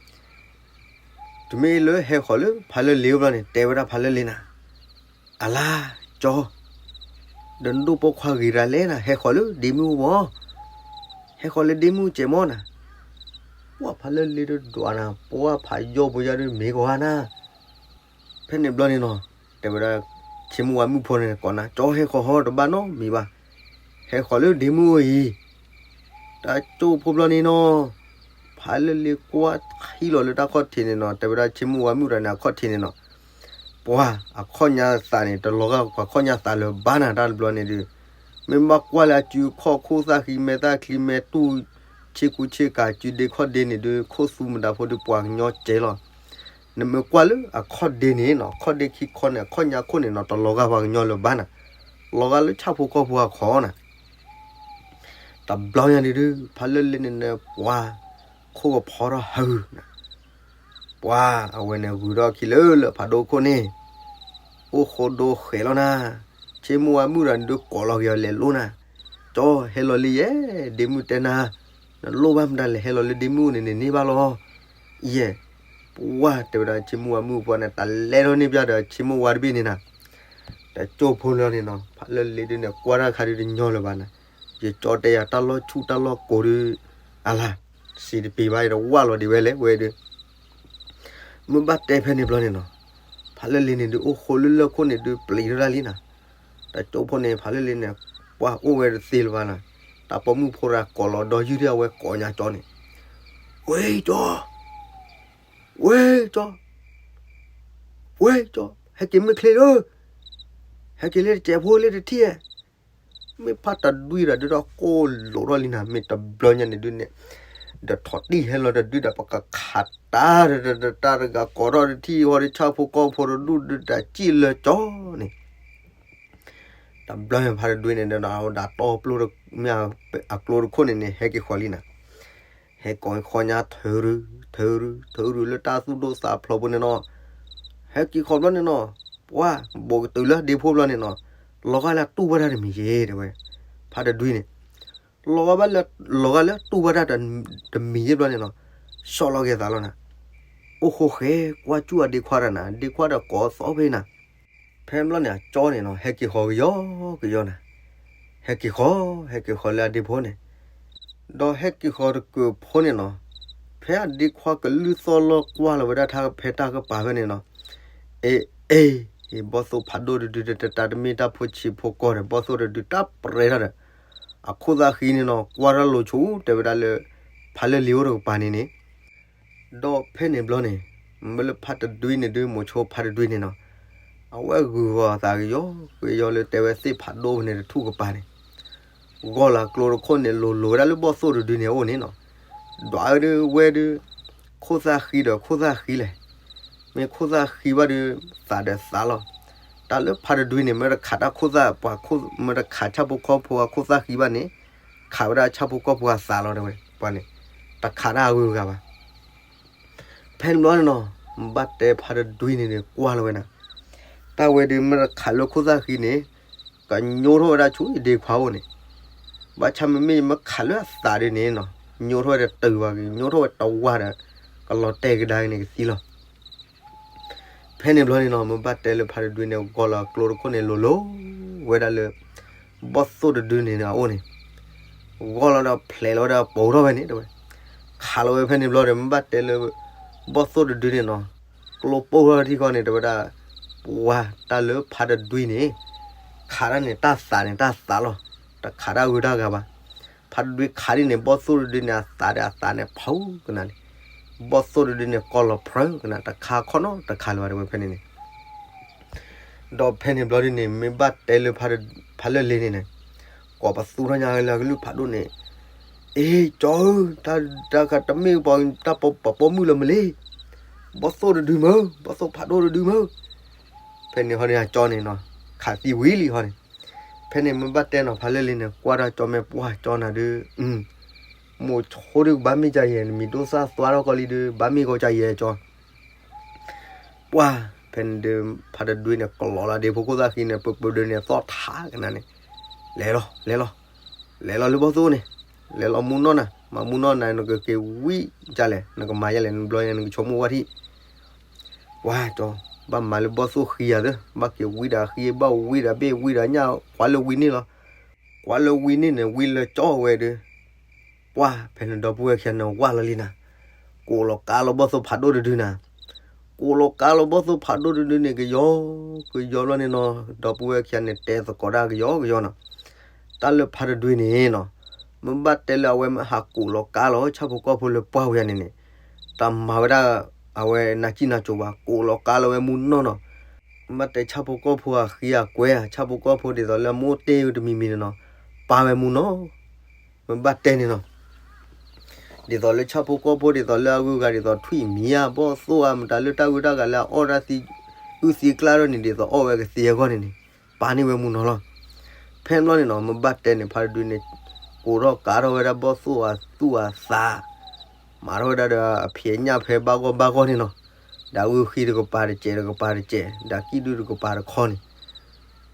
တမ့ၢ်လၢဟဲဃီၤလၢဖါလၢလ့ၤအိၣ်ဘျီန့ၣ် တဲဝဲဒၣ်ဖါလၢလ့ၤနၤ, အလါ, ကၠီ, ဒီးနဒိၣ်ပိာ်ခွါဂ့ၤဒၣ်လဲၣ်နၤ ဟဲဃီၤလၢဒ့မုၣ်အိၣ်ဘၣ်, ဟဲဃီၤလၢဒ့မုၣ်စဲးမီၢ်နၤ, ပှၤဖါလၢလ့ၤဒုးဒွးနၤ ပှၤဖးယီၢ်ပယီၢ်ဒုးမ့ၢ်ကဝါနၤ ဖဲန့ၣ်ဘျီန့ၣ်နီၤ, တဲဝဲဒၣ်, ဆ့မိၢ်ဝါမုၣ်ဖိန့ၣ်ကိးနၤ ကၠီဟဲဃီၤဟီတဘၣ်နီတမံၤဘၣ်, ဟဲဃီၤလၢဒ့မုၣ်အိၣ်အံၤ, တၢ်ကၠိၢ်ဖိဘျီန့ၣ်နီၤ, ဖါလၢလ့ၤကွၢ်ထံလီၤလၢတၢ်ခီၣ်ထံးန့ၣ်နီၤ တဲဝဲဒၣ်ဆ့မိၢ်ဝါမုၣ်တဂၤန့ၣ်အခီၣ်ထံးန့ၣ်နီၤ, ပှၤအခီၣ်ညါသးန့ၣ် တလီၤဂာ်ပှၤခီၣ်ညါသးလၢၤဘၣ်နၤတၢ်တဘျီန့ၣ်ဒုး, မ့ၢ်ဘၣ်ကွၢ်လၢအစုအခီၣ်ခိၣ်သၣ်ဃံမဲာ်သၣ်ချံမဲာ်တူၢ်, ဆ့ကူဆ့ကၤစုဒ့ခီၣ်ဒ့န့ၣ်ဒုး ခိၣ်သူမတၤဖိဒုးပှၤကညီကဲလီၤ နမ့ၢ်ကွၢ်လၢအခီၣ်ဒ့န့ၣ်နီၤ အခီၣ်ဒ့ခံခီန့ၣ် အခီၣ်ညါခိၣ်န့ၣ်နီၤ တလီၤဂာ်ပှၤကညီလၢၤဘၣ်နၤ, လီၤဂာ်လၢဆၣ်ဖိကီၢ်ဖိအခီၣ်နၤ, တဘျီညါဒုးဒုး ဖါလၢလ့ၤန့ၣ်နပှၤ, ခိၣ်ကဖီထီၣ်ဟးဂုာ်နၤ, ပှၤအဝဲန့ၣ်ဂုာ်ထီၣ်ခံလၢလၢၢ်ဖးဒိၣ်ခိၣ်န့ၣ်, အိၣ်ဃိဒိဃဲးလီၤနၤ, ဆ့မိၢ်ဝါမုၣ်တဂၤန့ၣ်ဒုးကိးလီၤက့ၤအီၤလဲၤလိၤနၤ, ကၠီဟဲလီၤလံယဲ, ဒ့မုၣ်တဲနၤ, နလိၣ်ဘၣ်မတၤလဲၣ် ဟဲလီၤလၢဒ့မုၣ်အိၣ်န့ၣ်န့ၣ်န့ၢ်ဘၣ်လီၤ, ယဲ, ပှၤတဲဝဲဒၣ်ဆ့မိၢ်ဝါမုၣ်ဖိန့ၣ် တၢ်လဲၤထီၣ်န့ၢ်ပျၢ်ဒီးဆ့မိၢ်ဝါတဘ့ၣ်န့ၣ်နၤ တၢ်ကၠိၢ်ဖိလီၤန့ၣ်နီၤ ဖါလၢလ့ၤဒုးန့ၣ် ကွၢ်တၢ်ခါဒုးတညီလၢၤဘၣ်နၤ, ယကၠီတဲယၤတၢ်လီၢ်ဆူၣ်တၢ်လီၢ်ကိးဒုး, အလါ, စံးတပ့ၤဘၣ်ယတဝၣ်လီၤဒံးဝဲလဲၣ်ဝဲဒုး, မ့ၢ်ဘၣ်တဲဖဲန့ၣ်ဘျီန့ၣ်နီၤ, ဖးလၢလ့ၤန့ၣ်ဒုး အိၣ်ဃိလၢလၢၢ်ခိၣ်န့ၣ်ဒုး ပျံၤထီၣ်ဒၣ်လံနီၤ. တကၠိဖိန့ၣ် ဖးလၢလ့ၤန့ၣ် ပှၢ်အိၣ်ဝဲတသ့လၢၤဘၣ်နီၤ. တၢ်ပိာ်မုၣ်ဖိတဂၤကိးလီၤဒီးယုၢ်ထံၣ်အဝဲကိးညါကၠီန့ၣ်, ဝဲကၠီ, ဝဲကၠီ, ဝဲကၠီ, ဟဲက့ၤမ့ၢ်ချ့လၢ ဟဲက့ၤလၢတစဲးဖိလၢတထံၣ်ဧါ. မ့ၢ်ဖးတဒွံဒီးဒုးဒီးကိၢ်လိာ်ထီၣ်လံနၤ, မ့ၢ်တဘျီညါန့ၣ်ဒုးန့ၣ်, ဒီးထီၣ်တံၢ်ဟဲလီၤတဒုဒီး ပကခးတၢ်တတတတၢ်တဂၤကိးထီၣ်တထံၣ်ဃီဒီး ဆၣ်ဖိကီၢ်ဖိတဒူၣ်ဒုးတၢ်စံၣ်လၢကၠီန့ၣ် တဘျီဖးတဒွံန့ၣ်ဒီး အဝဲဒၣ်တီပျိၢ်မ့ၢ်အကျိတခိၣ်န့ၣ်န့ၣ် ဟဲက့ၤဃီၤလံနၤ. ဟဲကိးဃီညါထုးရု ထုးရု ထုးရုလၢတၢ်သူၣ်ဒိၣ်သးဖျိးဖိန့ၣ်နီၤ. ဟဲက့ၤဃီၤဘျီန့ၣ်နီၤ, ပှၢ်ဘိးကတုၤလၢဒ့ဖိဘျီန့ၣ်နီၤ, လီၤဂာ်လၢတူၢ်ဘၣ်တၢ်တမံၤယ့ၤတဲဝဲ, ဖးတဒွံန့ၣ် လီၤဂာ်ဘၣ်လၢ, လီၤဂာ်လၢတူၢ်ဘၣ်တၢ်တမံၤယ့ၤဘျီန့ၣ်နီၤ, ဆီၣ်လီၤက့ၤသးလီၤနၤ. အိၣ်ဃိဃဲကွၢ်စူၣ်အဒ့ခွါတၢ်နၤ, ဒ့ခွါဒီးကိးသီဖဲနၤ. ဖဲဘျီန့ၣ် အကၠီန့ၣ်နီၤ ဟဲက့ၤဃီၤကယီကယီနၤ. ဟဲက့ၤဃီၤ, ဟဲက့ၤဃီၤလၢအဒ့ဖိန့ၣ်, ဒီးဟဲက့ၤဃီၤတကုးဖိန့ၣ်နီၤ, ဖဲအဒ့ခွါကလုၢ်သီၣ်လီၤကွၢ်လီၤဝဲဒၣ်တၢ်ဖဲတၢ်ကပၤဖဲန့ၣ်နီၤ, အ့ အ့ ဘီၣ်သိၣ်ဖးဒိၣ်တဒုဒီးတတၢ်တမ့ၢ်တၢ်ဖိဆံးဖိကီၢ်ဒီး ဘီၣ်သိၣ်တဒုတၢ်ပြဲထီၣ်ဒီး အခိၣ်သၣ်ဃံန့ၣ်နီၤ ကွၢ်ထီၣ်လိာ်ဆိတဲဝဲဒၣ်လၢ ဖးလၢလ့ၤအိၣ်တကပၤန့ၣ်န့ၣ်, ဒီးဖဲန့ၣ်ဘျီန့ၣ် မ့ၢ်လၢဖးတဒွံန့ၣ်ဒုး မိၤဆိဖးတဒွံန့ၣ်နီၤ, အဝဲဂုာ်ဂီၤသးကယီကယီလၢတဲဝဲသ့ၣ်ဖးဒိၣ်ဖဲန့ၣ်တထူၣ်ကပၤန့ၣ် ဂီၢ်လီၤကျိတခိၣ်န့ၣ်လိၤလိၤဝဲဒၣ်လၢဘီၣ်သိၣ်တဒုန့ၣ်အအိၣ်န့ၣ်နီၤ, ဒွးဝဲဒုးဝဲဒုး ခိၣ်သၣ်ဃံဒီးခိၣ်သၣ်ဃံလဲၣ်, မ့ၢ်ခိၣ်သၣ်ဃံဘၣ်ဒုး သးဒီးသးလီၤ. တၢ်လၢဖးတဒွံန့ၣ် မ့ၢ်တခးတၢ်ခိၣ်သၣ်ပှၤခိၣ် မ့ၢ်တခးဆၣ်ဖိကီၢ်ဖိအခိၣ်သၣ်ဃံဘၣ်န့ၣ်, ခးဝဲဒၣ်ဆၣ်ဖိကီၢ်ဖိအသးလီၤတဲဝဲ, ပှၤန့ၣ် တခးတၢ်အဂုၤအဂၤဘၣ်. ဖဲန့ၣ်ဘျီန့ၣ်နီၤ, ဘၣ်တဲဖးတဒွံန့ၣ်န့ၣ် ကွၢ်လီၤဝဲနၤ, တၢ်ဝဲဒုးမ့ၢ်တခးလၢခိၣ်သၣ်ဃံန့ၣ်, ကညိထီၣ်ဝဲဒၣ်ဆူဒ့ခွါအိၣ်န့ၣ်, ဘၣ်ဆၣ်မ့မ့ၢ်ယမ့ၢ်ခးလၢအသးဒုးန့ၣ်နီၤ, ညိထီၣ်ဝဲတတုၤဘၣ်က့ၤ, ညိထီၣ်ဝဲတဝါဒီး ကလီၤတဲာ်ကဒါက့ၤန့ၣ်ကသံလီၤ. ဖဲန့ၣ်ဘျီန့ၣ်နီၤ, မ့ၢ်ဘၣ်တဲလၢဖးတဒွံန့ၣ် ဂီၢ်လီၤကျိတခိၣ်န့ၣ်လိၤလိၤဝဲဒၣ်လၢ ဘီၣ်သိၣ်တဒုန့ၣ်အအိၣ်န့ၣ်, ဂီၢ်လီၤဒီးဖျဲးလီၤဝဲဒီးပိာ်ထီၣ်ဝဲန့ၣ်တဲဝဲ, ခးလီၤဝဲဖဲန့ၣ်ဘျီဒီး မ့ၢ်ဘၣ်တဲလၢ ဘီၣ်သိၣ်တဒုန့ၣ်နီၤ, ကျိပိၢ်ထီၣ်ထံဃီန့ၣ်တဲဝဲဒၣ်, ပှၤတၢ်လၢဖးတဒွံန့ၣ် ခးတၢ်န့ၣ် တၢ်သးန့ၣ် တၢ်သးလီၤ, တခးတၢ်ဂုၤတၢ်ဂၤဘၣ်. ဖးတဒွံခးဒ်န့ၣ် ဘီၣ်သိၣ်တဒုန့ၣ် အသးဒီးအသးန့ၣ် ဖးကနၤန့ၣ်, ဘီၣ်သိၣ်တဒုန့ၣ် ကီလီၤဖြၢကနၤ တခါခီနီတခါလၢၤဘၣ်တဲဝဲဖဲန့ၣ်န့ၣ် ဒီးဖဲန့ၣ်ဘျီဒ်န့ၣ် မ့ၢ်ဘၣ်တဲလၢ ဖးလၢလ့ၤန့ၣ်န့ၣ်, ကိးပသူထီၣ်ညါလၢအကလုၢ်ဖးဒိၣ်န့ၣ်, အ့ ကၠီဧၢ, တၢ်တမ့ၢ်ပှၤတၢ်ပပိာ်မုၣ်လၢၤမ့ၢ်လ့, ဘီၣ်သိၣ်တဒုမၢ, ဘီၣ်သိၣ်ဖးဒိၣ်တဒုမၢ. ဖဲန့ၣ်ဟီန့ၣ် အကၠီန့ၣ်နီၤ, ခးသံဝံၤလံဟီန့ၣ်. ဖဲန့ၣ်မ့ၢ်ဘၣ်တဲနီၤ ဖးလၢလ့ၤန့ၣ် ကွၢ်ထီၣ်ကၠီမဲာ်ပှၢ်ကၠီနၤဒုး, မိၤဆိဒုးကဘၣ်မ့ၢ်ကယဲၢ် နမံၤဒိၣ်သၣ်သွါထီၣ်ကီလံဒုး ဘၣ်မ့ၢ်ကီကယဲၢ်ကၠီ ပှၢ်, ဖဲန့ၣ်ဒုး ဖးတဒွံန့ၣ် ကလီၤလၢဒ့ဖိခိၣ်သၣ်ဃံန့ၣ် ပပဒုးန့ၣ် သီၣ်ထးကနၤန့ၣ်, လဲၤလီၤ လဲၤလီၤ, လဲၤလီၤလၢဘီၣ်သိၣ်န့ၣ်, လဲၤလီၤမူနီၢ်နၤ, မၤမူနီၢ်နၤ နကက့ၤဝံၣ်ဒ်လဲၣ် နကမၤဒ်လဲၣ် နဘျီညါ နကဆိကမိၣ်ဝဲထံၣ်. ပှၢ်ကၠီ, ဘၣ်မၤလၢဘီၣ်သိၣ်ဃံယၤသၢ, ဘၣ်က့ၤဝံၣ်ဒီးဃံ ဘၣ်ဝံၣ်ဒီးဘ့ၣ် ဝံၣ်ဒီးညၣ် ကွၢ်လၢဝံၣ်န့ၣ်လီၤ. ကွၢ်လၢဝံၣ်န့ၣ်န့ၣ် ဝံၣ်လၢကၠီဝဲဒုး ပှၢ်, ဖဲန့ၣ်ဒီပုၢ်ဝဲၢ်ခံဂၤန့ၣ် ဝၢ်လီၤလံနၤ, ကိးလီၤကါလီၤဘီၣ်သိၣ်ဖးဒိၣ်တဒုနၤ, ကိးလီၤကါလီၤဘီၣ်သိၣ်ဖးဒိၣ်တဒုန့ၣ် ကယီကယီဘျီန့ၣ်နီၤ, ဒီပုၢ်ဝဲၢ်ခံဂၤန့ၣ် တဲသကိးတၢ်ကယီကယီနီၤ. တၢ်လၢဖးတဒွံန့ၣ်နီၤ, မ့ၢ်ဘၣ်တဲလၢအဝဲမ့ၢ်ဟးကိးလီၤကါလီၤ ဆၣ်ဖိကီၢ်ဖိလၢပှၢ်ဝဲန့ၣ်န့ၣ်, တၢ်မၤဝဲဒၣ် အဝဲနၤစံၣ်နၤစိၤဘၣ်, ကိးလီၤကါလီၤဝဲမူနီၢ်နီၤ. မ့ၢ်ဘၣ်တဲဆၣ်ဖိကီၢ်ဖိအဃံအကွဲ, ဆၣ်ဖိကီၢ်ဖိဒ်သိးလၢအမိၢ်တ့ၢ်တမံၤမံၤန့ၣ်နီၤ, ပာ်ဝဲမူနီၢ်. မ့ၢ်ဘၣ်တဲန့ၣ်နီၤ, ဒ်သိးလၢဆၣ်ဖိကီၢ်ဖိ ဒ်သိးလၢအဂုၤအဂၤ ဒ်သိးထွံၣ်မံၤဧါ ဘီၣ်သိၣ်ဧါ မတၤလၢတၢ်ဂုၤတၢ်ဂၤလၢအအီၣ်တၢ်သံ အုၣ်သံကျါထီၣ်န့ၣ် ဒ်သိးအီၣ်ဝဲကသ့အဂီၢ်န့ၣ်န့ၣ်, ပာ်န့ၢ်ဝဲမူနီၢ်လီၤ. ဖဲန့ၣ်ဘျီန့ၣ်နီၤ, မ့ၢ်ဘၣ်တဲန့ၣ် ဖးတဒုန့ၣ် ကိးထီၣ်ကါထီၣ်ဝဲဒၣ်ဘီၣ်သိၣ်အသူၣ်အသး မၤထီၣ်ဝဲဒၣ်ဒီးအဖံးအညၣ်ဖဲဘၣ်ဂီၢ်ဘၣ်ဂီၢ်န့ၣ်နီၤ, ဒီးအဂုၢ်ဃံတကပၤတစဲး တကပၤတစဲး ဒီးကံၣ်ဒုၣ်တကပၤတခီန့ၣ်,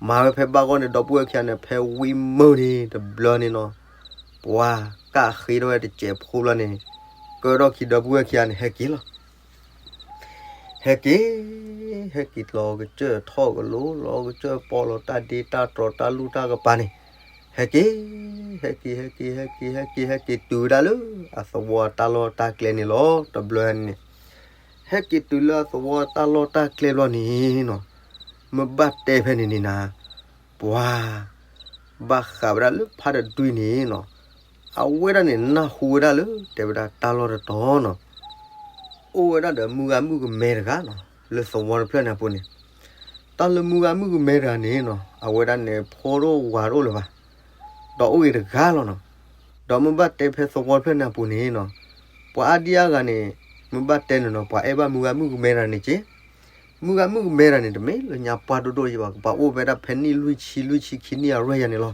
မၤဝဲဖဲဘၣ်ဂီၢ်န့ၣ် ဒီပုၢ်ဝဲၢ်ခံဂၤန့ၣ် ဖဲဝံၤမုၢ်န့ၣ်တဘျီန့ၣ်နီၤ, ပှၤကၣ်ဃ့ထီၣ်ဝဲတစဲးဖိဘျီန့ၣ်, ကၢထီၣ်ခံဒီပုၢ်ဝဲၢ်ခံဂၤန့ၣ် ဟဲက့ၤလီၤ. ဟဲက့ၤ, ဟဲက့ၤလီၤကစၢၢ်ထီၣ်ကလိၤ လီၤကစၢၢ်ပီလီၤတၢ်ဒ့တၢ်တြီၤတၢ်လူၢ်တၢ်ကပၤန့ၣ်, ဟဲက့ၤ, ဟဲက့ၤ ဟဲက့ၤ ဟဲက့ၤ ဟဲက့ၤ ဟဲက့ၤတုၤဝဲဒၣ်လၢအသဝီတၢ်လီၢ်တၢ်ကျဲန့ၣ်လီၤ. တဘျီန့ၣ် ဟဲက့ၤတုၤလၢအသဝီတၢ်လီၢ်တၢ်ကျဲဘျီန့ၣ်နီၤ, မ့ၢ်ဘၣ်တဲဖဲန့ၣ်န့ၣ်နၤ, ပှၤ ဘၣ်ဃးဝဲဒၣ်လၢဖါတဒွံန့ၣ်နီၤ, အဝဲဒၣ်န့ၣ်နၢ်ဟူဝဲဒၣ်လၢ တဲဝဲဒၣ်တၢ်လီၢ်တတီၤနီၤ, အိၣ်ဝဲဒၣ်ဒီးမုၢ်ဂၤမုၣ်ကမဲတဂၤနီၤ, လၢသဝီတဖျၢၣ်န့ၣ်အပူၤန့ၣ်, တၢ်လၢမုၢ်ဂၤမုၣ်ကမဲတဂၤန့ၣ်နီၤ, အဝဲဒၣ်န့ၣ် ဖိတအိၣ်ဝၤတအိၣ်လၢၤဘၣ်, ဒီးအိၣ်ဂ့ၤတဂၤလီၤနီၤ, ဒီးမ့ၢ်ဘၣ်တဲဖဲသဝီတဖျၢၣ်န့ၣ်အပူၤန့ၣ်နီၤ, ပှၤအါဒံအါဂၤန့ၣ်, မ့ၢ်ဘၣ်တဲန့ၣ်နီၤ, ပှၤအဲၣ်ဘၣ်မုၢ်ဂၤမုၣ်ကမဲတဂၤန့ၣ်က့, မုၢ်ဂၤမုၣ်ကမဲတဂၤန့ၣ် တမ့ၢ်လၢညါပှၢ်ဒိၣ်ဒိၣ်ယဘၣ်, ကဘၣ်အိၣ်ဝဲဒၣ်ဖဲနံၣ်လွံၢ်ဆံလွံၢ်ဆံခံနံၣ်အရွဲၣ်ယၤန့ၣ်လီၤ.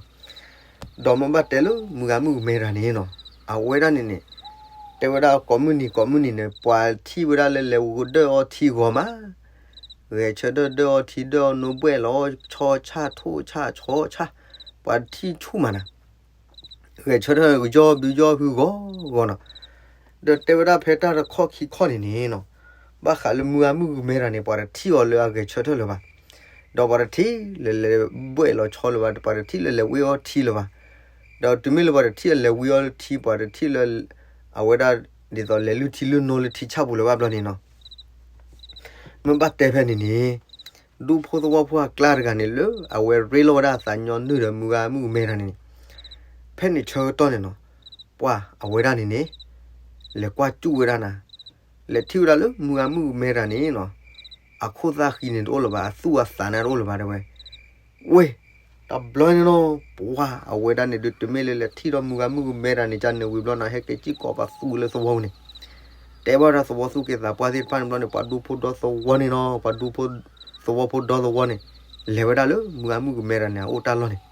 ဒီးမ့ၢ်ဘၣ်တဲလၢမုၢ်ဂၤမုၣ်ကမဲတဂၤန့ၣ်နီၤ, အဝဲဒၣ်န့ၣ်န့ၣ်, တဲဝဲဒၣ်ကိးမုၢ်နံၤကိးမုၢ်နံၤန့ၣ် ပှၤထံၣ်ဝဲဒၣ်လၢလဲၤဝဲဒၢၣ်အီထံဂီၤမး, ဂဲၤဆၢထၢၣ်ဒၢၣ်အီထံဒၢၣ်အီနိဘှဲၣ်လီၤဆီဆၣ်ထိၣ်ဆၣ်ဆီဆၣ်, ပှၤထံၣ်ဆူၣ်မးနၤ ဂဲၤဆၢထၢၣ်ယီၢ်ဘုယီၢ်ဟုဂီၤဂီၤနီၤ, ဒီးတဲဝဲဒၣ်ဖဲတၢ်တခီၣ်ခံခီၣ်န့ၣ်န့ၣ်နီၤ, ဘၣ်ဃးလၢမုၢ်ဂၤမုၣ်ကမဲတဂၤန့ၣ် ပှၤတထံၣ်အီၤလၢအဂဲၤဆၢထၢၣ်လၢၤဘၣ်, ဒီးပှၤတထံၣ်လၢလဲၤဘှဲၣ်လီၤဆီလၢၤဘၣ်, ပှၤတထံၣ်လၢလဲၤဝံအီထံလၢၤဘၣ်, ဒီးတုၤမ့ၢ်လၢပှၤတထံၣ်အလဲၤဝံအီထံ ပှၤတထံၣ်လၢ, အဝဲဒၣ်, ဒ်သိးလဲၤလုၢ်ထံလုၢ်နိလၢထံဆၣ်ပူၤလၢၤဘၣ်ဘျီန့ၣ်နီၤ မ့ၢ်ဘၣ်တဲဖဲန့ၣ်န့ၣ်, ဒူဖိသဝီဖိအကျါတဂၤန့ၣ်လၢအဝဲရ့လိာ်ဝဲဒၣ်အသးညီနုၢ်ဒီးမုၢ်ဂၤမုၣ်ကမဲတဂၤန့ၣ်န့ၣ်, ဖဲန့ၣ်ဆၢကတီၢ်န့ၣ်နီၤ, ပှၤအဝဲဒၣ်န့ၣ်န့ၣ်, လဲၤကွၢ်စူၣ်ဝဲဒၣ်နၤ, လဲၤထံၣ်ဝဲဒၣ်လၢမုၢ်ဂၤမုၣ်ကမဲတဂၤန့ၣ်နီၤ, အခိၣ်သၣ်ဃံန့ၣ်တအိၣ်လၢၤဘၣ်, အသူၣ်အသးန့ၣ်တအိၣ်လၢၤဘၣ်တဲဝဲ ဝ့ၢ်, တဘျီန့ၣ်နီၤ, ပှၤအဝဲဒၣ်န့ၣ်ဒုး တမ့ၢ်လၢလဲၤထံၣ်ဒီးမုၢ်ဂၤမုၣ်ကမဲတဂၤန့ၣ် ကန့ၣ်ဝံၤဘျီနီၤ, ဟဲက့ၤစံၣ်ကိးပသူလၢသဝီပူၤန့ၣ်, တဲဘၣ်ဝဲဒၣ်သဝီသူၣ်က့သးပှၢ်သ့ၣ်တဖၣ်န့ၣ်ဘျီန့ၣ်, ပှၤဒူဖိဒီသဝီန့ၣ်နီၤ, ပှၤဒူဖိ, သဝီဖိဒီသဝီန့ၣ်, လဲၤဝဲဒၣ်လၢမုၢ်ဂၤမုၣ်ကမဲတဂၤန့ၣ် အအိၣ်တၢ်လီၢ်န့ၣ်,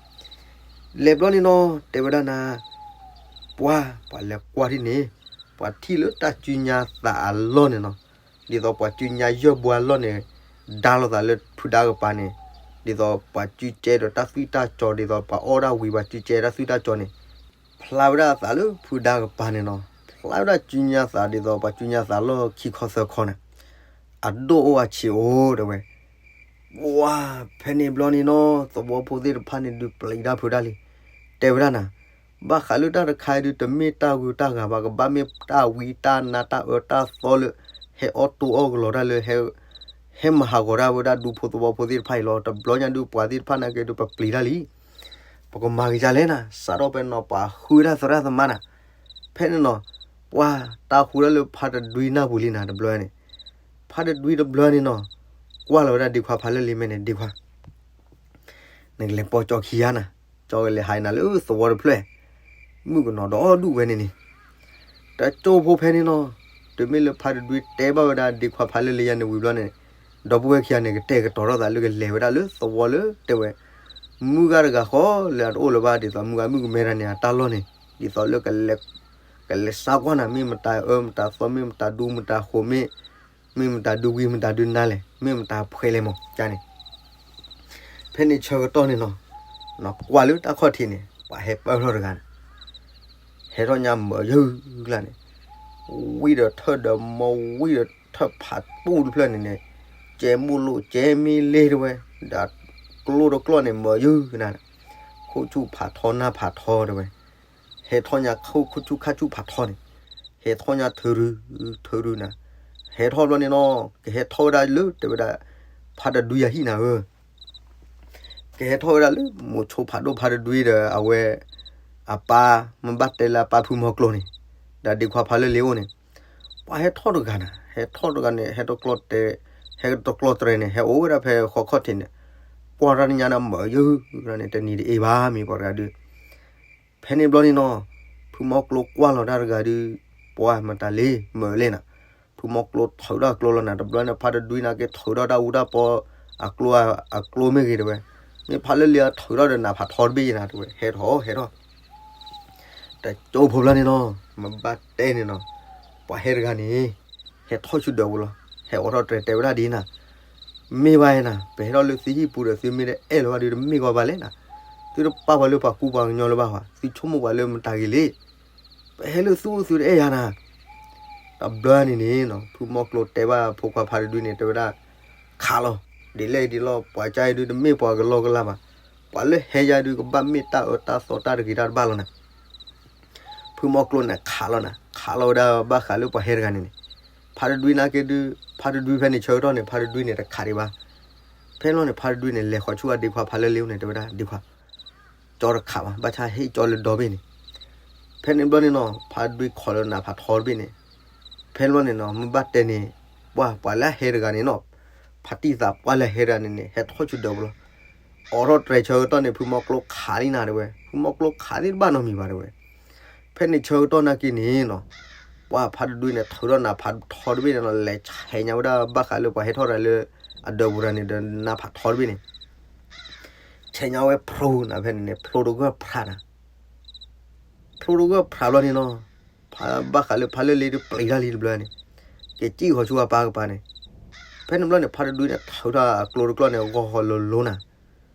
လဲၤဘျီန့ၣ်နီၤ, တဲဝဲဒၣ်နၤ, ပှၤ, ပှၤလဲၤကွၢ်ထံၣ်န့ၣ်, ပှၤထံၣ်လၢတၢ်စုညါသးအလီၢ်န့ၣ်နီၤ, ဒ်သိးပှၤစုညါယဲၢ်ဘှါလီၢ်န့ၣ်, ဒါလိာ်သးလၢဖုဒါကပၤန့ၣ်, ဒ်သိးပှၤစုကဲဒီးတၢ်သွံၣ်တၢ်စီၤ, ဒ်သိးပှၤအီၣ်ဒၣ်ဝံၤပှၤစုကဲတၢ်သွံၣ်တၢ်စီၤန့ၣ်, ဖျါဝဲဒၣ်အသးလၢဖုဒါကပၤန့ၣ်နီၤ, ဖျါဝဲဒၣ်စုညါသးဒ်သိးပှၤစုညါသးလီၢ်ခံခီသၢခီန့ၣ်, အဒိၣ်အိၣ်အဆံးအိၣ်တဲဝဲ, ပှၤ, ဖဲန့ၣ်ဘျီန့ၣ်နီၤ, သဝီဖိသ့ၣ်တဖၣ်န့ၣ်ဒုးပျံၤတၢ်ဖုးတၢ်လံ, တဲဝဲဒၣ်နၤ, ဘၣ်ဃးလၢတၢ်တခါအံၤဒုး တမ့ၢ်တၢ်ဂုၤတၢ်ဂၤဘၣ်, ကဘၣ်မ့ၢ်တၢ်ဝံတၢ်နါတၢ်အၢတၢ်သီလၢ ဟဲအီၣ်တိၢ်အီၣ်ကလီတၢ်လၢ ဟဲမၤဟးဂီၤတၢ်ဝဲဒၣ်ဒူဖိသဝီဖိသ့ၣ်တဖၣ်အံၤလီၤ. တဘျီညါဒုးပှၤသ့ၣ်တဖၣ်နာ်က့ဒုးပပျံၤတၢ်လံ, ပကမၤက့ၤဒ်လဲၣ်နၤ, စးထီၣ်ဖဲနီၤပှၤဃုတၢ်သရၣ်သမါနၤ, ဖဲန့ၣ်နီၤ, ပှၤတၢ်ဃုတၢ်လၢဖါတဒွံနၢ်ပူၤလံနၤ တဘျီန့ၣ်, ဖါတဒွံတဘျီန့ၣ်နီၤ, ကွၢ်လီၤဝဲဒၣ်ဒ့ခွါဖးလၢလံမဲာ်န့ၣ် ဒ့ခွါ နကလဲၤပိာ်ကၠီခံဂၤနၤ, ကၠီကလဲၤဟးနၤလၢသဝီတဖျၢၣ်, မုၣ်ကနီၤဒီဒူၣ်ဝဲန့ၣ်န့ၣ်, တကၠိဖိဖဲန့ၣ်နီၤ, တုၤမ့ၢ်လၢဖါတဒွံတဲဘၣ်ဝဲဒၣ်ဒ့ခွါဖးလၢလံယၤန့ၣ်ဝံၤဘျီန့ၣ်, ဒီပုၢ်ဝဲၢ်ခံဂၤန့ၣ် ကတဲာ်ကတီၤထီၣ်သးလၢကလဲၤဝဲဒၣ်လၢသဝီလၢတဲဝဲ, မုၢ်ဂၤတဂၤဃီလၢအတအိၣ်လၢၤဘၣ်ဒ်သိးမုၢ်ဂၤမုၣ်ကမဲတဂၤန့ၣ် အတၢ်လီၢ်န့ၣ်, ဒ်သိးလၢ ကလဲၤစါကွၢ်နၤ မ့ၢ်မတၤအၢမတၤသီ မ့ၢ်မတၤဒူမတၤဃိး မ့ၢ်, မ့ၢ်မတၤဒုဝံမတၤဒုနါလဲၣ် မ့ၢ်မတၤဖှဲလဲၣ်မး ကန့ၣ်, ဖဲန့ၣ်ဆၢကတီၢ်န့ၣ်နီၤ, နကွၢ်လၢတၢ်ခီၣ်ထံးန့ၣ် ပှၤဟဲပၢၢ်ထီၣ်တဂၤန့ၣ်, ဟဲထီၣ်ညါမၤယုၢ်ကျါန့ၣ်, ဝံၣ်ဒီးထၢၣ်ဒီးမီ ဝံၣ်ဒီးထၢၣ်ဖးပူၣ်တဖျၢၣ်န့ၣ်န့ၣ်, ကဲမိၢ်လိၣ်ကဲမ့ၢ်လ့တဲဝဲ, ဒီးကျိတကျီၢ်န့ၣ် မၤယုၢ်နၤ, ခိၣ်ဆူၣ်ဖးထီနၢ်ဖးထီတဲဝဲ, ဟဲထီၣ်ညါခိၣ်ဆူၣ်ခါဆူၣ်ဖးထီန့ၣ်, ဟဲထီၣ်ညါထုးရု ထုးရုနၤ, ဟဲထီၣ်ဘျီန့ၣ်နီၤ ကဟဲထီၣ်ဝဲဒၣ်လၢတဲဝဲဒၣ်, ဖါတဒွံအဟံၣ်နၤဧၢ ကဟဲထီၣ်ဝဲဒၣ်လၢ မိၤဆိဖးဒိၣ်ဖါတဒွံဒီးအဝဲ, အပၢ်, မ့ၢ်ဘၣ်တဲလၢအပၢ်ဖုမီကျိန့ၣ်, ဒီးဒ့ခွါဖးလၢလံအိၣ်န့ၣ်, ပှၤဟဲထီၣ်တဂၤနၤ ဟဲထီၣ်တဂၤန့ၣ် ဟဲတကျီတဲ, ဟဲတကျီတြဲၤန့ၣ် ဟဲအိၣ်ဝဲဒၣ်ဖဲဃီခီၣ်ထံးန့ၣ်, ကွၢ်တၢ်တညါန့ၣ် မၤယုၢ်န့ၣ် တနံၤတအ့ၣ်ဘၣ်မ့ၢ်ပှၤတဂၤဒုး ဖဲန့ၣ်ဘျီန့ၣ်နီၤ, ဖုမီကျိကွၢ်လီၤတၢ်တဂၤဒုး, ပှၤမတၤလ့ မၤလဲၣ်နၤ, ဖုမီကျိထုးထီၣ်အကျိလီၤနၤ တဘျီန့ၣ် ဖါတဒွံနာ်က့ထုးထီၣ်တၢ်အူတၢ်ပီ, အကျိ, အကျိမ့ၢ်ဂ့ၤတဲဝဲ, မ့ၢ်ဖးလၢလံအထုးထီၣ်ဒီးနးဖးထီတဘ့ၣ်ယနၤတဲဝဲ ဟဲထီၣ်ဟဲထီၣ် တကၠိဖိဘျီန့ၣ်နီၤ, မ့ၢ်ဘၣ်တဲန့ၣ်နီၤ, ပှၤဟဲတဂၤန့ၣ်, ဟဲထီၣ်ဆူဒၢးပူၤလီၤ, ဟဲအိးထီၣ်တြဲၤတဲဝဲဒၣ်ဒ်နၤ, မ့ၢ်ဘၣ်နၤ, ပဟဲထီၣ်လၢသုဟံၣ်ပူၤဒီးသုမ့ၢ်တအဲၣ်လၢၤဘၣ်ဒီးတမ့ၢ်ကီးဘၣ်လဲၣ်နၤ, သုတပာ်ပှၤလၢပှၤကူပှၤကညီလၢၤဘၣ်ဧါ, သုဆိကမိၣ်ပှၤလၢမတၤဂ့ၤလဲၣ်, ပဟဲလၢသုအိၣ်သုတအဲၣ်ယၤနၤ တဘျီန့ၣ်န့ၣ်နီၤ ဖုမီကျိတဲဘၣ်ဖိခွါဖါတဒွံန့ၣ် တဲဝဲဒၣ်, ခးလီၤ, ဒ်လဲၣ်ဒ်လဲၣ် ပှၤကါအံၤဒုးတမ့ၢ်ပှၤကလီကလီဘၣ်, ပှၤလၢဟဲယၤဒုးကဘၣ်မ့ၢ်တၢ်အၢတၢ်သီတၢ်တဂ့ၤတၢ်တဘၣ်လီၤနၤ, ဖုမီကျိန့ၣ်ခးလီၤနၤ, ခးလီၤဝဲဒၣ်ဘၣ်ဃးလၢပှၤဟဲတဂၤန့ၣ်န့ၣ်, ဖါတဒွံနာ်က့ဒုး ဖါတဒွံဖဲန့ၣ်ဆၢကတီၢ်န့ၣ် ဖါတဒွံန့ၣ်တခးဒံးဘၣ်. ဖဲန့ၣ်ဘျီန့ၣ် ဖါတဒွံန့ၣ် လဲၤဃီၤဆူအဒ့ခွါဖါလၢလ့န့ၣ် တဲဝဲဒၣ် ဒ့ခွါ ကၠီတခးဘၣ်, ဘၣ်ဆၣ်ဟ့ၣ်ကၠီလၢ ဒီဘ့ၣ် န့ၣ်. ဖဲန့ၣ်ဘျီန့ၣ်နီၤ ဖါတဒွံခိးလၢနးဖးထီတဘ့ၣ်န့ၣ်. ဖဲန့ၣ်ဘျီန့ၣ်နီၤ မ့ၢ်ဘၣ်တဲန့ၣ် ပှၢ်ပှၤလၢအဟဲတဂၤန့ၣ်နီၤ, ဖါတံၢ်သးပှၢ်လၢအဟဲတဂၤန့ၣ်န့ၣ် ဟဲထီၣ်ဆူဒၢးပူၤလီၤ. အိးထီၣ်တြဲၤဆၢကတီၢ်န့ၣ် ဖုမီကျိခးလံနၤတဲဝဲ, ဖုမီကျိခးသ့ၣ်တဘၣ်နီတမံၤဘၣ်တဲဝဲ. ဖဲန့ၣ်ဆၢကတီၢ်နာ်က့န့ၣ်နီၤ ပှၢ်ဖါတဒွံန့ၣ် ထုးထီၣ်နးဖးထီတဘ့ၣ်န့ၣ်နီၤ လဲၤဆဲးညါဝဲဒၣ်ဘၣ်ဃးလၢပှၤဟဲထီၣ်တၢ်လၢ အဒၢးပူၤတဂၤန့ၣ်ဒီး နးဖးထီတဘ့ၣ်န့ၣ် ဆဲးညါဝဲဖျိနၤဖဲန့ၣ်န့ၣ် ဖျိတဂၢၢ်ဖျးနၤ, ဖျိတဂၢၢ်ဖျးဘျီန့ၣ်နီၤ ဘၣ်ဃးလၢဖါလၢလ့ဒုးပျံၤတၢ်လံတဘျီန့ၣ် က့ၤစံၣ်ဃီၤဆူအပၢ်ကပၤန့ၣ်. ဖဲန့ၣ်ဘျီန့ၣ် ဖါတဒွံန့ၣ် ထုးထီၣ်အကျိတကျီၢ်န့ၣ် ဂီၤဃီၤလိၤလိၤနၤ.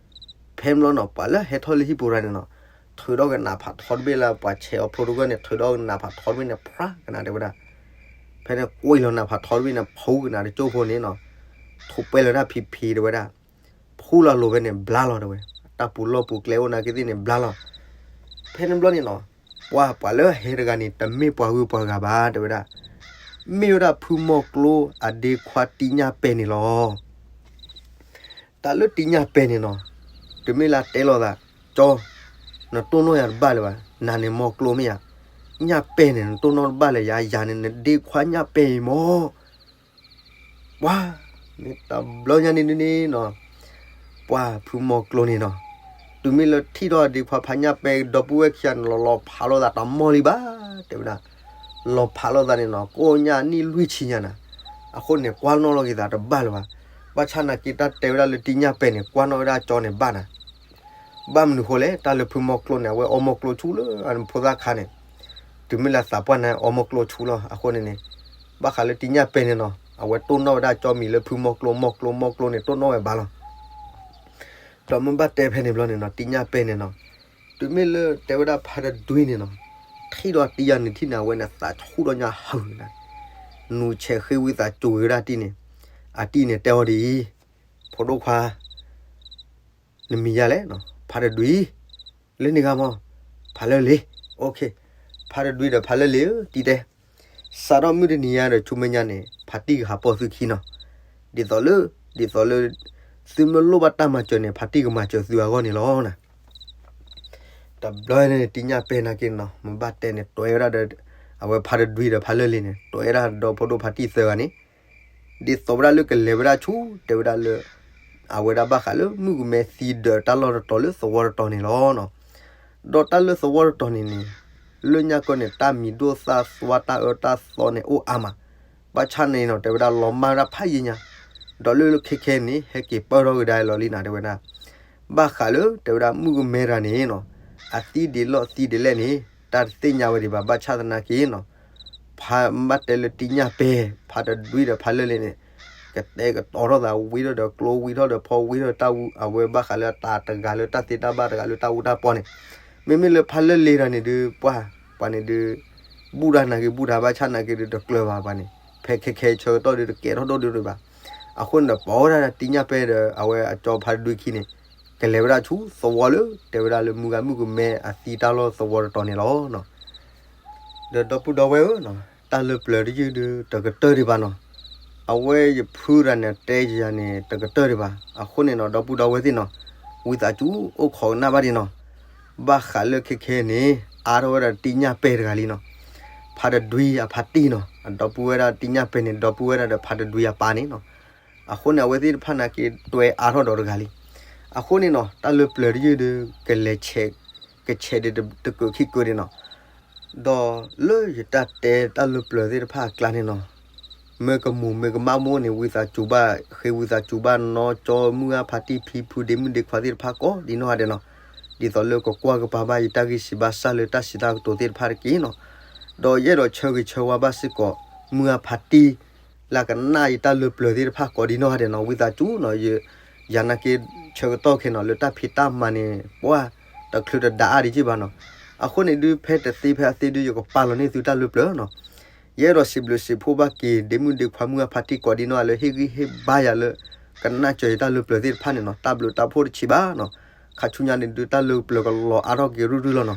ဖဲန့ၣ်ဘျီနီၤ ပှၤလၢဟဲထီၣ်လၢဟံၣ်ပူၤတဂၤန့ၣ်နီၤ ထုးထီၣ်ကနးဖးထီတဘ့ၣ်လၢပှၤဆဲးအီၤဖျိတဂၢၢ်န့ၣ် ထုးထီၣ်ကနးဖးထီတဘ့ၣ်န့ၣ် ဖျးကနၤတဲဝဲဒၣ်. ဖဲန့ၣ်ကွံာ်လီၤနးဖးထီတဘ့ၣ်န့ၣ် ဖူကနၤတကၠိၢ်ဖိန့ၣ်နီၤ ထိးပဲလီၤတၢ်ဖံးဖံးတဲဝဲဒၣ်. ဖူလီၤလိၤဖဲန့ၣ် ဘျါလီၤတဲဝဲ, တၢ်ပူၤလီၢ်ပူၤကျဲအိၣ်နာ်က့သ့ၣ်န့ၣ် ဘျါလီၤ. ဖဲန့ၣ်ဘျီန့ၣ်နီၤ ပှၤပှၤလၢဟဲတဂၤန့ၣ် တမ့ၢ်ပှၤဂုၤပှၤဂၤဘၣ်တဲဝဲဒၣ်, မ့ၢ်ဝဲဒၣ်ဖုမီကျိအဒ့ခွါတံညၣ်ပဲၢ်န့ၣ်လီၤ. တၢ်လၢတံညၣ်ပဲၢ်န့ၣ်နီၤ တုၤမ့ၢ်လၢတဲလိာ်သး ကၠီ နတိၢ်နီၣ်ယၤတဘၣ်လၢၤဘၣ်, နၤန့ၣ်မီကျိမ့ၢ်ဧါ, ညၣ်ပဲၢ်န့ၣ် နတိၢ်နီၣ်တဘၣ်လၢၤယၤ, ယၤန့ၣ် နဒ့ခွါညၣ်ပဲၢ်အံၤမီၢ်. ပှၤ မ့ၢ်တဘျီညါန့ၣ်ဒ်န့ၣ်နီၤ ပှၤဖုမီကျိန့ၣ်နီၤ တုၤမ့ၢ်လၢထံၣ်ထီၣ်အဒ့ခွါဖါညၣ်ပဲၢ် ဒီပုၢ်ဝဲၢ်ခံဂၤန့ၣ် လီၤလီၤဖးလိာ်သးတမီၢ်လံဘၣ် တဲဝဲဒၣ်. လီၤဖးလိာ်သးန့ၣ်နီၤ ကိးညါနံၣ်လွံၢ်ဆံညါနၤ, အဃိန့ၣ် ကွၢ်နီၣ်လီၤက့ၤသးတဘၣ်လၢၤဘၣ်. ဘၣ်ဆၣ်နာ်က့တၢ်တဲဝဲဒၣ်လၢတံညၣ်ပဲၢ်န့ၣ် ကွၢ်နီၣ်ဝဲဒၣ်ကၠီန့ၣ်ဘၣ်နၤ ဘၣ်မနုၤဃိလဲၣ်, တၢ်လၢဖုမီကျိန့ၣ် အဝဲအီမီကျိဆူလၢအဖိသၣ်ခါန့ၣ်, တုၤမ့ၢ်လၢသးပှၢ်န့ၣ် အီမီကျိဆူလီၤ. အဃိန့ၣ်န့ၣ် ဘၣ်ဃးလၢတံညၣ်ပဲၢ်န့ၣ်နီၤ အဝဲတိၢ်နီၣ်ဝဲဒၣ်ကၠီမံၤလၢဖုမီကျိ, မီကျိ, မီကျိန့ၣ် တိၢ်နီၣ်ဝဲဘၣ်လီၤ. ဒီးမ့ၢ်ဘၣ်တဲဖဲန့ၣ်ဘျီန့ၣ်နီၤ တံညၣ်ပဲၢ်န့ၣ်နီၤ, တုၤမ့ၢ်လၢတဲဝဲဒၣ်ဖါတဒွံန့ၣ်နီၤ, ထံၣ်ဒီးတံယၤန့ၣ်ထံၣ်န့ၣ် အဝဲန့ၣ်သးဆူၣ်ဒီးညါဟုာ်နၤ, နူၤဆဲးဃ့ဝံသးစူၤဝဲဒၣ်တံၢ်န့ၣ်, အတံၢ်န့ၣ်တဲအီၤဒ်အံၤ, ဖိဒိၣ်ခွါ နမံၤယၤလဲၣ်, ဖါတဒွံ, လၢန့ၣ်ဂၤမီၢ်, ဖါလၢလ့ၤ, ဖါတဒွံဒီးဖါလၢလ့ၤဧၢ တံၢ်တဲ, စးထီၣ်မုၢ်တနံၤညါဒီး ဆူမဲာ်ညါန့ၣ် ဖါတံၢ်ကဟးပိာ်သုခံနီၤ, ဒ်သိးလၢ, ဒ်သိးလၢ သုမ့ၢ်လိၣ်ဘၣ်တၢ်မၤစၢၤန့ၣ် ဖါတံၢ်ကမၤစၢၤသုအဂီၢ်န့ၣ်လီၤနၤ. တဘျီန့ၣ် တံညၣ်ပဲၢ်နာ်က့နီၤ မ့ၢ်ဘၣ်တဲန့ၣ် တွဲဝဲဒၣ်ဒီး အဝဲဖါတဒွံဒီးဖါလၢလ့ၤန့ၣ် တွဲဝဲဒၣ်ဒီးဖိဒိၣ်ဖါတံၢ်သၢဂၤန့ၣ် ဒ်သိးဝဲဒၣ်လၢကလဲၤဝဲဒၣ်ဆူ တဲဝဲဒၣ်လၢ အဝဲဒၣ်ဘၣ်ဃးလၢမုၣ်ကမဲသံဒီးတၢ်လီၢ်တတီၤလၢသဝီတတီၤန့ၣ်လီၤ. ဒီးတၢ်လၢသဝီတတီၤန့ၣ်န့ၣ် လၢညါကီန့ၣ် တၢ်မံၤဒိၣ်သၣ်သွါတၢ်အၢတၢ်သီန့ၣ်အိၣ်အါမး, ဘၣ်ဆၣ်န့ၣ်နီၤ တဲဝဲဒၣ်လီၤမၢ်ဒၣ်ဖးယံာ်ညါ, ဒီးလၢလၢခဲခဲန့ၣ် ဟဲက့ၤပၢၢ်ထီၣ်ကဒါလီၤလံနၤ တဲဝဲဒၣ် ဘၣ်ဃးလၢ တဲဝဲဒၣ်မုၣ်ကမဲတဂၤန့ၣ်နီၤ အသံဒံးလီၢ်သံဒံးလဲၣ်န့ၣ် တၢ်တသ့ၣ်ညါဝဲဒံးဘၣ် ဘၣ်ဆၣ်သနာ်က့နီၤ ဖါဘၣ်တဲလၢတံညၣ်ပဲၢ် ဖါတဒွံဒီးဖါလၢလ့ၤန့ၣ် ကတဲာ်ကတီၤထီၣ်သး ဝံထီၣ်ဒီးကျိ ဝံထီၣ်ဒီးဖီ ဝံထီၣ်တၢ်အူ အဝဲဘၣ်ဃးလၢတၢ်တဂၤလၢတၢ်သ့တၢ်ဘၣ်တဂၤလၢတၢ်အူတၢ်ပီန့ၣ်, မ့မ့ၢ်လၢဖါလၢလ့ၤတဂၤန့ၣ်ဒုး ပှၤ ပှၤန့ၣ်ဒုး ဘူၣ်တၢ်နာ်က့ဘူၣ်တၢ် ဘၣ်ဆၣ်နာ်က့ဒုးတကျၢၤဘၣ်ပှၤန့ၣ်, ဖဲခဲခဲဆၢကတီၢ်ဒုးတကဲထီၣ်ဒိၣ်ဒိၣ်ဒံးဘၣ်. အဃိန့ၣ်ဒီး ပိာ်ဝဲဒၣ်တံညၣ်ပဲၢ်ဒီး အဝဲအကၠီဖါတဒွံခံန့ၣ် ကလဲၤဝဲဒၣ်ဆူသဝီလၢ တဲဝဲဒၣ်လၢမုၢ်ဂၤမုၣ်ကမဲအသံတၢ်လီၢ်သဝီတတီၤန့ၣ်လီၤ. ဒီးဒီပုၢ်ဒီဝဲၢ်ဧၢ, တၢ်လၢပျၢၤတယုၢ်ဒုး တကတၢၢ်ဒံးဘၣ်နီၤ, အဝဲယဖုတဂၤန့ၣ် တဲယၤန့ၣ် တကတၢၢ်ဒံးဘၣ်. အဃိန့ၣ်နီၤ ဒီပုၢ်ဒီဝဲၢ်သ့ၣ်နီၤ, ဝံသးစူၤအိၣ်ခိးကနၣ်ဘၣ်ဒံးနီၤ, ဘၣ်ဃးလၢခဲခဲန့ၣ် အါထီၣ်ဝဲဒၣ်တံညၣ်ပဲၢ်တဂၤလံနီၤ, ဖါတဒွံအဖါတံၢ်နီၤ, အဒီပုၢ်ဝဲၢ်ဒၣ်တံညၣ်ပဲၢ်န့ၣ် ဒီပုၢ်ဝဲၢ်ဒၣ်ဒီးဖါတဒွံအပၢ်န့ၣ်နီၤ. အဃိန့ၣ် အဝဲသ့ၣ်တဖၣ်နာ်က့တွဲအါထီၣ်ဒီးတဂၤလံ. အဃိန့ၣ်နီၤ တၢ်လၢပျၢၤတယုၢ်ဒုး ကလဲၤဆဲး, ကဆဲးဒုးတကုးခံကုးန့ၣ်နီၤ. ဒီးလၢယတၢ်တဲတၢ်လၢပျၢၤသ့ၣ်တဖၣ်အကျါန့ၣ်နီၤ, မ့ၢ်ကမူးမ့ၢ်ကမၣ်မိၢ်န့ၣ် ဝံသးစူၤဘၣ် ဃ့ဝံသးစူၤဘၣ်နီၤ, ကၠီမုၢ်ဂၤဖါတံၢ်ဖံဖုဒ့မုၣ်ဒ့ခွါသ့ၣ်တဖၣ်ကိးဒံနီၢ်ဂၤဒဲးနီၤ, ဒ်သိးလၢကကွၢ်ကပၤဘၣ်ယတၢ်ဂံၢ်စၢ်ဘါစၢ်လၢတၢ်စံးတၢ်ကတိၤသ့ၣ်တဖၣ်တက့ၢ်နီၤ. ဒီးယအဲၣ်ဒိးဆၢဂ့ၤဆၢဝါဘၣ်စ့ၢ်ကီး မုၢ်ဂၤဖါတံၢ် လၢကနၣ်ယတၢ်လၢပျၢၤသ့ၣ်တဖၣ်ကိးဒံနီၢ်ဂၤဒဲးနီၤ, ဝံသးစူၤနီၤ, ယနာ်က့ဆၢကတီၢ်ခဲနီၤ လၢတၢ်ဖံးတၢ်မၤန့ၣ် ပှၤတချုးတဒါအါဒံးက့ဘၣ်နီၤ. အဃိန့ၣ်ဒုး ဖဲတသ့ဖဲအသ့ဒုး ယကပာ်လီၤန့ၢ်သုတၢ်လၢပျၢၤနီၤ. ယအဲၣ်ဒိးစံးဘျုးစံးဖှိၣ်ဘၣ်က့ၤ ဒ့မုၣ်ဒ့ခွါမုၢ်ဂၤဖါတံၢ်ကိးဒံနီၢ်ဂၤလၢဟ့ၣ်ဂံၢ်ဟ့ၣ်ဘါယၤလၢ ကနၣ်စၢၤယတၢ်လၢပျၢၤသ့ၣ်တဖၣ်န့ၣ်နီၤ, တၢ်ဘျုးတၢ်ဖှိၣ်တဆံးဘၣ်နီၤ. ခါဆူညါန့ၣ်ဒုး တၢ်လၢပျၢၤကလီၤအါထီၣ်က့ၤရုၢ်ရုၢ်လီၤနီၤ.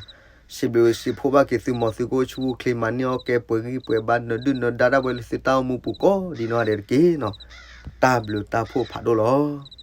စံးဘျုးစံးဖှိၣ်ဘၣ်က့ၤသု မ်သုကအိၣ်ဆူၣ်အိၣ်ချ့ မၤန့ၢ်အီၣ်ကဲ ပှဲၤဂံၢ်ပှဲၤဘါ နဒုၣ်နဒါဒၣ်ဝဲလၢသုတၢ်အိၣ်မူပူၤကိးဒ်နီၢ်ဂၤဒဲးတက့ၢ်နီၤ. တၢ်ဘျုးတၢ်ဖှိၣ်ဖးဒိၣ်လီၤ.